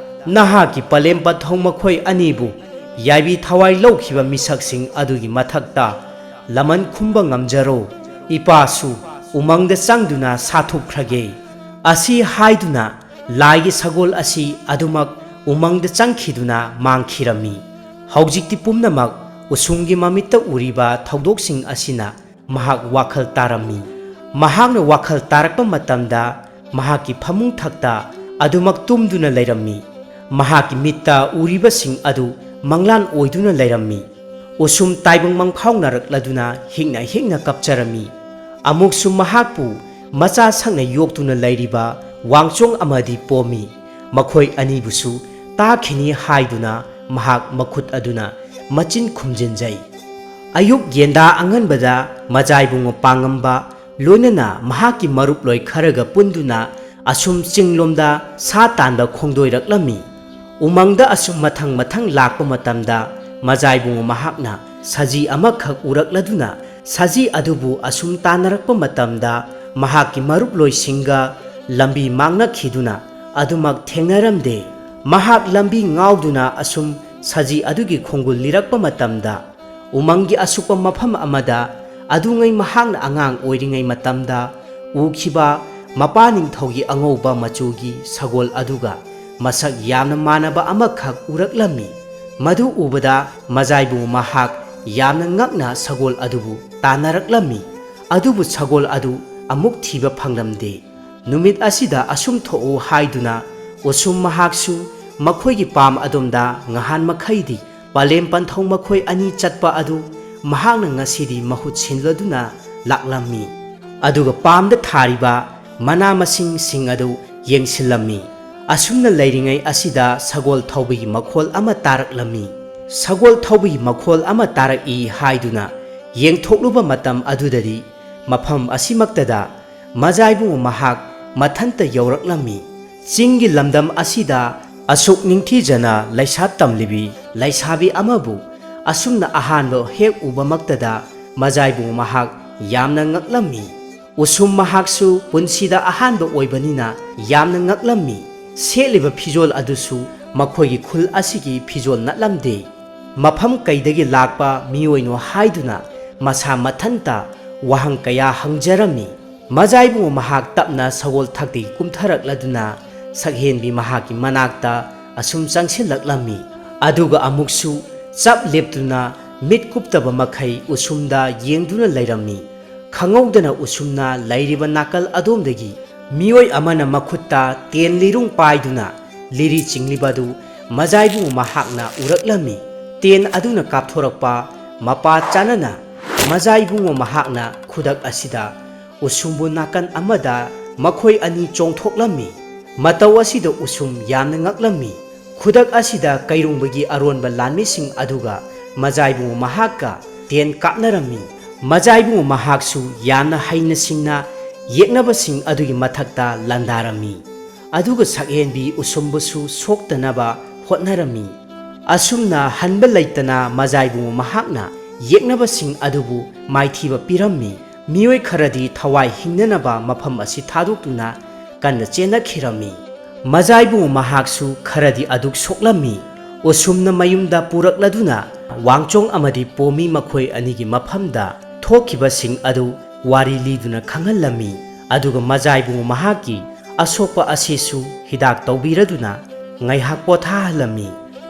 ꯅꯍꯥꯛꯀꯤ ꯄꯂꯦꯝ ꯄꯟꯊꯧ ꯃꯈꯣꯏ ꯑꯅꯤꯕꯨ ꯌꯥꯏꯕꯤ ꯊꯋꯥꯏ ꯂꯧꯈꯤꯕ ꯃꯤꯁꯛꯁꯤꯡ ꯑꯗꯨꯒꯤ ꯃꯊꯛꯇ ꯂꯃꯟ ꯈꯨꯝꯕ ꯉꯝꯖꯔꯣ꯫ ꯏꯄꯥꯁꯨ ꯎꯃꯪꯗ ꯆꯪꯗꯨꯅ ꯁꯥꯊꯨꯈ꯭ꯔꯒꯦ"꯫ ꯑꯁꯤ ꯍꯥꯏꯗꯨꯅ ꯂꯥꯏꯒꯤ ꯁꯒꯣꯜ ꯑꯁꯤ ꯑꯗꯨꯃꯛ ꯎꯃꯪꯗ ꯆꯪꯈꯤꯗꯨꯅ ꯃꯥꯡꯈꯤꯔꯝꯃꯤ꯫ ꯍꯧꯖꯤꯛꯇꯤ ꯄꯨꯝꯅꯃꯛ ꯎꯁꯨꯝꯒꯤ ꯃꯃꯤꯠꯇ ꯎꯔꯤꯕ ꯊꯧꯗꯣꯛꯁꯤꯡ ꯑꯁꯤꯅ ꯃꯍꯥꯛ ꯋꯥꯈꯜ ꯇꯥꯔꯝꯃꯤ꯫ ꯃꯍꯥꯛꯅ ꯋꯥꯈꯜ ꯇꯥꯔꯛꯄ ꯃꯇꯝꯗ ꯃꯍꯥꯛꯀꯤ ꯐꯃꯨꯡ ꯊꯛꯇ ꯑꯗꯨꯃꯛ ꯇꯨꯝꯗꯨꯅ ꯂꯩꯔꯝꯃꯤ꯫ ꯃꯍꯥꯛꯀꯤ ꯃꯤꯠꯇ ꯎꯔꯤꯕꯁꯤꯡ ꯑꯗꯨ ꯃꯪꯂꯥꯟ ꯑꯣꯏꯗꯨꯅ ꯂꯩꯔꯝꯃꯤ꯫ ꯎꯁꯨꯝ ꯇꯥꯏꯕꯪ ꯃꯪꯐꯥꯎꯅꯔꯛꯂꯗꯨꯅ ꯍꯤꯡꯅ ꯍꯤꯡꯅ ꯀꯞꯆꯔꯝꯃꯤ꯫ ꯑꯃꯨꯛꯁꯨ ꯃꯍꯥꯛꯄꯨ ꯃꯆꯥ ꯁꯛꯅ ꯌꯣꯛꯇꯨꯅ ꯂꯩꯔꯤꯕ ꯋꯥꯡꯆꯣꯡ ꯑꯃꯗꯤ ꯄꯣꯝꯃꯤ꯫ ꯃꯈꯣꯏ ꯑꯅꯤꯕꯨꯁꯨ ꯇꯥꯈꯤꯅꯤ ꯍꯥꯏꯗꯨꯅ ꯃꯍꯥꯛ ꯃꯈꯨꯠ ꯑꯗꯨꯅ ꯃꯆꯤꯟ ꯈꯨꯝꯖꯤꯟꯖꯩ꯫ ꯑꯌꯨꯛ ꯌꯦꯟꯗꯥ ꯑꯉꯟꯕꯗ ꯃꯖꯥꯏꯕꯨꯡ ꯄꯥꯡꯉꯝꯕ ꯂꯣꯏꯅꯅ ꯃꯍꯥꯛꯀꯤ ꯃꯔꯨꯞꯂꯣꯏ ꯈꯔꯒ ꯄꯨꯟꯗꯨꯅ ꯑꯁꯨꯝ ꯆꯤꯡꯂꯣꯝꯗ ꯁꯥ ꯇꯥꯟꯕ ꯈꯣꯡꯗꯣꯏꯔꯛꯂꯝꯃꯤ꯫ ꯎꯃꯪꯗ ꯑꯁꯨꯝ ꯃꯊꯪ ꯃꯊꯪ ꯂꯥꯛꯄ ꯃꯇꯝꯗ ꯃꯖꯥꯏꯕꯨꯡꯉꯣ ꯃꯍꯥꯛꯅ ꯁꯖꯤ ꯑꯃꯈꯛ ꯎꯔꯛꯂꯗꯨꯅ ꯁꯖꯤ ꯑꯗꯨꯕꯨ ꯑꯁꯨꯝ ꯇꯥꯟꯅꯔꯛꯄ ꯃꯇꯝꯗ ꯃꯍꯥꯛꯀꯤ ꯃꯔꯨꯞꯂꯣꯏꯁꯤꯡꯒ ꯂꯝꯕꯤ ꯃꯥꯡꯅꯈꯤꯗꯨꯅ ꯑꯗꯨꯃꯛ ꯊꯦꯡꯅꯔꯝꯗꯦ꯫ ꯃꯍꯥꯛ ꯂꯝꯕꯤ ꯉꯥꯎꯗꯨꯅ ꯑꯁꯨꯝ ꯁꯖꯤ ꯑꯗꯨꯒꯤ ꯈꯣꯡꯒꯨꯜ ꯂꯤꯔꯛꯄ ꯃꯇꯝꯗ ꯎꯃꯪꯒꯤ ꯑꯁꯨꯛꯄ ꯃꯐꯝ ꯑꯃꯗ ꯑꯗꯨꯉꯩ ꯃꯍꯥꯛꯅ ꯑꯉꯥꯡ ꯑꯣꯏꯔꯤꯉꯩ ꯃꯇꯝꯗ ꯎꯈꯤꯕ ꯃꯄꯥ ꯅꯤꯡꯊꯧꯒꯤ ꯑꯉꯧꯕ ꯃꯆꯨꯒꯤ ꯁꯒꯣꯜ ꯑꯗꯨꯒ ꯃꯁꯛ ꯌꯥꯝꯅ ꯃꯥꯟꯅꯕ ꯑꯃꯈꯛ ꯎꯔꯛꯂꯝꯃꯤ꯫ ꯃꯗꯨ ꯎꯕꯗ ꯃꯖꯥꯏꯕꯨ ꯃꯍꯥꯛ ꯌꯥꯝꯅ ꯉꯛꯅ ꯁꯒꯣꯜ ꯑꯗꯨꯕꯨ ꯇꯥꯟꯅꯔꯛꯂꯝꯃꯤ꯫ ꯑꯗꯨꯕꯨ ꯁꯒꯣꯜ ꯑꯗꯨ ꯑꯃꯨꯛ ꯊꯤꯕ ꯐꯪꯂꯝꯗꯦ꯫ ꯅꯨꯃꯤꯠ ꯑꯁꯤꯗ ꯑꯁꯨꯝ ꯊꯣꯛꯎ ꯍꯥꯏꯗꯨꯅ ꯎꯁꯨꯝ ꯃꯍꯥꯛꯁꯨ ꯃꯈꯣꯏꯒꯤ ꯄꯥꯝ ꯑꯗꯣꯝꯗ ꯉꯍꯥꯟ ꯃꯈꯩꯗꯤ ꯄꯂꯦꯝ ꯄꯟꯊꯧ ꯃꯈꯣꯏ ꯑꯅꯤ ꯆꯠꯄ ꯑꯗꯨ ꯃꯍꯥꯛꯅ ꯉꯁꯤꯗꯤ ꯃꯍꯨꯠ ꯁꯤꯟꯂꯗꯨꯅ ꯂꯥꯛꯂꯝꯃꯤ꯫ ꯑꯗꯨꯒ ꯄꯥꯝꯗ ꯊꯥꯔꯤꯕ ꯃꯅꯥ ꯃꯁꯤꯡꯁꯤꯡ ꯑꯗꯨ ꯌꯦꯡꯁꯤꯜꯂꯝꯃꯤ꯫ ꯑꯁꯨꯝꯅ ꯂꯩꯔꯤꯉꯩ ꯑꯁꯤꯗ ꯁꯒꯣꯜ ꯊꯧꯕꯒꯤ ꯃꯈꯣꯜ ꯑꯃ ꯇꯥꯔꯛꯂꯝꯃꯤ꯫ ꯁꯒꯣꯜ ꯊꯧꯕꯒꯤ ꯃꯈꯣꯜ ꯑꯃ ꯇꯥꯔꯛꯏ ꯍꯥꯏꯗꯨꯅ ꯌꯦꯡꯊꯣꯛꯂꯨꯕ ꯃꯇꯝ ꯑꯗꯨꯗꯗꯤ ꯃꯐꯝ ꯑꯁꯤꯃꯛꯇꯗ ꯃꯖꯥꯏꯕꯨꯡ ꯃꯍꯥꯛ ꯃꯊꯟꯇ ꯌꯧꯔꯛꯂꯝꯃꯤ꯫ ꯆꯤꯡꯒꯤ ꯂꯝꯗꯝ ꯑꯁꯤꯗ ꯑꯁꯨꯛ ꯅꯤꯡꯊꯤꯖꯅ ꯂꯩꯁꯥ ꯇꯝꯂꯤꯕꯤ ꯂꯩꯁꯥꯕꯤ ꯑꯃꯕꯨ ꯑꯁꯨꯝꯅ ꯑꯍꯥꯟꯕ ꯍꯦꯛ ꯎꯕꯃꯛꯇꯗ ꯃꯖꯥꯏꯕꯨꯡ ꯃꯍꯥꯛ ꯌꯥꯝꯅ ꯉꯛꯂꯝꯃꯤ꯫ ꯎꯁꯨꯝ ꯃꯍꯥꯛꯁꯨ ꯄꯨꯟꯁꯤꯗ ꯑꯍꯥꯟꯕ ꯑꯣꯏꯕꯅꯤꯅ ꯌꯥꯝꯅ ꯉꯛꯂꯝꯃꯤ꯫ ꯁꯦꯠꯂꯤꯕ ꯐꯤꯖꯣꯜ ꯑꯗꯨꯁꯨ ꯃꯈꯣꯏꯒꯤ ꯈꯨꯜ ꯑꯁꯤꯒꯤ ꯐꯤꯖꯣꯜ ꯅꯠꯂꯝꯗꯦ꯫ ꯃꯐꯝ ꯀꯩꯗꯒꯤ ꯂꯥꯛꯄ ꯃꯤꯑꯣꯏꯅꯣ ꯍꯥꯏꯗꯨꯅ ꯃꯁꯥ ꯃꯊꯟꯇ ꯋꯥꯍꯪ ꯀꯌꯥ ꯍꯪꯖꯔꯝꯃꯤ꯫ ꯃꯖꯥꯏꯕꯨ ꯃꯍꯥꯛ ꯇꯞꯅ ꯁꯒꯣꯜ ꯊꯛꯇꯒꯤ ꯀꯨꯝꯊꯔꯛꯂꯗꯨꯅ ꯁꯛꯍꯦꯟꯕꯤ ꯃꯍꯥꯛꯀꯤ ꯃꯅꯥꯛꯇ ꯑꯁꯨꯝ ꯆꯪꯁꯤꯜꯂꯛꯂꯝꯃꯤ꯫ ꯑꯗꯨꯒ ꯑꯃꯨꯛꯁꯨ ꯆꯞ ꯂꯦꯞꯇꯨꯅ ꯃꯤꯠ ꯀꯨꯞꯇꯕ ꯃꯈꯩ ꯎꯁꯨꯝꯗ ꯌꯦꯡꯗꯨꯅ ꯂꯩꯔꯝꯃꯤ꯫ ꯈꯪꯍꯧꯗꯅ ꯎꯁꯨꯝꯅ ꯂꯩꯔꯤꯕ ꯅꯥꯀꯜ ꯑꯗꯣꯝꯗꯒꯤ ꯃꯤꯑꯣꯏ ꯑꯃꯅ ꯃꯈꯨꯠꯇ ꯇꯦꯟ ꯂꯤꯔꯨꯡ ꯄꯥꯏꯗꯨꯅ ꯂꯤꯔꯤ ꯆꯤꯡꯂꯤꯕ ꯑꯗꯨ ꯃꯖꯥꯏꯕꯨ ꯃꯍꯥꯛꯅ ꯎꯔꯛꯂꯝꯃꯤ꯫ ꯇꯦꯟ ꯑꯗꯨꯅ ꯀꯥꯞꯊꯣꯔꯛꯄ ꯃꯄꯥ ꯆꯥꯅꯅ ꯃꯖꯥꯏꯕꯨꯡꯉꯣ ꯃꯍꯥꯛꯅ ꯈꯨꯗꯛ ꯑꯁꯤꯗ ꯎꯁꯨꯝꯕꯨ ꯅꯥꯀꯟ ꯑꯃꯗ ꯃꯈꯣꯏ ꯑꯅꯤ ꯆꯣꯡꯊꯣꯛꯂꯝꯃꯤ꯫ ꯃꯇꯧ ꯑꯁꯤꯗ ꯎꯁꯨꯝ ꯌꯥꯝꯅ ꯉꯛꯂꯝꯃꯤ꯫ ꯈꯨꯗꯛ ꯑꯁꯤꯗ ꯀꯩꯔꯨꯡꯕꯒꯤ ꯑꯔꯣꯟꯕ ꯂꯥꯟꯃꯤꯁꯤꯡ ꯑꯗꯨꯒ ꯃꯖꯥꯏꯕꯨꯡꯉꯣ ꯃꯍꯥꯛꯀ ꯇꯦꯟ ꯀꯥꯞꯅꯔꯝꯃꯤ꯫ ꯃꯖꯥ ꯏꯕꯨꯡꯉꯣ ꯃꯍꯥꯛꯁꯨ ꯌꯥꯝꯅ ꯍꯩꯅ ꯁꯤꯡꯅ ꯌꯦꯛꯅꯕꯁꯤꯡ ꯑꯗꯨꯒꯤ ꯃꯊꯛꯇ ꯂꯥꯟꯗꯥꯔꯝꯃꯤ, ꯑꯗꯨꯒ ꯁꯛꯍꯦꯟꯕꯤ ꯎꯁꯨꯝꯕꯨꯁꯨ ꯁꯣꯛꯇꯅꯕ ꯍꯣꯠꯅꯔꯝꯃꯤ꯫ ꯑꯁꯨꯝꯅ ꯍꯟꯕ ꯂꯩꯇꯅ ꯃꯖꯥ ꯏꯕꯨꯡꯉꯣ ꯃꯍꯥꯛꯅ ꯌꯦꯛꯅꯕꯁꯤꯡ ꯑꯗꯨꯕꯨ ꯃꯥꯏꯊꯤꯕ ꯄꯤꯔꯝꯃꯤ꯫ ꯃꯤꯑꯣꯏ ꯈꯔꯗꯤ ꯊꯋꯥꯏ ꯍꯤꯡꯅꯅꯕ ꯃꯐꯝ ꯑꯁꯤ ꯊꯥꯗꯣꯛꯇꯨꯅ ꯀꯟꯅ ꯆꯦꯟꯅꯈꯤꯔꯝꯃꯤ꯫ ꯃꯖꯥ ꯏꯕꯨꯡꯉꯣ ꯃꯍꯥꯛꯁꯨ ꯈꯔꯗꯤ ꯑꯗꯨꯛ ꯁꯣꯛꯂꯝꯃꯤ꯫ ꯎꯁꯨꯝꯅ ꯃꯌꯨꯝꯗ ꯄꯨꯔꯛꯂꯗꯨꯅ ꯋꯥꯡꯆꯣꯡ ꯑꯃꯗꯤ ꯄꯣꯝꯃꯤ ꯃꯈꯣꯏ ꯑꯅꯤꯒꯤ ꯃꯐꯝꯗ ꯊꯣꯛꯈꯤꯕꯁꯤꯡ ꯑꯗꯨ ꯋꯥꯔꯤ ꯂꯤꯗꯨꯅ ꯈꯪꯍꯜꯂꯝꯃꯤ꯫ ꯑꯗꯨꯒ ꯃꯖꯥ ꯏꯕꯨꯡꯉꯣ ꯃꯍꯥꯛꯀꯤ ꯑꯁꯣꯛꯄ ꯑꯁꯤꯁꯨ ꯍꯤꯗꯥꯛ ꯇꯧꯕꯤꯔꯗꯨꯅ ꯉꯥꯏꯍꯥꯛ ꯄꯣꯊꯥꯍꯜꯂꯝꯃꯤ꯫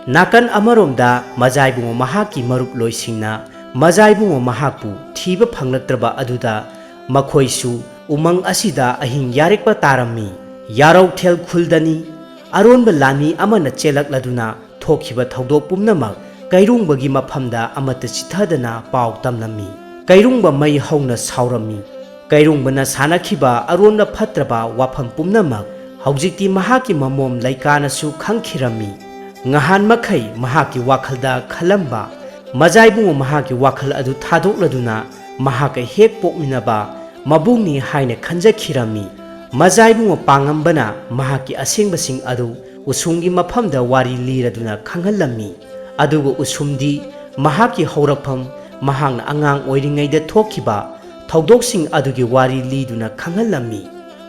ꯅꯥꯀꯟ ꯑꯃꯔꯣꯝꯗ ꯃꯖꯥ ꯏꯕꯨꯡꯉꯣ ꯃꯍꯥꯛꯀꯤ ꯃꯔꯨꯞꯂꯣꯏꯁꯤꯡꯅ ꯃꯖꯥ ꯏꯕꯨꯡꯉꯣ ꯃꯍꯥꯛꯄꯨ ꯊꯤꯕ ꯐꯪꯂꯛꯇ꯭ꯔꯕ ꯑꯗꯨꯗ ꯃꯈꯣꯏꯁꯨ ꯎꯃꯪ ꯑꯁꯤꯗ ꯑꯍꯤꯡ ꯌꯥꯔꯦꯛꯄ ꯇꯥꯔꯝꯃꯤ꯫ ꯌꯥꯔꯧꯊꯦꯜ ꯈꯨꯜꯗꯅꯤ꯫ ꯑꯔꯣꯟꯕ ꯂꯥꯟꯃꯤ ꯑꯃꯅ ꯆꯦꯜꯂꯛꯂꯗꯨꯅ ꯊꯣꯛꯈꯤꯕ ꯊꯧꯗꯣꯛ ꯄꯨꯝꯅꯃꯛ ꯀꯩꯔꯨꯡꯕꯒꯤ ꯃꯐꯝꯗ ꯑꯃꯠꯇ ꯆꯤꯊꯗꯅ ꯄꯥꯎ ꯇꯝꯂꯝꯃꯤ꯫ ꯀꯩꯔꯨꯡꯕ ꯃꯩ ꯍꯧꯅ ꯁꯥꯎꯔꯝꯃꯤ꯫ ꯀꯩꯔꯨꯡꯕꯅ ꯁꯥꯟꯅꯈꯤꯕ ꯑꯔꯣꯟꯕ ꯐꯠꯇ꯭ꯔꯕ ꯋꯥꯐꯝ ꯄꯨꯝꯅꯃꯛ ꯍꯧꯖꯤꯛꯇꯤ ꯃꯍꯥꯛꯀꯤ ꯃꯃꯣꯝ ꯂꯩꯀꯥꯅꯁꯨ ꯈꯪꯈꯤꯔꯝꯃꯤ꯫ ꯉꯍꯥꯟ ꯃꯈꯩ ꯃꯍꯥꯛꯀꯤ ꯋꯥꯈꯜꯗ ꯈꯜꯂꯝꯕ ꯃꯖꯥ ꯏꯕꯨꯡꯉꯣ ꯃꯍꯥꯛꯀꯤ ꯋꯥꯈꯜ ꯑꯗꯨ ꯊꯥꯗꯣꯛꯂꯗꯨꯅ ꯃꯍꯥꯛꯀ ꯍꯦꯛ ꯄꯣꯛꯃꯤꯟꯅꯕ ꯃꯕꯨꯡꯅꯤ ꯍꯥꯏꯅ ꯈꯟꯖꯈꯤꯔꯝꯃꯤ꯫ ꯃꯖꯥ ꯏꯕꯨꯡꯉꯣ ꯄꯥꯡꯉꯝꯕꯅ ꯃꯍꯥꯛꯀꯤ ꯑꯁꯦꯡꯕꯁꯤꯡ ꯑꯗꯨ ꯎꯁꯨꯝꯒꯤ ꯃꯐꯝꯗ ꯋꯥꯔꯤ ꯂꯤꯔꯗꯨꯅ ꯈꯪꯍꯜꯂꯝꯃꯤ꯫ ꯑꯗꯨꯒ ꯎꯁꯨꯝꯗꯤ ꯃꯍꯥꯛꯀꯤ ꯍꯧꯔꯛꯐꯝ, ꯃꯍꯥꯛꯅ ꯑꯉꯥꯡ ꯑꯣꯏꯔꯤꯉꯩꯗ ꯊꯣꯛꯈꯤꯕ ꯊꯧꯗꯣꯛꯁꯤꯡ ꯑꯗꯨꯒꯤ ꯋꯥꯔꯤ ꯂꯤꯗꯨꯅ ꯈꯪꯍꯜꯂꯝꯃꯤ꯫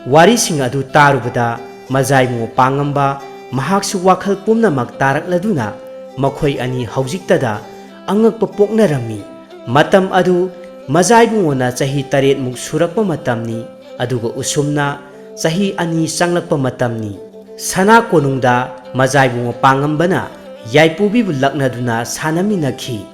ꯋꯥꯔꯤꯁꯤꯡ ꯑꯗꯨ ꯇꯥꯔꯨꯕꯗ ꯃꯖꯥ ꯏꯕꯨꯡꯉꯣ ꯄꯥꯡꯉꯝꯕ ꯃꯍꯥꯛꯁꯨ ꯋꯥꯈꯜ ꯄꯨꯝꯅꯃꯛ ꯇꯥꯔꯛꯂꯗꯨꯅ ꯃꯈꯣꯏ ꯑꯅꯤ ꯍꯧꯖꯤꯛꯇꯗ ꯑꯉꯛꯄ ꯄꯣꯛꯅꯔꯝꯃꯤ꯫ ꯃꯇꯝ ꯑꯗꯨ ꯃꯖꯥ ꯏꯕꯨꯡꯉꯣꯅ ꯆꯍꯤ ꯇꯔꯦꯠꯃꯨꯛ ꯁꯨꯔꯛꯄ ꯃꯇꯝꯅꯤ, ꯑꯗꯨꯒ ꯎꯁꯨꯝꯅ ꯆꯍꯤ ꯑꯅꯤ ꯆꯪꯂꯛꯄ ꯃꯇꯝꯅꯤ꯫ ꯁꯅꯥ ꯀꯣꯅꯨꯡꯗ ꯃꯖꯥ ꯏꯕꯨꯡꯉꯣ ꯄꯥꯡꯉꯝꯕꯅ ꯌꯥꯏꯄꯨꯕꯤꯕꯨ ꯂꯛꯅꯗꯨꯅ ꯁꯥꯟꯅꯃꯤꯟꯅꯈꯤ꯫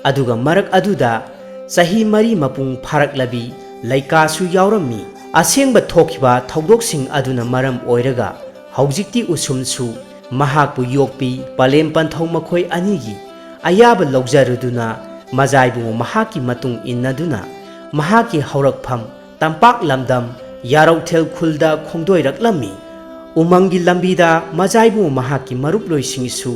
ꯑꯗꯨꯒ ꯃꯔꯛ ꯑꯗꯨꯗ ꯆꯍꯤ ꯃꯔꯤ ꯃꯄꯨꯡ ꯐꯥꯔꯛꯂꯕꯤ ꯂꯩꯀꯥꯁꯨ ꯌꯥꯎꯔꯝꯃꯤ꯫ ꯑꯁꯦꯡꯕ ꯊꯣꯛꯈꯤꯕ ꯊꯧꯗꯣꯛꯁꯤꯡ ꯑꯗꯨꯅ ꯃꯔꯝ ꯑꯣꯏꯔꯒ ꯍꯧꯖꯤꯛꯇꯤ ꯎꯁꯨꯝꯁꯨ ꯃꯍꯥꯛꯄꯨ ꯌꯣꯛꯄꯤ ꯄꯂꯦꯝ ꯄꯟꯊꯧ ꯃꯈꯣꯏ ꯑꯅꯤꯒꯤ ꯑꯌꯥꯕ ꯂꯧꯖꯔꯗꯨꯅ ꯃꯖꯥ ꯏꯕꯨꯡꯉꯣ ꯃꯍꯥꯛꯀꯤ ꯃꯇꯨꯡ ꯏꯟꯅꯗꯨꯅ ꯃꯍꯥꯛꯀꯤ ꯍꯧꯔꯛꯐꯝ ꯇꯝꯄꯥꯛ ꯂꯝꯗꯝ ꯌꯥꯔꯧꯊꯦꯜ ꯈꯨꯜꯗ ꯈꯣꯡꯗꯣꯏꯔꯛꯂꯝꯃꯤ꯫ ꯎꯃꯪꯒꯤ ꯂꯝꯕꯤꯗ ꯃꯖꯥ ꯏꯕꯨꯡꯉꯣ ꯃꯍꯥꯛꯀꯤ ꯃꯔꯨꯞꯂꯣꯏꯁꯤꯡꯁꯨ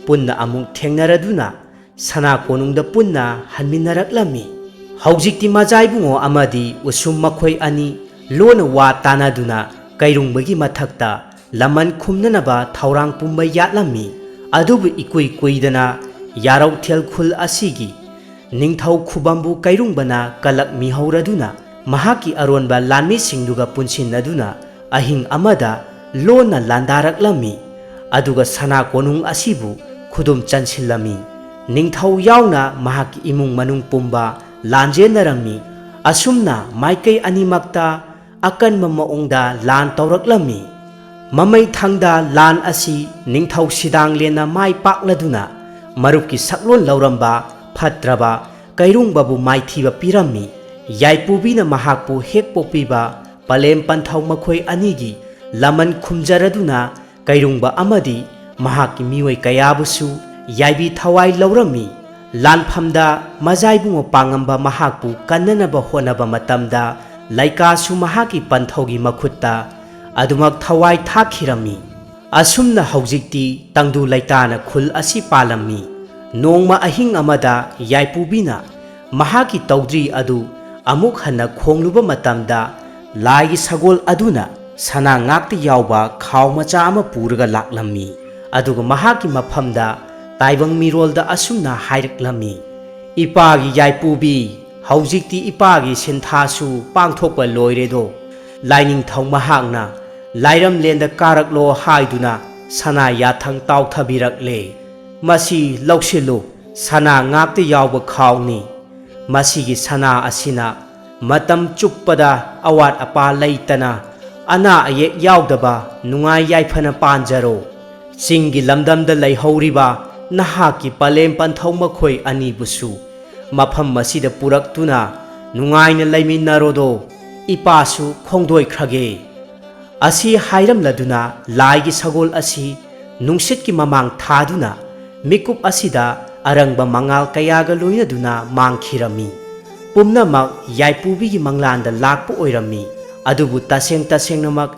ꯄꯨꯟꯅ ꯑꯃꯨꯛ ꯊꯦꯡꯅꯔꯗꯨꯅ ꯁꯅꯥ ꯀꯣꯅꯨꯡꯗ ꯄꯨꯟꯅ ꯍꯟꯃꯤꯟꯅꯔꯛꯂꯝꯃꯤ꯫ ꯍꯧꯖꯤꯛꯇꯤ ꯃꯖꯥꯏꯕꯨꯡꯉꯣ ꯑꯃꯗꯤ ꯎꯁꯨꯝ ꯃꯈꯣꯏ ꯑꯅꯤ ꯂꯣꯟꯅ ꯋꯥ ꯇꯥꯅꯗꯨꯅ ꯀꯩꯔꯨꯡꯕꯒꯤ ꯃꯊꯛꯇ ꯂꯃꯟ ꯈꯨꯝꯅꯅꯕ ꯊꯧꯔꯥꯡ ꯄꯨꯝꯕ ꯌꯥꯠꯂꯝꯃꯤ꯫ ꯑꯗꯨꯕꯨ ꯏꯀꯨꯏ ꯀꯨꯏꯗꯅ ꯌꯥꯔꯧꯊꯦꯜ ꯈꯨꯜ ꯑꯁꯤꯒꯤ ꯅꯤꯡꯊꯧ ꯈꯨꯕꯝꯕꯨ ꯀꯩꯔꯨꯡꯕꯅ ꯀꯂꯛ ꯃꯤꯍꯧꯔꯗꯨꯅ ꯃꯍꯥꯛꯀꯤ ꯑꯔꯣꯟꯕ ꯂꯥꯟꯃꯤꯁꯤꯡꯗꯨꯒ ꯄꯨꯟꯁꯤꯟꯅꯗꯨꯅ ꯑꯍꯤꯡ ꯑꯃꯗ ꯂꯣꯟꯅ ꯂꯥꯟꯗꯥꯔꯛꯂꯝꯃꯤ꯫ ꯑꯗꯨꯒ ꯁꯅꯥ ꯀꯣꯅꯨꯡ ꯑꯁꯤꯕꯨ ꯈꯨꯗꯨꯝ ꯆꯟꯁꯤꯜꯂꯝꯃꯤ꯫ ꯅꯤꯡꯊꯧ ꯌꯥꯎꯅ ꯃꯍꯥꯛꯀꯤ ꯏꯃꯨꯡ ꯃꯅꯨꯡ ꯄꯨꯝꯕ ꯂꯥꯟꯖꯦꯟꯅꯔꯝꯃꯤ꯫ ꯑꯁꯨꯝꯅ ꯃꯥꯏꯀꯩ ꯑꯅꯤꯃꯛꯇ ꯑꯀꯟꯕ ꯃꯑꯣꯡꯗ ꯂꯥꯟ ꯇꯧꯔꯛꯂꯝꯃꯤ꯫ ꯃꯃꯩ ꯊꯪꯗ ꯂꯥꯟ ꯑꯁꯤ ꯅꯤꯡꯊꯧ ꯁꯤꯗꯥꯡꯂꯦꯟꯅ ꯃꯥꯏ ꯄꯥꯛꯂꯗꯨꯅ ꯃꯔꯨꯞꯀꯤ ꯁꯛꯂꯣꯟ ꯂꯧꯔꯝꯕ ꯐꯠꯇ꯭ꯔꯕ ꯀꯩꯔꯨꯡꯕꯕꯨ ꯃꯥꯏꯊꯤꯕ ꯄꯤꯔꯝꯃꯤ꯫ ꯌꯥꯏꯄꯨꯕꯤꯅ ꯃꯍꯥꯛꯄꯨ ꯍꯦꯛ ꯄꯣꯛꯄꯤꯕ ꯄꯂꯦꯝ ꯄꯟꯊꯧ ꯃꯈꯣꯏ ꯑꯅꯤꯒꯤ ꯂꯃꯟ ꯈꯨꯝꯖꯔꯗꯨꯅ ꯀꯩꯔꯨꯡꯕ ꯑꯃꯗꯤ ꯃꯍꯥꯛꯀꯤ ꯃꯤꯑꯣꯏ ꯀꯌꯥꯕꯨꯁꯨ ꯌꯥꯏꯕꯤ ꯊꯋꯥꯏ ꯂꯧꯔꯝꯃꯤ꯫ ꯂꯥꯟꯐꯝꯗ ꯃꯖꯥꯏꯕꯨꯡꯉꯣ ꯄꯥꯡꯉꯝꯕ ꯃꯍꯥꯛꯄꯨ ꯀꯟꯅꯅꯕ ꯍꯣꯠꯅꯕ ꯃꯇꯝꯗ ꯂꯩꯀꯥꯁꯨ ꯃꯍꯥꯛꯀꯤ ꯄꯟꯊꯧꯒꯤ ꯃꯈꯨꯠꯇ ꯑꯗꯨꯃꯛ ꯊꯋꯥꯏ ꯊꯥꯈꯤꯔꯝꯃꯤ꯫ ꯑꯁꯨꯝꯅ ꯍꯧꯖꯤꯛꯇꯤ ꯇꯪꯗꯨ ꯂꯩꯇꯥꯅ ꯈꯨꯜ ꯑꯁꯤ ꯄꯥꯜꯂꯝꯃꯤ꯫ ꯅꯣꯡꯃ ꯑꯍꯤꯡ ꯑꯃꯗ ꯌꯥꯏꯄꯨꯕꯤꯅ ꯃꯍꯥꯛꯀꯤ ꯇꯧꯗ꯭ꯔꯤ ꯑꯗꯨ ꯑꯃꯨꯛ ꯍꯟꯅ ꯈꯣꯡꯂꯨꯕ ꯃꯇꯝꯗ ꯂꯥꯏꯒꯤ ꯁꯒꯣꯜ ꯑꯗꯨꯅ ꯁꯅꯥ ꯉꯥꯛꯇ ꯌꯥꯎꯕ ꯈꯥꯎ ꯃꯆꯥ ꯑꯃ ꯄꯨꯔꯒ ꯂꯥꯛꯂꯝꯃꯤ꯫ ꯑꯗꯨꯒ ꯃꯍꯥꯛꯀꯤ ꯃꯐꯝꯗ ꯇꯥꯏꯕꯪ ꯃꯤꯔꯣꯜꯗ ꯑꯁꯨꯝꯅ ꯍꯥꯏꯔꯛꯂꯝꯃꯤ, "ꯏꯄꯥꯒꯤ ꯌꯥꯏꯄꯨꯕꯤ, ꯍꯧꯖꯤꯛꯇꯤ ꯏꯄꯥꯒꯤ ꯁꯤꯟꯊꯥꯁꯨ ꯄꯥꯡꯊꯣꯛꯄ ꯂꯣꯏꯔꯦꯗꯣ꯫ ꯂꯥꯏꯅꯤꯡꯊꯧ ꯃꯍꯥꯛꯅ ꯂꯥꯏꯔꯝꯂꯦꯟꯗ ꯀꯥꯔꯛꯂꯣ ꯍꯥꯏꯗꯨꯅ ꯁꯅꯥ ꯌꯥꯊꯪ ꯇꯥꯎꯊꯕꯤꯔꯛꯂꯦ꯫ ꯃꯁꯤ ꯂꯧꯁꯤꯜꯂꯨ, ꯁꯅꯥ ꯉꯥꯛꯇ ꯌꯥꯎꯕ ꯈꯥꯎꯅꯤ꯫ ꯃꯁꯤꯒꯤ ꯁꯅꯥ ꯑꯁꯤꯅ ꯃꯇꯝ ꯆꯨꯞꯄꯗ ꯑꯋꯥꯠ ꯑꯄꯥ ꯂꯩꯇꯅ ꯑꯅꯥ ꯑꯌꯦꯛ ꯌꯥꯎꯗꯕ ꯅꯨꯡꯉꯥꯏ ꯌꯥꯏꯐꯅ ꯄꯥꯟꯖꯔꯣ꯫ ꯆꯤꯡꯒꯤ ꯂꯝꯗꯝꯗ ꯂꯩꯍꯧꯔꯤꯕ ꯅꯍꯥꯛꯀꯤ ꯄꯂꯦꯝ ꯄꯟꯊꯧ ꯃꯈꯣꯏ ꯑꯅꯤꯕꯨꯁꯨ ꯃꯐꯝ ꯑꯁꯤꯗ ꯄꯨꯔꯛꯇꯨꯅ ꯅꯨꯡꯉꯥꯏꯅ ꯂꯩꯃꯤꯟꯅꯔꯣꯗꯣ, ꯏꯄꯥꯁꯨ ꯈꯣꯡꯗꯣꯏꯈ꯭ꯔꯒꯦ"꯫ ꯑꯁꯤ ꯍꯥꯏꯔꯝꯂꯗꯨꯅ ꯂꯥꯏꯒꯤ ꯁꯒꯣꯜ ꯑꯁꯤ ꯅꯨꯡꯁꯤꯠꯀꯤ ꯃꯃꯥꯡ ꯊꯥꯗꯨꯅ ꯃꯤꯀꯨꯞ ꯑꯁꯤꯗ ꯑꯔꯪꯕ ꯃꯉꯥꯜ ꯀꯌꯥꯒ ꯂꯣꯏꯅꯗꯨꯅ ꯃꯥꯡꯈꯤꯔꯝꯃꯤ꯫ ꯄꯨꯝꯅꯃꯛ ꯌꯥꯏꯄꯨꯕꯤꯒꯤ ꯃꯪꯂꯥꯟꯗ ꯂꯥꯛꯄ ꯑꯣꯏꯔꯝꯃꯤ꯫ ꯑꯗꯨꯕꯨ ꯇꯁꯦꯡ ꯇꯁꯦꯡꯅꯃꯛ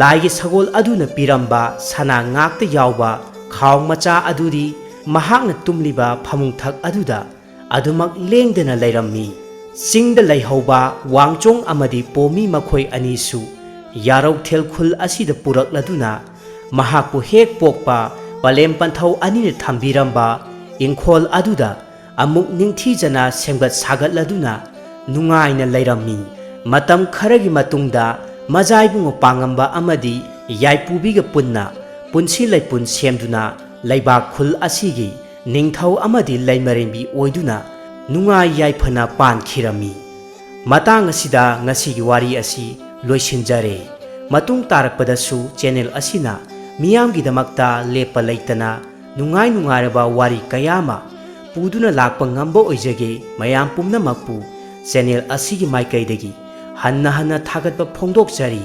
ꯂꯥꯏꯒꯤ ꯁꯒꯣꯜ ꯑꯗꯨꯅ ꯄꯤꯔꯝꯕ ꯁꯅꯥ ꯉꯥꯛꯇ ꯌꯥꯎꯕ ꯈꯥꯎ ꯃꯆꯥ ꯑꯗꯨꯗꯤ ꯃꯍꯥꯛꯅ ꯇꯨꯝꯂꯤꯕ ꯐꯃꯨꯡꯊꯛ ꯑꯗꯨꯗ ꯑꯗꯨꯃꯛ ꯂꯦꯡꯗꯅ ꯂꯩꯔꯝꯃꯤ꯫ ꯆꯤꯡꯗ ꯂꯩꯍꯧꯕ ꯋꯥꯡꯆꯣꯡ ꯑꯃꯗꯤ ꯄꯣꯃꯤ ꯃꯈꯣꯏ ꯑꯅꯤꯁꯨ ꯌꯥꯔꯧꯊꯦꯜ ꯈꯨꯜ ꯑꯁꯤꯗ ꯄꯨꯔꯛꯂꯗꯨꯅ ꯃꯍꯥꯛꯄꯨ ꯍꯦꯛ ꯄꯣꯛꯄ ꯄꯂꯦꯝ ꯄꯟꯊꯧ ꯑꯅꯤꯅ ꯊꯝꯕꯤꯔꯝꯕ ꯏꯪꯈꯣꯜ ꯑꯗꯨꯗ ꯑꯃꯨꯛ ꯅꯤꯡꯊꯤꯖꯅ ꯁꯦꯝꯒꯠ ꯁꯥꯒꯠꯂꯗꯨꯅ ꯅꯨꯡꯉꯥꯏꯅ ꯂꯩꯔꯝꯃꯤ꯫ ꯃꯇꯝ ꯈꯔꯒꯤ ꯃꯇꯨꯡꯗ ꯃꯖꯥꯏꯕꯨꯡꯉꯣ ꯄꯥꯡꯉꯝꯕ ꯑꯃꯗꯤ ꯌꯥꯏꯄꯨꯕꯤꯒ ꯄꯨꯟꯅ ꯄꯨꯟꯁꯤ ꯂꯩꯄꯨꯟ ꯁꯦꯝꯗꯨꯅ ꯂꯩꯕꯥꯛ ꯈꯨꯜ ꯑꯁꯤꯒꯤ ꯅꯤꯡꯊꯧ ꯑꯃꯗꯤ ꯂꯩꯃꯔꯦꯝꯕꯤ ꯑꯣꯏꯗꯨꯅ ꯅꯨꯡꯉꯥꯏ ꯌꯥꯏꯐꯅ ꯄꯥꯟꯈꯤꯔꯝꯃꯤ꯫ ꯃꯇꯥꯡ ꯑꯁꯤꯗ ꯉꯁꯤꯒꯤ ꯋꯥꯔꯤ ꯑꯁꯤ ꯂꯣꯏꯁꯤꯟꯖꯔꯦ꯫ ꯃꯇꯨꯡ ꯇꯥꯔꯛꯄꯗꯁꯨ ꯆꯦꯅꯦꯜ ꯑꯁꯤꯅ ꯃꯤꯌꯥꯝꯒꯤꯗꯃꯛꯇ ꯂꯦꯞꯄ ꯂꯩꯇꯅ ꯅꯨꯡꯉꯥꯏ ꯅꯨꯡꯉꯥꯏꯔꯕ ꯋꯥꯔꯤ ꯀꯌꯥ ꯑꯃ ꯄꯨꯗꯨꯅ ꯂꯥꯛꯄ ꯉꯝꯕ ꯑꯣꯏꯖꯒꯦ꯫ ꯃꯌꯥꯝ ꯄꯨꯝꯅꯃꯛꯄꯨ ꯆꯦꯅꯦꯜ ꯑꯁꯤꯒꯤ ꯃꯥꯏꯀꯩꯗꯒꯤ ꯍꯟꯅ ꯍꯟꯅ ꯊꯥꯒꯠꯄ ꯐꯣꯡꯗꯣꯛꯆꯔꯤ꯫